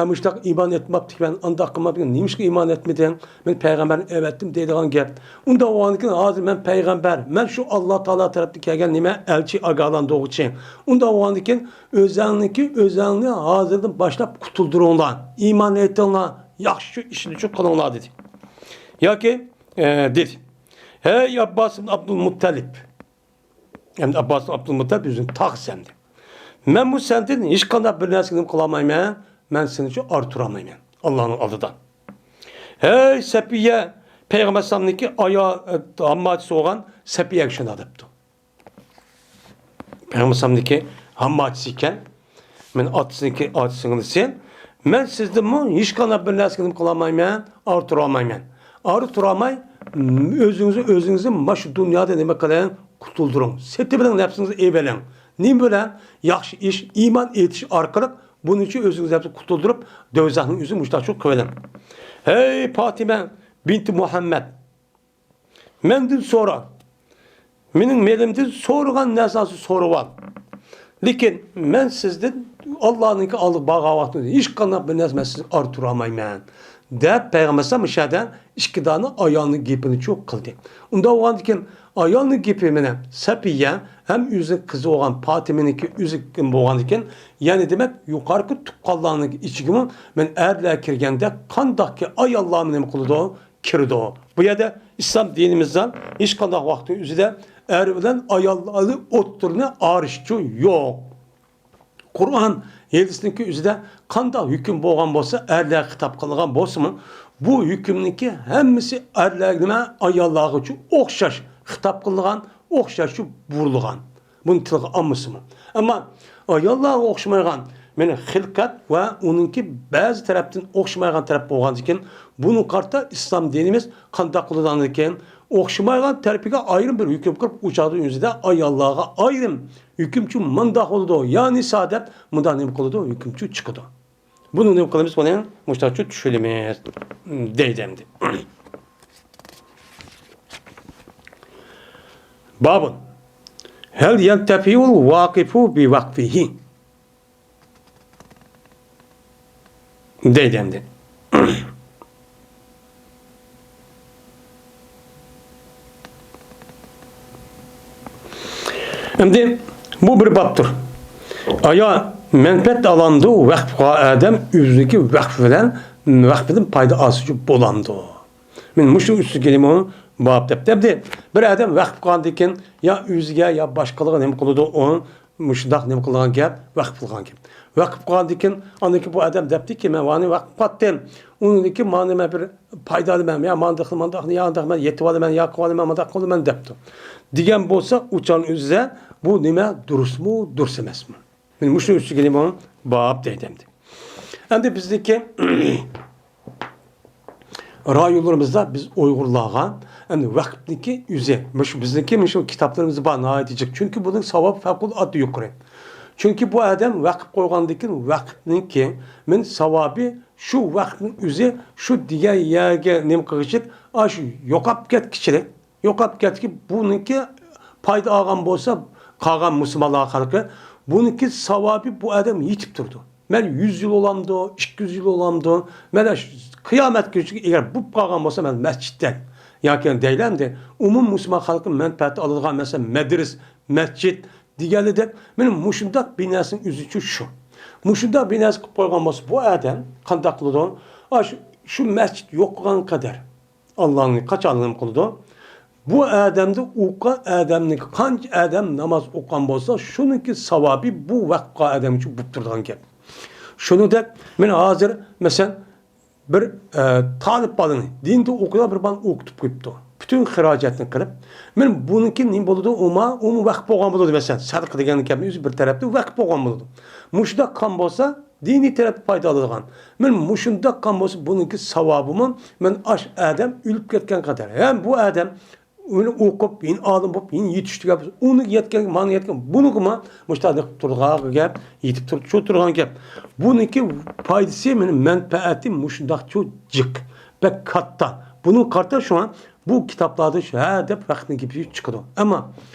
مۇشۇنداق ئىمان ئېيتماپتىكەن، ئانداق قىلماپتىكەن، نېمىشقا ئىمان ئەتمىدىڭ؟ مەن پەيغەمبەرنى ئەۋەتتىم دەيدىغان گەپ. ئۇنداق بولغاندىكىن، ھازىر مەن پەيغەمبەر، مەن شۇ ئاللا تائالا تەرەپتىن كەلگەن نېمە، ئەلچى، ئاگاھلاندۇرغۇچى. ئۇنداق بولغاندىكىن، ئۆزەڭنىكى ئۆزەڭنى ھازىردىن باشلاپ قۇتۇلدۇرۇڭلار، ئىمان ئېيتىڭلار، ياخشى ئىشنى شۇ قىلىڭلار دېدى. ياكى، ئە، دېدى. ھەي ئابباس ئىبن ئابدۇلمۇتتەلىپ. ئەمدى ئابباس ئىبن ئابدۇلمۇتتەلىپ ئۆزىنىڭ تاغىسى ئەمدى. مەنمۇ سەندىن ھېچقانداق بىر نەرسىنى نېمە قىلالمايمەن، مەن سېنى شۇ ئارتۇرالمايمەن ئاللانىڭ ئالدىدا. ھەي سەپىيە، پەيغەمبەر ئەلەيھىسسالامنىڭكى ئايال، ئە، ھامماچىسى بولغان سەپىيەگە شۇنداق دەپتۇ. پەيغەمبەر ئەلەيھىسسالامنىڭكى ھامماچىسى ئىكەن. مەن ئاتىسىنىڭكى ئاچا سىڭلىسى. مەن سىزدىنمۇ ھېچقانداق بىر نەرسىنى نېمە قىلالمايمەن، ئارتۇرالمايمەن. ئارتۇرالماي، ئۆزىڭىزنى، ئۆزىڭىزنى مانا شۇ دۇنيادا نېمە قىلىڭ، قۇتۇلدۇرۇڭ. سېتىۋېلىڭ، نەپسىڭىزنى ئېلىۋېلىڭ. نېمە بىلەن؟ ياخشى ئىش، ئىمان ئېيتىش ئارقىلىق بۇنىڭ ئۈچۈن ئۆزىڭىزنى قۇتۇلدۇرۇپ، دوزاخنىڭ ئۆزىنى مۇشتاق قىلىۋېلىڭ. ھەي پاتىمە بىنتى مۇھەممەد! مەندىن سورا. مېنىڭ مېلىمدىن سورىغان نەرسىڭىزنى سورىۋال. لېكىن مەن سىزدىن ئاللانىڭكى ئالدىغا بارغان ۋاقتىدا ھېچقانداق بىر نەرسە مەن سىزگە ئارتۇرالمايمەن، دەپ پەيغەمبەر ئەلەيھىسسالام مۇشۇ يەردە ئىككى دانە ئايالنىڭ گېپىنى چۇ قىلدى. ئۇنداق بولغاندىكىن، ئايالنىڭ گېپى مانا سەپىيە ھەم ئۆزى قىزى بولغان پاتىمىنىڭكى ئۆزى بولغاندىكىن، يەنى دېمەك، يۇقىرىقى تۇغقانلارنىڭ ئىچىگىمۇ مەن ئەرلەر كىرگەندە قانداقكى ئاياللارمۇ نېمە قىلىدۇ؟ كىرىدۇ. بۇ يەردە ئىسلام دىنىمىزدا ھېچقانداق ۋاقىتنىڭ ئۆزىدە ئەر بىلەن ئاياللارنى ئوتتۇرىنى ئايرىشچۇ يوق. قۇرئان، ھەدىسنىڭكى ئۆزىدە قانداق ھۆكۈم بولغان بولسا، ئەرلەرگە خىتاب قىلغان بولسىمۇ، بۇ ھۆكۈمنىڭكى ھەممىسى ئەرلەرگە نېمە، ئاياللارغىچۇ ئوخشاش خىتاب قىلىنغان، ئوخشاشچۇ بۇيرۇلغان. بۇنى تىلغا ئالمىسىمۇ. ئەمما ئاياللارغا ئوخشىمايدىغان، مانا خىلقەت ۋە ئۇنىڭكى بەزى تەرەپتىن ئوخشىمايدىغان تەرەپ بولغاندىكىن، بۇنىڭغا قارىتا ئىسلام دىنىمىز قانداق قىلىدىغاندىكىن، ئوخشىمايدىغان تەرىپىگە ئايرىم بىر ھۆكۈم قىلىپ، ئۇ چاغدا ئۆزىدە ئاياللارغا ئايرىم ھۆكۈمچۇ مۇنداق بولىدۇ، يا نىسا دەپ مۇنداق نېمە قىلىدۇ، ھۆكۈمچۇ چىقىدۇ. بۇنى نېمە قىلىمىز؟ بۇنى مۇشتاقچە چۈشىنىمىز، دەيدۇ ئەمدى. بابۇن. ھەل يەنتەفىئۇل ۋاقىفۇ بىۋەقفىھى. دەيدۇ ئەمدى. ئەمدى بۇ بىر بابتۇر. ئايا مەنپەئەت ئالامدۇ ۋەقىپ قىلغان ئادەم ئۆزىنىڭكى ۋەقىپ بىلەن، ۋەقىپىدىن پايدا ئالسىچۇ بولامدۇ؟ مەن مۇشۇ ئۈستىگە باب دەپ، دەپتى. بىر ئادەم ۋەقىپ قىلغاندىن كېيىن يا ئۆزىگە، يا باشقىلارغا نېمە قىلىدۇ؟ ئۇ مۇشۇنداق نېمە قىلغان گەپ، ۋەقىپ قىلغان گەپ. ۋەقىپ قىلغاندىن كېيىن ئاندىن كېيىن بۇ ئادەم دەپتىكى، مەن ۋانى ۋەقىپ قىلاتتىم. ئۇنىڭدىن كېيىن مانا مەن بىر پايدا ئالىمەن، يا مانداق، مانداق، يا ئانداق مەن يېتىۋالىمەن، يا قىلىۋالىمەن، مانداق قىلىمەن دەپتۇ. دېگەن بولسا، ئۇ چاغنىڭ ئۆزىدە بۇ نېمە دۇرۇسمۇ، دۇرۇس ئەمەسمۇ؟ مەن مۇشۇ ئۈستىگە نېمە باب دەيدۇ ئەمدى. ئەمدى بىزنىڭكى رايونلىرىمىزدا بىز ئۇيغۇرلارغا ئەمدى ۋەقىپنىڭكى ئۆزى، مۇشۇ بىزنىڭكى مۇشۇ كىتابلىرىمىزدا بار ناھايىتى جىق. چۈنكى بۇنىڭ ساۋابى پەۋقۇلئاددە يۇقىرى. چۈنكى بۇ ئادەم ۋەقىپ قويغاندىن كېيىن ۋەقىپنىڭكى مەن ساۋابى شۇ ۋەقىپنىڭ ئۆزى شۇ دېگەن يەرگە نېمە قىلغۇچىلىك، ئاشۇ يوقاپ كەتكۈچىلىك. يوقاپ كەتكەن بۇنىڭكى پايدا ئالغان بولسا، قالغان مۇسۇلمانلار خەلقى، بۇنىڭكى ساۋابى بۇ ئادەم يېتىپ تۇرىدۇ. مەن يۈز يىل بولامدۇ، ئىككى يۈز يىل بولامدۇ، مەن شۇ قىيامەت كۈنىگىچە ئەگەر بولۇپ قالغان بولسا، مەن مەسچىتتە ياكى دەيلەمدە ئومۇم مۇسۇلمان خەلقى مەنپەئەت ئالىدىغان، مەسىلەن، مەدرىس، مەسچىت دېگەنلىدەك، مانا مۇشۇنداق بىر نەرسىنىڭ ئۆزىچۇ شۇ. مۇشۇنداق بىر نەرسە قىلىپ قويغان بولسا، بۇ ئادەم قانداق قىلىدۇ؟ ئاشۇ، شۇ مەسچىت يوقىغان قەدەر، ئاللانى قاچان نېمە قىلىدۇ؟ بۇ ئادەمدە ئوقۇغان ئادەمنىڭ قانچە ئادەم ناماز ئوقۇغان بولسا، شۇنىڭكى ساۋابى بۇ ۋەقىپ قىلغان ئادەمگىچۇ بولۇپ تۇرىدىغان گەپ. شۇنىڭدەك، مانا ھازىر، مەسىلەن، بىر، ئە، تالىپ بالىنى، دىندا ئوقۇيدىغان بىر بالىنى ئوقۇتۇپ قويۇپتۇ. پۈتۈن خىراجەتنى قىلىپ، مانا بۇنىڭكى نېمە بولىدۇ؟ ئۇما، ئۇمۇ ۋەقىپ بولغان بولىدۇ. مەسىلەن، سەدىقە دېگەن گەپنىڭ ئۆزى بىر تەرەپتىن ۋەقىپ بولغان بولىدۇ. مۇشۇنداق قىلغان بولسا، دىنىي تەرەپتىن پايدا ئالىدىغان. مانا مۇشۇنداق قىلغان بولسا، بۇنىڭكى ساۋابىمۇ، مانا ئاش ئادەم ئۆلۈپ كەتكەن قەدەر. ھەم بۇ ئادەم ئۇنى ئوقۇپ، يەنە ئالىم بولۇپ، يەنە يېتىشتى گەپ، ئۇنى يەتكەن، مانا يەتكەن، بۇنىڭغىمۇ مۇشۇنداق قىلىپ تۇرغان گەپ، يېتىپ تۇرۇپ شۇ تۇرغان گەپ. بۇنىڭكى پايدىسى، مانا مەنپەئەتى مۇشۇنداق چوڭ جىق، بەك كاتتا. بۇنىڭغا قارىتا شۇڭا بۇ كىتابلاردا شۇ ھە دەپ ۋەقىپنىڭ گېپى چىقىدۇ. ئەمما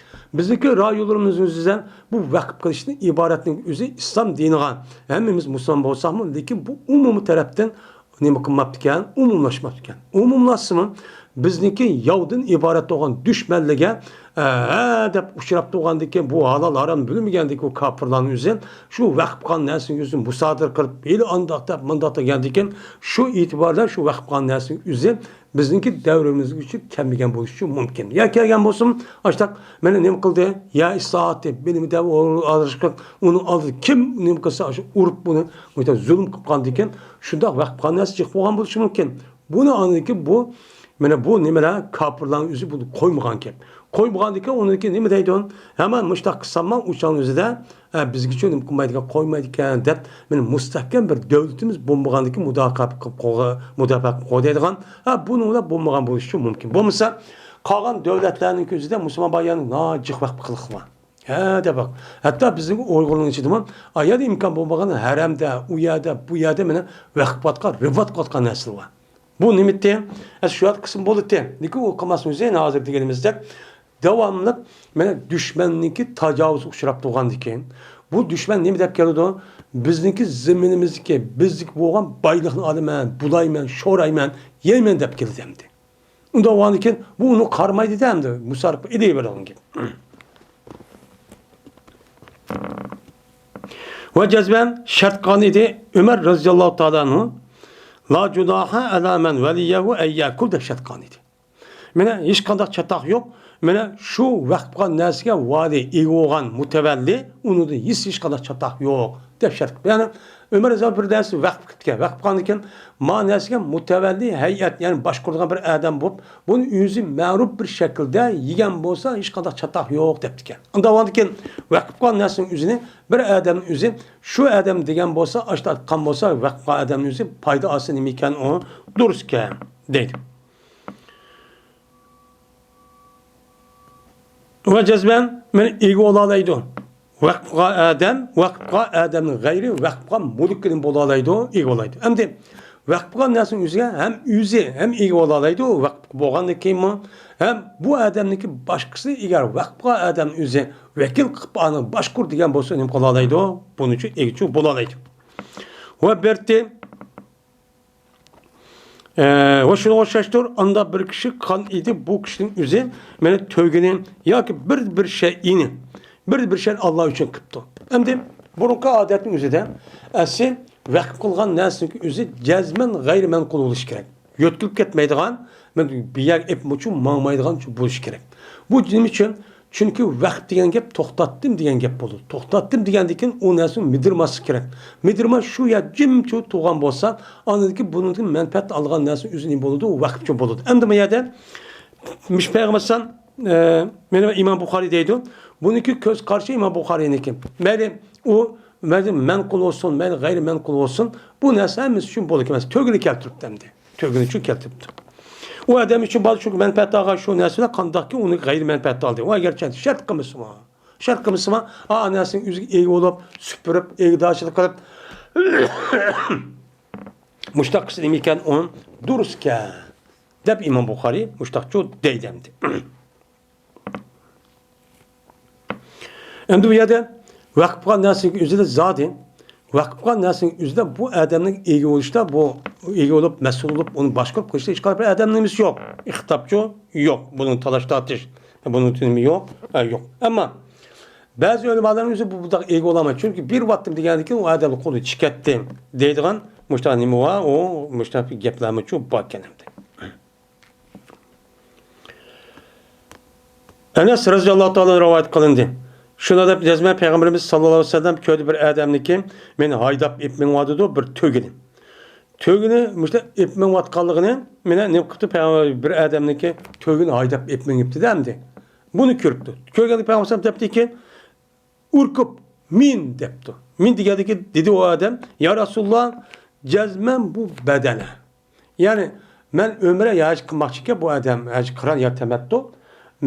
بىزنىڭكى رايونلىرىمىزنىڭ ئۆزىدە بۇ ۋەقىپ قىلىشنىڭ ئىبارەتنىڭ ئۆزى ئىسلام دىنىغا ھەممىمىز مۇسۇلمان بولساقمۇ، لېكىن بۇ ئومۇمىي تەرەپتىن نېمە قىلماپتىكەن؟ ئومۇملاشماپتىكەن. ئومۇملاشسىمۇ، بىزنىڭكى ياۋدىن ئىبارەت بولغان دۈشمەنلىرىگە، ئە، ھە دەپ ئۇچراپ تۇرغاندىكىن، بۇ ھالال ھارام بىلمىگەندىكى بۇ كاپىرلارنىڭ ئۆزى شۇ ۋەقىپ قىلغان نەرسىنىڭ ئۆزىنى مۇسادىرە قىلىپ، ھېلى ئانداق دەپ، مۇنداق دېگەندىكىن، شۇ ئېتىباردا شۇ ۋەقىپ قىلغان نەرسىنىڭ ئۆزى بىزنىڭكى دەۋرىمىزگىچە كەلمىگەن بولۇشى مۇمكىن. يا كەلگەن بولسىمۇ، ئاشتاق مانا نېمە قىلدى؟ يا ئىسلاھاتى، بىلىمى دەپ ئۇنىڭ ئالدىدا كىم نېمە قىلسا، شۇ ئۇرۇپ بۇنى، بۇنى زۇلۇم قىلىپ قالدىكىن، شۇنداق ۋەقىپ قىلغان نەرسە جىق بولغان بولۇشى مۇمكىن. بۇنى ئاندىكىن بۇ، مانا بۇ نېمىلەر، كاپىرلارنىڭ ئۆزى بۇنى قويمىغان گەپ. قويمىغاندىكىن ئۇنىڭكى نېمە دەيدۇ؟ ھەمان مۇشتاق قىلسامما ئۇچانىڭ ئۆزىدە، ئە، بىزگىچە نېمە قىلمايدىكەن، قويمايدىكەن دەپ، مانا مۇستەھكەم بىر دۆلىتىمىز بولمىغاندىكىن مۇداپىئە قىلىپ قوغ-، مۇداپىئە قىلىپ قوغدايدىغان، ئە، بۇنىڭ بىلەن بولمىغان بولۇشى مۇمكىن. بولمىسا، قالغان دۆلەتلەرنىڭ ئۆزىدە مۇسۇلمان بايانى ناھايىتى جىق ۋەقىپ قىلىقى بار. ھە، دەپ باق. ھەتتا بىزنىڭ ئۇيغۇرنىڭ ئىچىدىمۇ ئايال ئىمكان بولمىغان ھەرەمدە، ئۇ يەردە، بۇ يەردە مانا ۋەقىپ قىلىۋاتقان، رىبات قىلىۋاتقان نەرسىلەر بار. بۇ نېمىتى؟ ئە، شۇ يەردە قىلسىمۇ بولىدىتى. لېكىن ئۇ قىلماسمۇ ئۆزى ھازىر دېگىنىمىزدەك داۋاملىق مانا دۈشمەننىڭكى تاجاۋۇزىغا ئۇچراپ تۇرغاندىكىن، بۇ دۈشمەن نېمە دەپ كېلىدۇ؟ بىزنىڭكى زېمىنىمىزدىكى، بىزدىكى بولغان بايلىقنى ئالىمەن، بۇلايمەن، شورايمەن، يەيمەن دەپ كېلىدۇ ئەمدى. ئۇنداق بولغاندىكىن، بۇ ئۇنى قارىمايدۇ-دە ئەمدى، مۇسادىرە قىلىپ ئېلىۋېرىدىغان گەپ. ۋە جەزمەن شەرت قىلغان ئىدى ئۆمەر رەزىياللاھۇ تائالا ئەنھۇ، لا جۇناھە ئەلا مەن ۋەلىيەھۇ ئەن يەئكۇل دەپ شەرت قىلغان ئىدى. مانا ھېچقانداق چاتاق يوق. مانا شۇ ۋەقىپ قىلغان نەرسىگە ۋالىي، ئىگە بولغان مۇتەۋەللى، ئۇنىڭدا ھېچ، ھېچقانداق چاتاق يوق دەپ شەرت قىلىپ. يەنى ئۆمەر رەزىياللاھۇ بىر نەرسە ۋەقىپ قىلىپتىكەن. ۋەقىپ قىلغاندىن كېيىن، ما نەرسىگە مۇتەۋەللى ھەيئەت، يەنى باشقۇرىدىغان بىر ئادەم بولۇپ، بۇنى ئۆزى مەرۇپ بىر شەكىلدە يېگەن بولسا، ھېچقانداق چاتاق يوق دەپتىكەن. ئۇنداق بولغاندىن كېيىن، ۋەقىپ قىلغان نەرسىنىڭ ئۆزىنى بىر ئادەمنىڭ ئۆزى، شۇ ئادەم دېگەن بولسا، ئاشۇنداق ئېيتقان بولسا، ۋەقىپ قىلغان ئادەمنىڭ ئۆزى پايدا ئالسا نېمە ئىكەن، ئۇ دۇرۇس ئىكەن دەيدۇ. ۋە جەزمەن مانا ئىگە بولالايدۇ. ۋەقىپ قىلغان ئادەم، ۋەقىپ قىلغان ئادەمنىڭ غەيرى ۋەقىپ قىلغان مۈلكىدىن بولالايدۇ، ئىگە بولالايدۇ. ئەمدى ۋەقىپ قىلغان نەرسىنىڭ ئۆزىگە ھەم ئۆزى ھەم ئىگە بولالايدۇ، ۋەقىپ بولغاندىن كېيىنمۇ، ھەم بۇ ئادەمنىڭكى باشقىسى ئەگەر ۋەقىپ قىلغان ئادەمنىڭ ئۆزى ۋەكىل قىلىپ ئانى باشقۇر دېگەن بولسا نېمە قىلالايدۇ؟ بۇنىڭ ئۈچۈن ئىگىچى بولالايدۇ. ۋە بىرتى ئە، ۋە شۇنىڭغا ئوخشاشتۇر، ئاندا بىر كىشى قىلغان ئىدى، بۇ كىشىنىڭ ئۆزى مانا تۆگىنى ياكى بىر، بىر شەيئىنى، بىر، بىر شەيئىنى ئاللا ئۈچۈن قىپتۇ. ئەمدى بۇرۇنقى ئادەتنىڭ ئۆزىدە ئەسلى ۋەقىپ قىلغان نەرسىنىڭكى ئۆزى جەزمەن غەيرىي مەنقۇل بولۇشى كېرەك. يۆتكىلىپ كەتمەيدىغان، بىر يەرگە ئېپمۇچۇ ماڭمايدىغان بولۇشى كېرەك. بۇ نېمە ئۈچۈن؟ چۈنكى ۋەقىپ دېگەن گەپ توختاتتىم دېگەن گەپ بولىدۇ. توختاتتىم دېگەندىن كېيىن ئۇ نەرسىنى مىدىرماسلىق كېرەك. مىدىرما شۇ يەر جىمجىت تۇرغان بولسا، ئاندىن كېيىن بۇنىڭدىن مەنپەئەت ئالغان نەرسە ئۆزى نېمە بولىدۇ؟ ۋەقىپچۇ بولىدۇ. ئەمدى بۇ يەردە مۇشۇ پەيغەمبەر ئەلەيھىسسالام، ئە، مېنىڭ ئىمام بۇخارىي دەيدۇ. بۇنىڭكى كۆز قارىشى ئىمام بۇخارىينىڭكى. مەيلى ئۇ، مەيلى مەنقۇل بولسۇن، مەيلى غەيرىي مەنقۇل بولسۇن، بۇ نەرسە ھەممىسى ئۈچۈن بولىدىكەن. تۆگىنى كەلتۈرۈپتۇ ئەمدى. تۆگىنى ئۈچۈن كەلتۈرۈپتۇ. ئۇ ئادەم ئۈچۈن بار، چۈنكى مەنپەئەت ئالغان شۇ نەرسىلەر قانداقكى ئۇنى غەيرىي مەنپەئەت ئالدى. ئۇ ئەگەرچە شەرت قىلمىسىمۇ، شەرت قىلمىسىمۇ، ئا، ئا نەرسىنىڭ ئۆزىگە ئىگە بولۇپ، سۈپۈرۈپ، ئىگىدارچىلىق قىلىپ، مۇشتاق قىلسا نېمە ئىكەن، ئۇ دۇرۇس ئىكەن، دەپ ئىمام بۇخارىي مۇشتاقچۇ دەيدۇ ئەمدى. ئەمدى بۇ يەردە ۋەقىپ قىلغان نەرسىنىڭ ئۆزىدە زادى، ۋەقىپ قىلغان نەرسىنىڭ ئۆزىدە بۇ ئادەمنىڭ ئىگە بولۇشتا، بۇ ئىگە بولۇپ، مەسئۇل بولۇپ، ئۇنى باشقۇرۇپ قىلىشتا ھېچقانداق بىر ئادەمنىڭ نېمىسى يوق. خىتابچۇ يوق. بۇنىڭ تالاش تارتىش، بۇنىڭ نېمە يوق؟ ھە، يوق. ئەمما بەزى ئۆلىمالارنىڭ ئۆزى بۇ، بۇنداق ئىگە بولالمايدۇ. چۈنكى بېرىۋاتتىم دېگەندىن كېيىن ئۇ ئادەمنىڭ قولى چىقىپ كەتتى دەيدىغان مۇشۇنداق نېمە بار، ئۇ مۇشۇنداق گەپلەرمۇچۇ باركەن ئەمدى. ئەنەس رەزىياللاھۇ تائالا رىۋايەت قىلىندى. شۇنداق دەپ جەزمەن پەيغەمبىرىمىز ساللاللاھۇ ئەلەيھى ۋەسەللەم كۆردى بىر ئادەمنىكى مېنى ھايداپ ئېلىپ مېڭىۋاتىدۇ بىر تۆگىنى. تۆگىنى مۇشۇنداق ئېلىپ مېڭىۋاتقانلىقىنى، مانا نېمە قىپتۇ، پەيغەمبەر بىر ئادەمنىڭكى تۆگىنى ھايداپ ئېلىپ مېڭىپتۇ-دە ئەمدى. بۇنى كۆرۈپتۇ. كۆرگەندە پەيغەمبەر دەپتىكى، ئۇركۇپ، مىن دەپتۇ. مىن دېگەندىكى دېدى ئۇ ئادەم، يا رەسۇلاللا، جەزمەن بۇ بەدەنە. يەنى مەن ئۆمرە ھەج قىلماقچىكەن، بۇ ئادەم ھەج قىران يا تەمەتتۇ.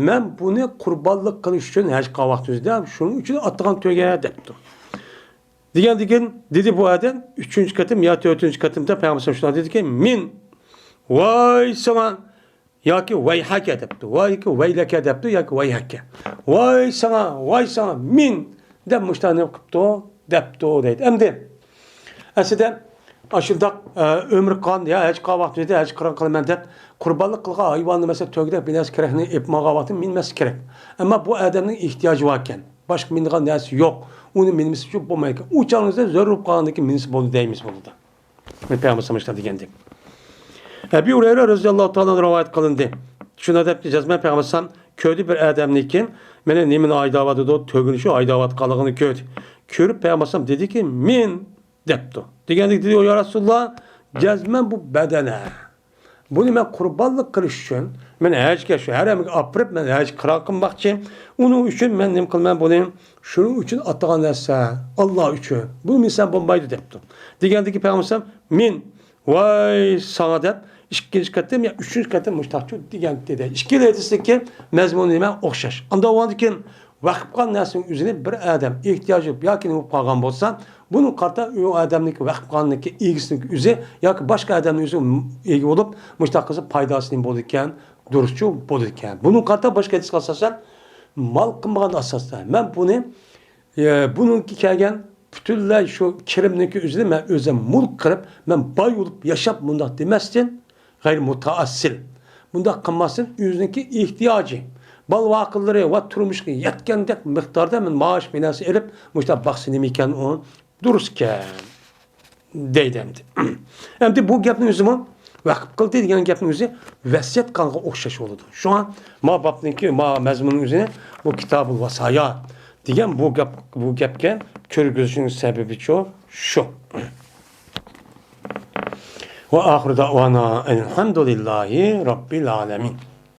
مەن بۇنى قۇربانلىق قىلىش ئۈچۈن ھەج قىلغان ۋاقتىمىزدا شۇنىڭ ئۈچۈن ئاتىغان تۆگە دەپتۇ. دېگەندىكىن دېدى بۇ ئادەم، ئۈچىنچى قېتىم يا تۆتىنچى قېتىمدا پەيغەمبەر شۇنداق دېدىكى، مىن، ۋاي ساڭا، ياكى ۋەيھەكە دەپتۇ، ياكى ۋەيلەكە دەپتۇ، ياكى ۋەيھەكە. ۋاي ساڭا، ۋاي ساڭا، مىن دەپ مۇشۇنداق نېمە قىپتۇ، دەپتۇ دەيدۇ. ئەمدى ئەسلىدە ئاشۇنداق، ئە، ئۆمرە قىلغان يا ھەج قىلغان ۋاقتىدا ھەج قىران قىلىمەن دەپ قۇربانلىق قىلغان ھايۋاننى، مەسىلەن، تۆگىدەك بىر نەرسە كېرەكنى ئېلىپ ماڭغان ۋاقتىدا مىنمەسلىك كېرەك. ئەمما بۇ ئادەمنىڭ ئېھتىياجى باركەن، باشقا مىنىدىغان نەرسە يوق، ئۇنى مىنمىسى ئۈچۈن بولمايدىكەن. ئۇ چاغنىڭدا زۆرۈر بولۇپ قالغاندىن كېيىن مىنسە بولدى دەيمىز بولىدۇ. پەيغەمبەر مۇشۇنداق دېگەندەك. ئەبى ھۇرەيرە رەزىياللاھۇ تائالا ئەنھۇ رىۋايەت قىلىندى. شۇنداق دەپتۇ، جەزمەن پەيغەمبەر كۆردى بىر ئادەمنىكى، مېنى نېمىنى ھايداۋاتىدۇ، تۆگىنى شۇ ھايداۋاتقانلىقىنى كۆردى. كۆرۈپ پەيغەمبەر دېدىكى، مىن دەپتۇ. دېگەندىكىن دېدى، يا رەسۇلاللا، جەزمەن بۇ بەدەنە. بۇنى مەن قۇربانلىق قىلىش ئۈچۈن، مەن ھەجگە شۇ ھەرەمگە ئاپىرىپ، مەن ھەج قىران قىلماقچى. ئۇنىڭ ئۈچۈن مەن نېمە قىلىمەن بۇنى؟ شۇنىڭ ئۈچۈن ئاتىغان نەرسە، ئاللا ئۈچۈن. بۇنى مىنسەم بولمايدۇ دەپتۇ. دېگەندىكى پەيغەمبەر، مىن، ۋاي ساڭا دەپ ئىككىنچى قېتىم يا ئۈچىنچى قېتىم مۇشتاقچۇ دېگەن دېدى. ئىككىلا ھەدىستىكى مەزمۇنى نېمە؟ ئوخشاش. ئاندا بولغاندىكىن ۋەقىپ قىلغان نەرسىنىڭ ئۆزىنى بىر ئادەم ئېھتىياجى ياكى نېمە بولۇپ قالغان بولسا، بۇنىڭغا قارىتا ئۇ ئادەمنىڭكى ۋەقىپ قىلغاننىڭكى ئىگىسىنىڭكى ئۆزى ياكى باشقا ئادەمنىڭ ئۆزى ئىگە بولۇپ، مۇشۇنداق قىلسا پايداسى نېمە بولىدىكەن؟ دۇرۇسچۇ بولىدىكەن. بۇنىڭغا قارىتا باشقا ھەدىسكە ئاساسەن، مال قىلمىغان ئاساستا مەن بۇنى، ئە، بۇنىڭكى كەلگەن پۈتۈنلەي شۇ كىرىمنىڭكى ئۆزىنى مەن ئۆزۈم مۇلك قىلىپ، مەن باي بولۇپ ياشاپ مۇنداق دېمەستىن، غەيرىي مۇتەئەسسىل. بۇنداق قىلماستىن، ئۆزىنىڭكى ئېھتىياجى، بالا-ۋاقىلىرى ۋە تۇرمۇشقا يەتكەندەك مىقداردا مەن مائاش بىر نەرسە ئېلىپ، مۇشۇنداق باقسا نېمە ئىكەن ئۇ؟ دۇرۇسكەن. دەيدۇ ئەمدى. ئەمدى بۇ گەپنىڭ ئۆزىمۇ، ۋەقىپ قىلدى دېگەن گەپنىڭ ئۆزى ۋەسىيەت قىلغانغا ئوخشاش بولىدۇ. شۇڭا ما بابنىڭكى، ما مەزمۇننىڭ ئۆزىنى بۇ كىتابۇل ۋاسايا دېگەن بۇ گەپ، بۇ گەپكە كىرگۈزۈشنىڭ سەۋەبىچۇ شۇ. ۋە ئاخىرۇ دەئۋانا ئەلھەمدۇلىللاھى رەببىل ئالەمىن.